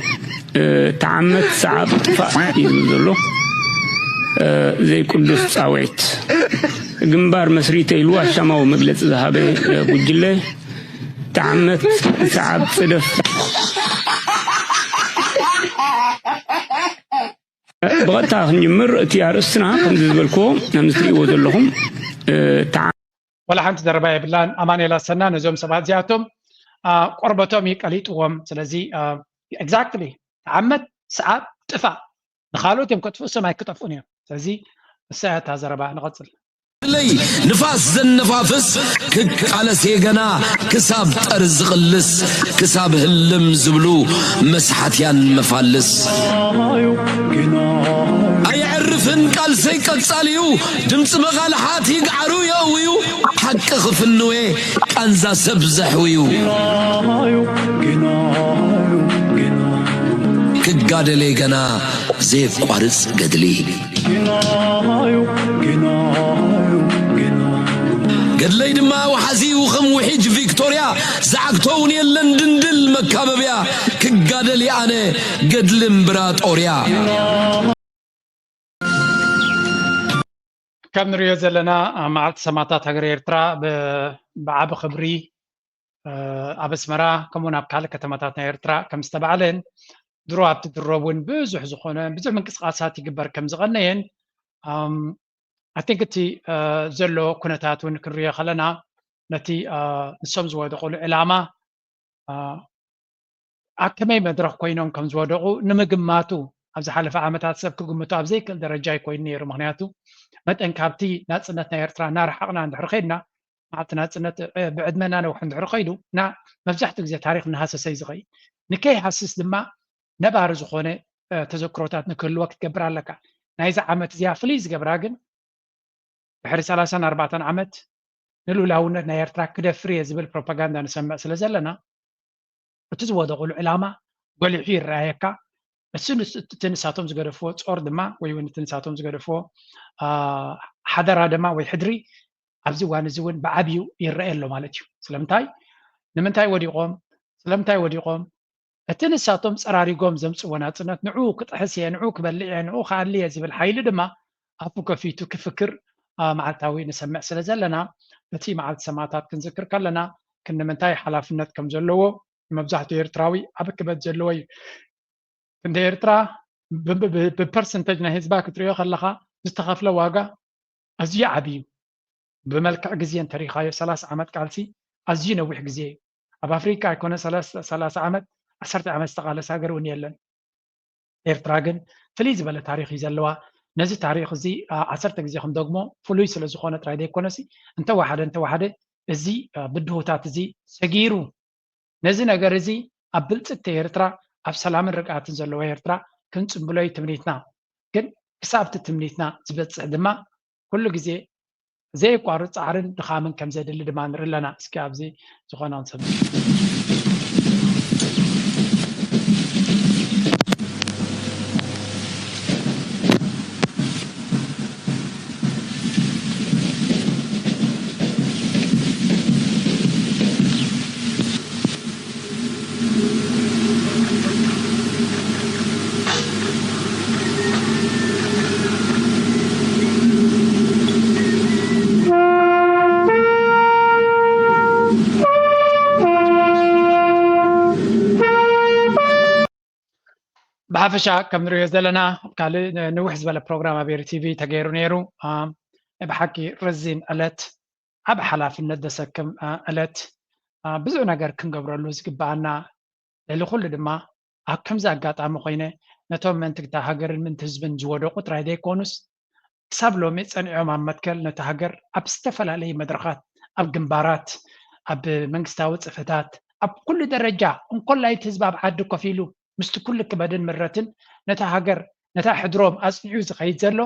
ተዓመት ሰዓብ ጥፋእ እዩ ዝብል ዘሎ ዘይቅዱስ ፃውዒት ግንባር መስሪተ ኢሉ ኣሻማዊ መግለፂ ዝሃበ ጉጅለ ተዓመት ሰዓብ ፅደፍ ብቐጥታ ክንጅምር እቲ ኣርእስትና ከምዚ ዝበልክዎ ከምዚ ትርእይዎ ዘለኹም ወላ ሓንቲ ዘረባ የብላን ኣማኑኤል ኣሰና ነዞም ሰባት እዚኣቶም ቆርበቶም እዩ ቀሊጥዎም ስለዚ exactly ተዓመት ሰዓብ ጥፋእ ንካልኦት እዮም ከጥፍኡ ሰማይ ክጠፍኡን እዮም ስለዚ እሳ እታ ዘረባ ንቐፅል ለይ ንፋስ ዘነፋፍስ ክቃለስ የገና ክሳብ ጠር ዝቕልስ ክሳብ ህልም ዝብሉ መስሓትያን መፋልስ ኣየዕርፍ ግን ቃልሰይ ቀጻል'ዩ፣ ድምጺ መቓልሓት ይግዓሩ የእውዩ፣ ሓቂ ክፍንዌ ቃንዛ ሰብ ዘሕውዩ። ክጋደሌ ገና ዘየቋርጽ ገድሊ። ገድለይ ድማ ወሓዚ እዩ ከም ውሒጅ ቪክቶርያ፣ ዝዓግቶ እውን የለን ድንድል መካበብያ። ክጋደል እየ ኣነ ገድሊ እምብራጦርያ። ከም ንሪኦ ዘለና፣ መዓልቲ ሰማእታት ሃገረ ኤርትራ ብ-፣ ብዓቢ ክብሪ፣ እ፣ ኣብ ኣስመራ ከምኡውን ኣብ ካልእ ከተማታት ናይ ኤርትራ ከም ዝተባዕለን ድሮ ኣብቲ ድሮ እውን ብዙሕ ዝኾነ ብዙሕ ምንቅስቓሳት ይግበር ከም ዝቐነየን፣ ኣም፣ I think እቲ፣ እ፣ ዘሎ ኩነታት እውን ክንሪኦ ከለና ነቲ፣ እ፣ ንሶም ዝወደቑሉ ዕላማ፣ እ፣ ኣብ ከመይ መድረኽ ኮይኖም ከም ዝወደቑ ንምግማቱ ኣብ ዝሓለፈ ዓመታት ሰብ ክግምቶ ኣብ ዘይክእል ደረጃ ኣይኮይኑ ነይሩ። ምኽንያቱ መጠን ካብቲ ናጽነት ናይ ኤርትራ እናረሓቕና እንድሕር ከይድና፣ መዓልቲ ናጽነት፣ እ፣ ብዕድመና ነውሒ እንድሕር ከይዱ፣ ና መብዛሕትኡ ግዜ ታሪኽ እናሃሰሰ እዩ ዝኸይድ። ንከይሃስስ ድማ ነባሪ ዝኾነ፣ እ፣ ተዘክሮታት ንክህልወ ክትገብር ኣለካ። ናይዚ ዓመት እዚኣ ፍልይ ዝገብራ ግን ድሕሪ ሰላሳን ኣርባዕተን ዓመት ንልኡላውነት ናይ ኤርትራ ክደፍር እየ ዝብል ፕሮፓጋንዳ ንሰምዕ ስለ ዘለና፣ እቲ ዝወደቑሉ ዕላማ ጎሊሑ ይረኣየካ። እሱ ንስ-፣ እቲ ንሳቶም ዝገደፍዎ ጾር ድማ፣ ወይ እውን እቲ ንሳቶም ዝገደፍዎ፣ አ፣ ሓደራ ድማ ወይ ሕድሪ ኣብዚ እዋን እዚ እውን ብዓብዩ ይረኣየ ኣሎ ማለት እዩ። ስለምንታይ? ንምንታይ ወዲቖም? ስለምንታይ ወዲቖም? እቲ ንሳቶም ጸራሪጎም ዘምጽዎ ናጽነት፣ ንዕኡ ክጥሕስ እየ፣ ንዕኡ ክበልዕ እየ፣ ንዕኡ ክኣሊ እየ ዝብል ሓይሊ ድማ ኣፉ ከፊቱ ክፍክር፣ አ፣ መዓልታዊ ንሰምዕ ስለ ዘለና፣ በቲ መዓልቲ ሰማእታት ክንዝክር ከለና፣ ክንዲ ምንታይ ሓላፍነት ከም ዘለዎ መብዛሕትኡ ኤርትራዊ ኣብ ክበት ዘለዎ እዩ። ክንዲ ኤርትራ ብ-፣ ብ-፣ ብ-፣ ብፐርሰንተጅ ናይ ህዝባ ክትሪኦ ከለኻ፣ ዝተኸፍለ ዋጋ ኣዝዩ ዓቢ እዩ። ብመልክዕ ግዜ እንተሪኻዮ፣ ሰላሳ ዓመት ቃልሲ ኣዝዩ ነዊሕ ግዜ እዩ። ኣብ ኣፍሪቃ ኣይኮነ ሰላሳ፣ ሰላሳ ዓመት፣ ዓሰርተ ዓመት ዝተቓለሰ ሃገር እውን የለን። ኤርትራ ግን ፍልይ ዝበለ ታሪኽ እዩ ዘለዋ። ነዚ ታሪኽ እዚ፣ አ፣ ዓሰርተ ግዜ ክንደግሞ ፍሉይ ስለ ዝኾነ ጥራይ ዘይኮነሲ፣ እንተወሓደ፣ እንተወሓደ እዚ፣ አ፣ ብድሆታት እዚ ሰጊሩ፣ ነዚ ነገር እዚ ኣብ ብልጽቲ ኤርትራ፣ ኣብ ሰላምን ርግኣትን ዘለዋ ኤርትራ ክንጽንብሎ እዩ ትምኒትና። ግን ክሳብ እቲ ትምኒትና ዝበጽሕ ድማ ኩሉ ግዜ ዘየቋርጽ ጻዕርን ድኻምን ከም ዘድሊ ድማ ንርኢ ኣለና። እስኪ ኣብዚ ዝኾነ ክንሰምዕ። ብሓፈሻ ከም ንሪኦ ዘለና፣ ካልእ ንውሕ ዝበለ ፕሮግራም ኣብ ኤሪ ቲቪ ተገይሩ ነይሩ። ኣም፣ ናይ ብሓቂ ረዚን ዕለት፣ ዓቢ ሓላፍነት ዘሰክም፣ አ፣ ዕለት፣ አ፣ ብዙሕ ነገር ክንገብረሉ ዝግብኣና፣ ልዕሊ ኩሉ ድማ ኣብ ከምዚ ኣጋጣሚ ኮይነ ነቶም ምእንቲ እታ ሃገርን ምእንቲ ህዝብን ዝወደቑ ጥራይ ዘይኮኑስ፣ ክሳብ ሎሚ ጸኒዖም ኣብ መትከል ነታ ሃገር ኣብ ዝተፈላለየ መድረኻት፣ ኣብ ግንባራት፣ ኣብ መንግስታዊ ጽፍሕታት፣ ኣብ ኩሉ ደረጃ፣ እንኮላይ እቲ ህዝቢ ኣብ ዓዲ ኮፍ ኢሉ ምስቲ ኩሉ ክበድን ምረትን ነታ ሃገር፣ ነታ ሕድሮም ኣጽኒዑ ዝኸይድ ዘሎ፣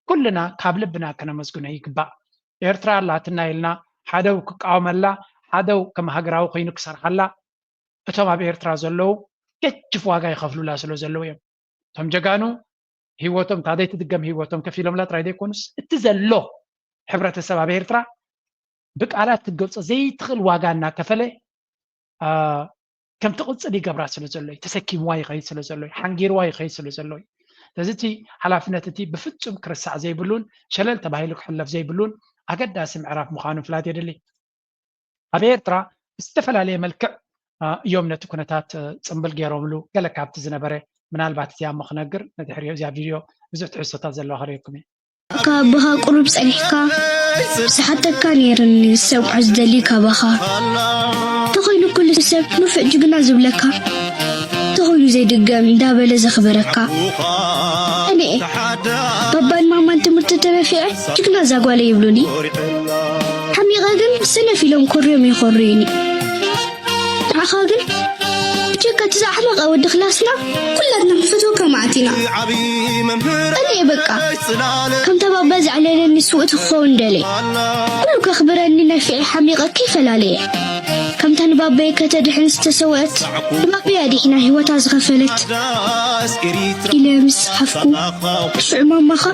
ኩልና ካብ ልብና ከነመስግኖ ይግባእ። ኤርትራ ኣላትና ኢልና ሓደው ክቃወመላ፣ ሓደው ከም ሃገራዊ ኮይኑ ክሰርሓላ፣ እቶም ኣብ ኤርትራ ዘለዉ ገጅፍ ዋጋ ይኸፍሉላ ስለ ዘለዉ እዮም። እቶም ጀጋኑ ህይወቶም፣ እታ ዘይትድገም ህይወቶም ከፊሎምላ ጥራይ ዘይኮኑስ፣ እቲ ዘሎ ሕብረተሰብ ኣብ ኤርትራ ብቃላት ክትገልጾ ዘይትኽእል ዋጋ እናከፈለ፣ አ፣ ከም ትቕጽል ይገብራ ስለ ዘሎ እዩ፣ ተሰኪምዋ ይኸይድ ስለ ዘሎ እዩ፣ ሓንጊርዋ ይኸይድ ስለ ዘሎ እዩ። ስለዚ እቲ ሓላፍነት እቲ ብፍጹም ክርሳዕ ዘይብሉን ሸለል ተባሂሉ ክሕለፍ ዘይብሉን ኣገዳሲ ምዕራፍ ምዃኑ ምፍላጥ የድሊ። ኣብ ኤርትራ ብዝተፈላለየ መልክዕ፣ አ፣ እዮም ነቲ ኩነታት፣ አ፣ ጽምብል ገይሮምሉ። ገለ ካብቲ ዝነበረ ምናልባት እዚኣ እሞ ክነግር፣ ንድሕሪኡ እዚኣ ቪድዮ ብዙሕ ትሕዝቶታት ዘለዋ ከርእየኩም እየ። ካብ ኣቦኻ ቁሩብ ጸኒሕካ ዝሓተካ ነይርኒ፣ ዝሰምዖ ዝደሊ ካባኻ። እንተኾይኑ ኩሉ ሰብ ንፉዕ ጅግና ዝብለካ፣ እንተኾይኑ ዘይድገም እንዳበለ ዘኽብረካ። እኔ ባባን ማማን ትምህርቲ ተነፊዐ ጅግና እዛ ጓለይ ይብሉኒ። ሓሚቐ ግን ሰነፍ ኢሎም ኮርዮም ይኾርዩኒ። ንዓኻ ግን ብጀካ እቲ ዝዓመቐ ወዲ ክላስና ኩላትና ክንፈትወካ መዓት ኢና። ቀንየ በቃ። ከምታ ባባ ዘዕለለኒ ስውእቲ ክኸውን ደልየ። ኩሉ ከኽብረኒ ነፊዐ ሓሚቐ ከይፈላለየ። ከምታ ንባባየ ከተድሕን ዝተሰውአት፣ ንባባየ ኣድሒና ህይወታ ዝኸፈለት ኢለ ምስ ሓፍኩ፣ ሽዑ ማማኻ፣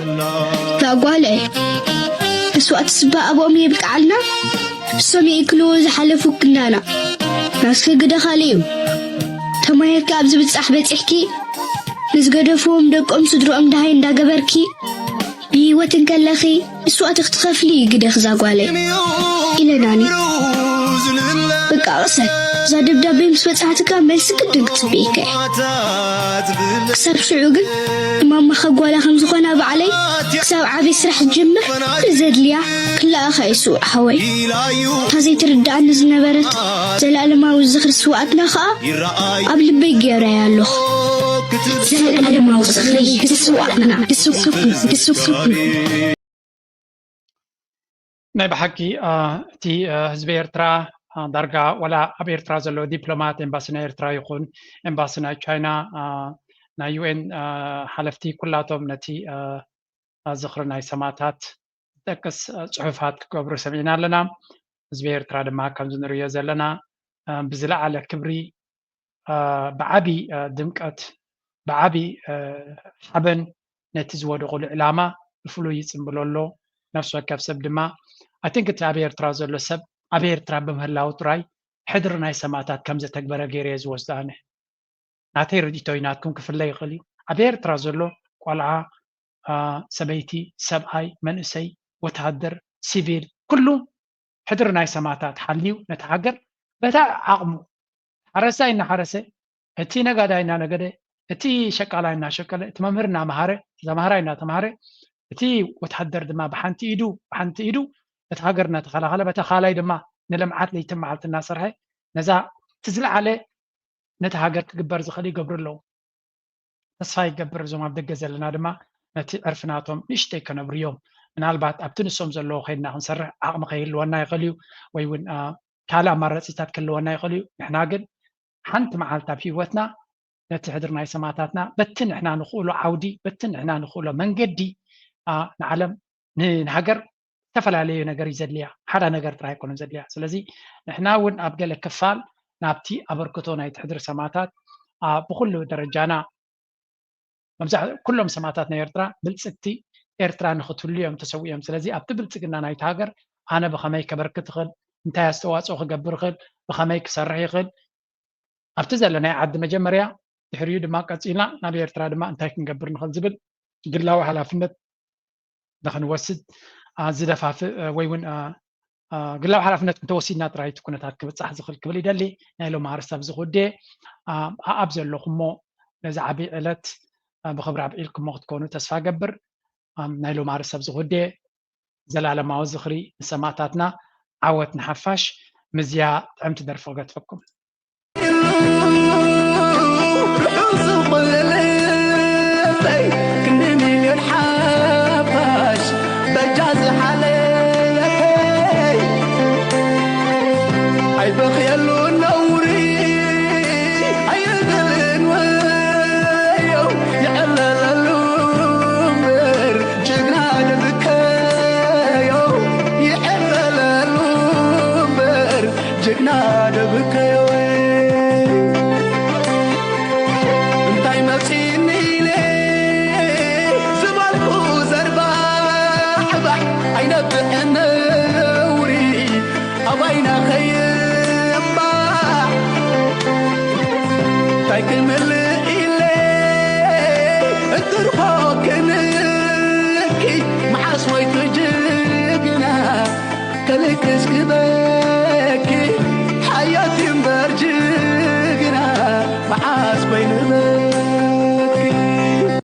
ላጓለ፣ መስዋእቲ ስባ ኣብኦም የብቅዓልና። እሶም ይእክልዎ ዝሓለፉ ክንዳና። ናስኪ ግደ ካልእ እዩ። ተማሂርኪ ኣብ ዝብጻሕ በጺሕኪ፣ ንዝገደፍዎም ደቆም ስድርኦም ደሃይ እንዳገበርኪ፣ ብህይወት እንከለኺ መስዋእቲ ክትኸፍሊ እዩ ግደኺ ዛጓለይ፣ ኢለናኒ። በቃ ቅሰን፣ እዛ ደብዳቤ ምስ በጻሕትካ መልሲ ግድን ክትጽበየካ እየ። ክሳብ ሽዑ ግን እማማ ከጓላ ከም ዝኾና ባዕለይ ክሳብ ዓቢ ስራሕ ትጅምር ዘድልያ ክለኣኻ እዩ ስዉእ ሓወይ። እታ ዘይትርድኣኒ ዝነበረት ዘላለማዊ ዝኽሪ ስውኣትና ኸኣ ኣብ ልበይ ገይረያ ኣለኹ። ዘላለማዊ ዝኽሪ ስውኣትና። ድስኩኩ፣ ድስኩኩ። ናይ ብሓቂ እቲ ህዝቢ ኤርትራ ዳርጋ ዋላ ኣብ ኤርትራ ዘሎ ዲፕሎማት፣ ኤምባሲ ናይ ኤርትራ ይኹን ኤምባሲ ናይ ቻይና፣ ናይ ዩ ኤን ሓለፍቲ ኩላቶም ነቲ ዝኽሪ ናይ ሰማእታት ዝጠቅስ ጽሑፋት ክገብሩ ሰሚዕና ኣለና። ህዝቢ ኤርትራ ድማ ከምዚ ንርእዮ ዘለና ብዝለዓለ ክብሪ ብዓቢ ድምቀት ብዓቢ ሓበን ነቲ ዝወደቑሉ ዕላማ ብፍሉይ ይጽንብሎ ኣሎ። ነፍሲ ወከፍ ሰብ ድማ I think እቲ ኣብ ኤርትራ ዘሎ ሰብ ኣብ ኤርትራ ብምህላው ጥራይ ሕድሪ ናይ ሰማእታት ከም ዘተግበረ ገይረ እየ ዝወስዶ ኣነ። ናተይ ርእይቶ እዩ፣ ናትኩም ክፍለ ይኽእል እዩ። ኣብ ኤርትራ ዘሎ ቆልዓ፣ ሰበይቲ፣ ሰብኣይ፣ መንእሰይ፣ ወተሃደር፣ ሲቪል፣ ኩሉ ሕድሪ ናይ ሰማእታት ሓልዩ ነቲ ሃገር በታ ዓቕሙ ሓረስታይ እናሓረሰ፣ እቲ ነጋዳይ እናነገደ፣ እቲ ሸቃላይ እናሸቀለ፣ እቲ መምህር እናመሃረ፣ ተማሃራይ እናተማሃረ፣ እቲ ወተሃደር ድማ ብሓንቲ ኢዱ ብሓንቲ ኢዱ ነቲ ሃገር እናተኸላኸለ፣ በታ ካልኣይ ድማ ንልምዓት ለይትን መዓልቲ እናሰርሐ ነዛ እቲ ዝለዓለ ነቲ ሃገር ክግበር ዝኽእል ይገብሩ ኣለዉ። ተስፋ ይገብር እዞም ኣብ ደገ ዘለና ድማ ነቲ ዕርፊ ናቶም ንእሽተይ ከነብርዮም፣ ምናልባት ኣብቲ ንሶም ዘለዎ ከይድና ክንሰርሕ ዓቕሚ ከይህልወና ይኽእል እዩ፣ ወይ እውን ካልእ ኣማራፂታት ክህልወና ይኽእል እዩ። ንሕና ግን ሓንቲ መዓልቲ ኣብ ሂወትና ነቲ ሕድሪ ናይ ሰማእታትና በቲ ንሕና ንኽእሎ ዓውዲ፣ በቲ ንሕና ንኽእሎ መንገዲ ንዓለም ንሃገር ዝተፈላለዩ ነገር እዩ ዘድልያ፣ ሓደ ነገር ጥራይ ኣይኮነን ዘድልያ። ስለዚ ንሕና እውን ኣብ ገለ ክፋል ናብቲ ኣበርክቶ ናይቲ ሕድሪ ሰማእታት ብኩሉ ደረጃና ኩሎም ሰማእታት ናይ ኤርትራ ብልጽግቲ ኤርትራ ንኽትህሉ እዮም ተሰዊኦም። ስለዚ ኣብቲ ብልጽግና ናይቲ ሃገር ኣነ ብኸመይ ከበርክት እኽእል፣ እንታይ ኣስተዋፅኦ ክገብር እኽእል፣ ብኸመይ ክሰርሕ ይኽእል፣ ኣብቲ ዘለናዮ ዓዲ መጀመርያ፣ ድሕሪኡ ድማ ቀጺልና ናብ ኤርትራ ድማ እንታይ ክንገብር ንኽእል ዝብል ግላዊ ሓላፍነት ንኽንወስድ ዝደፋፍእ ወይ እውን ግላዊ ሓላፍነት እንተወሲድና ጥራይ እቲ ኩነታት ክብጻሕ ዝኽእል ክብል ይደሊ። ናይ ሎሚ ኣርእስቲ ኣብዚ ክውድእ። ኣኣብ ዘለኹሞ ነዚ ዓቢ ዕለት ብኽብሪ ኣብዒልኩሞ ክትኮኑ ተስፋ ገብር። ናይ ሎሚ ኣርእስቲ ኣብዚ ክውድእ። ዘላለማዊ ዝኽሪ ንሰማእታትና፣ ዓወት ንሓፋሽ። ምዝያ ጥዕምቲ ደርፊ ክገድፈኩም። ርሑስ ዝኾነ ልበይ ክንዲ ሚልዮን ሓፋሽ በጃ ዝሓለፈይ ኣይበኽየሉ ነውሪ ኣይብልን ወዮ ይዕለለሉ እምበር ጅግና ደብከዮ ይዕለለሉ እምበር ጅግና ደብከዮ እንታይ መጺኒ ኢለ ዝበልኩ ዘርባሕባሕ ኣይነብዕን ነውሪ ኣባይና ከይባሕ እንታይ ክምልእ ኢለ እንትርፎ ክንኪ መሓስ ወይ ትጅግና ከልክስ ግበ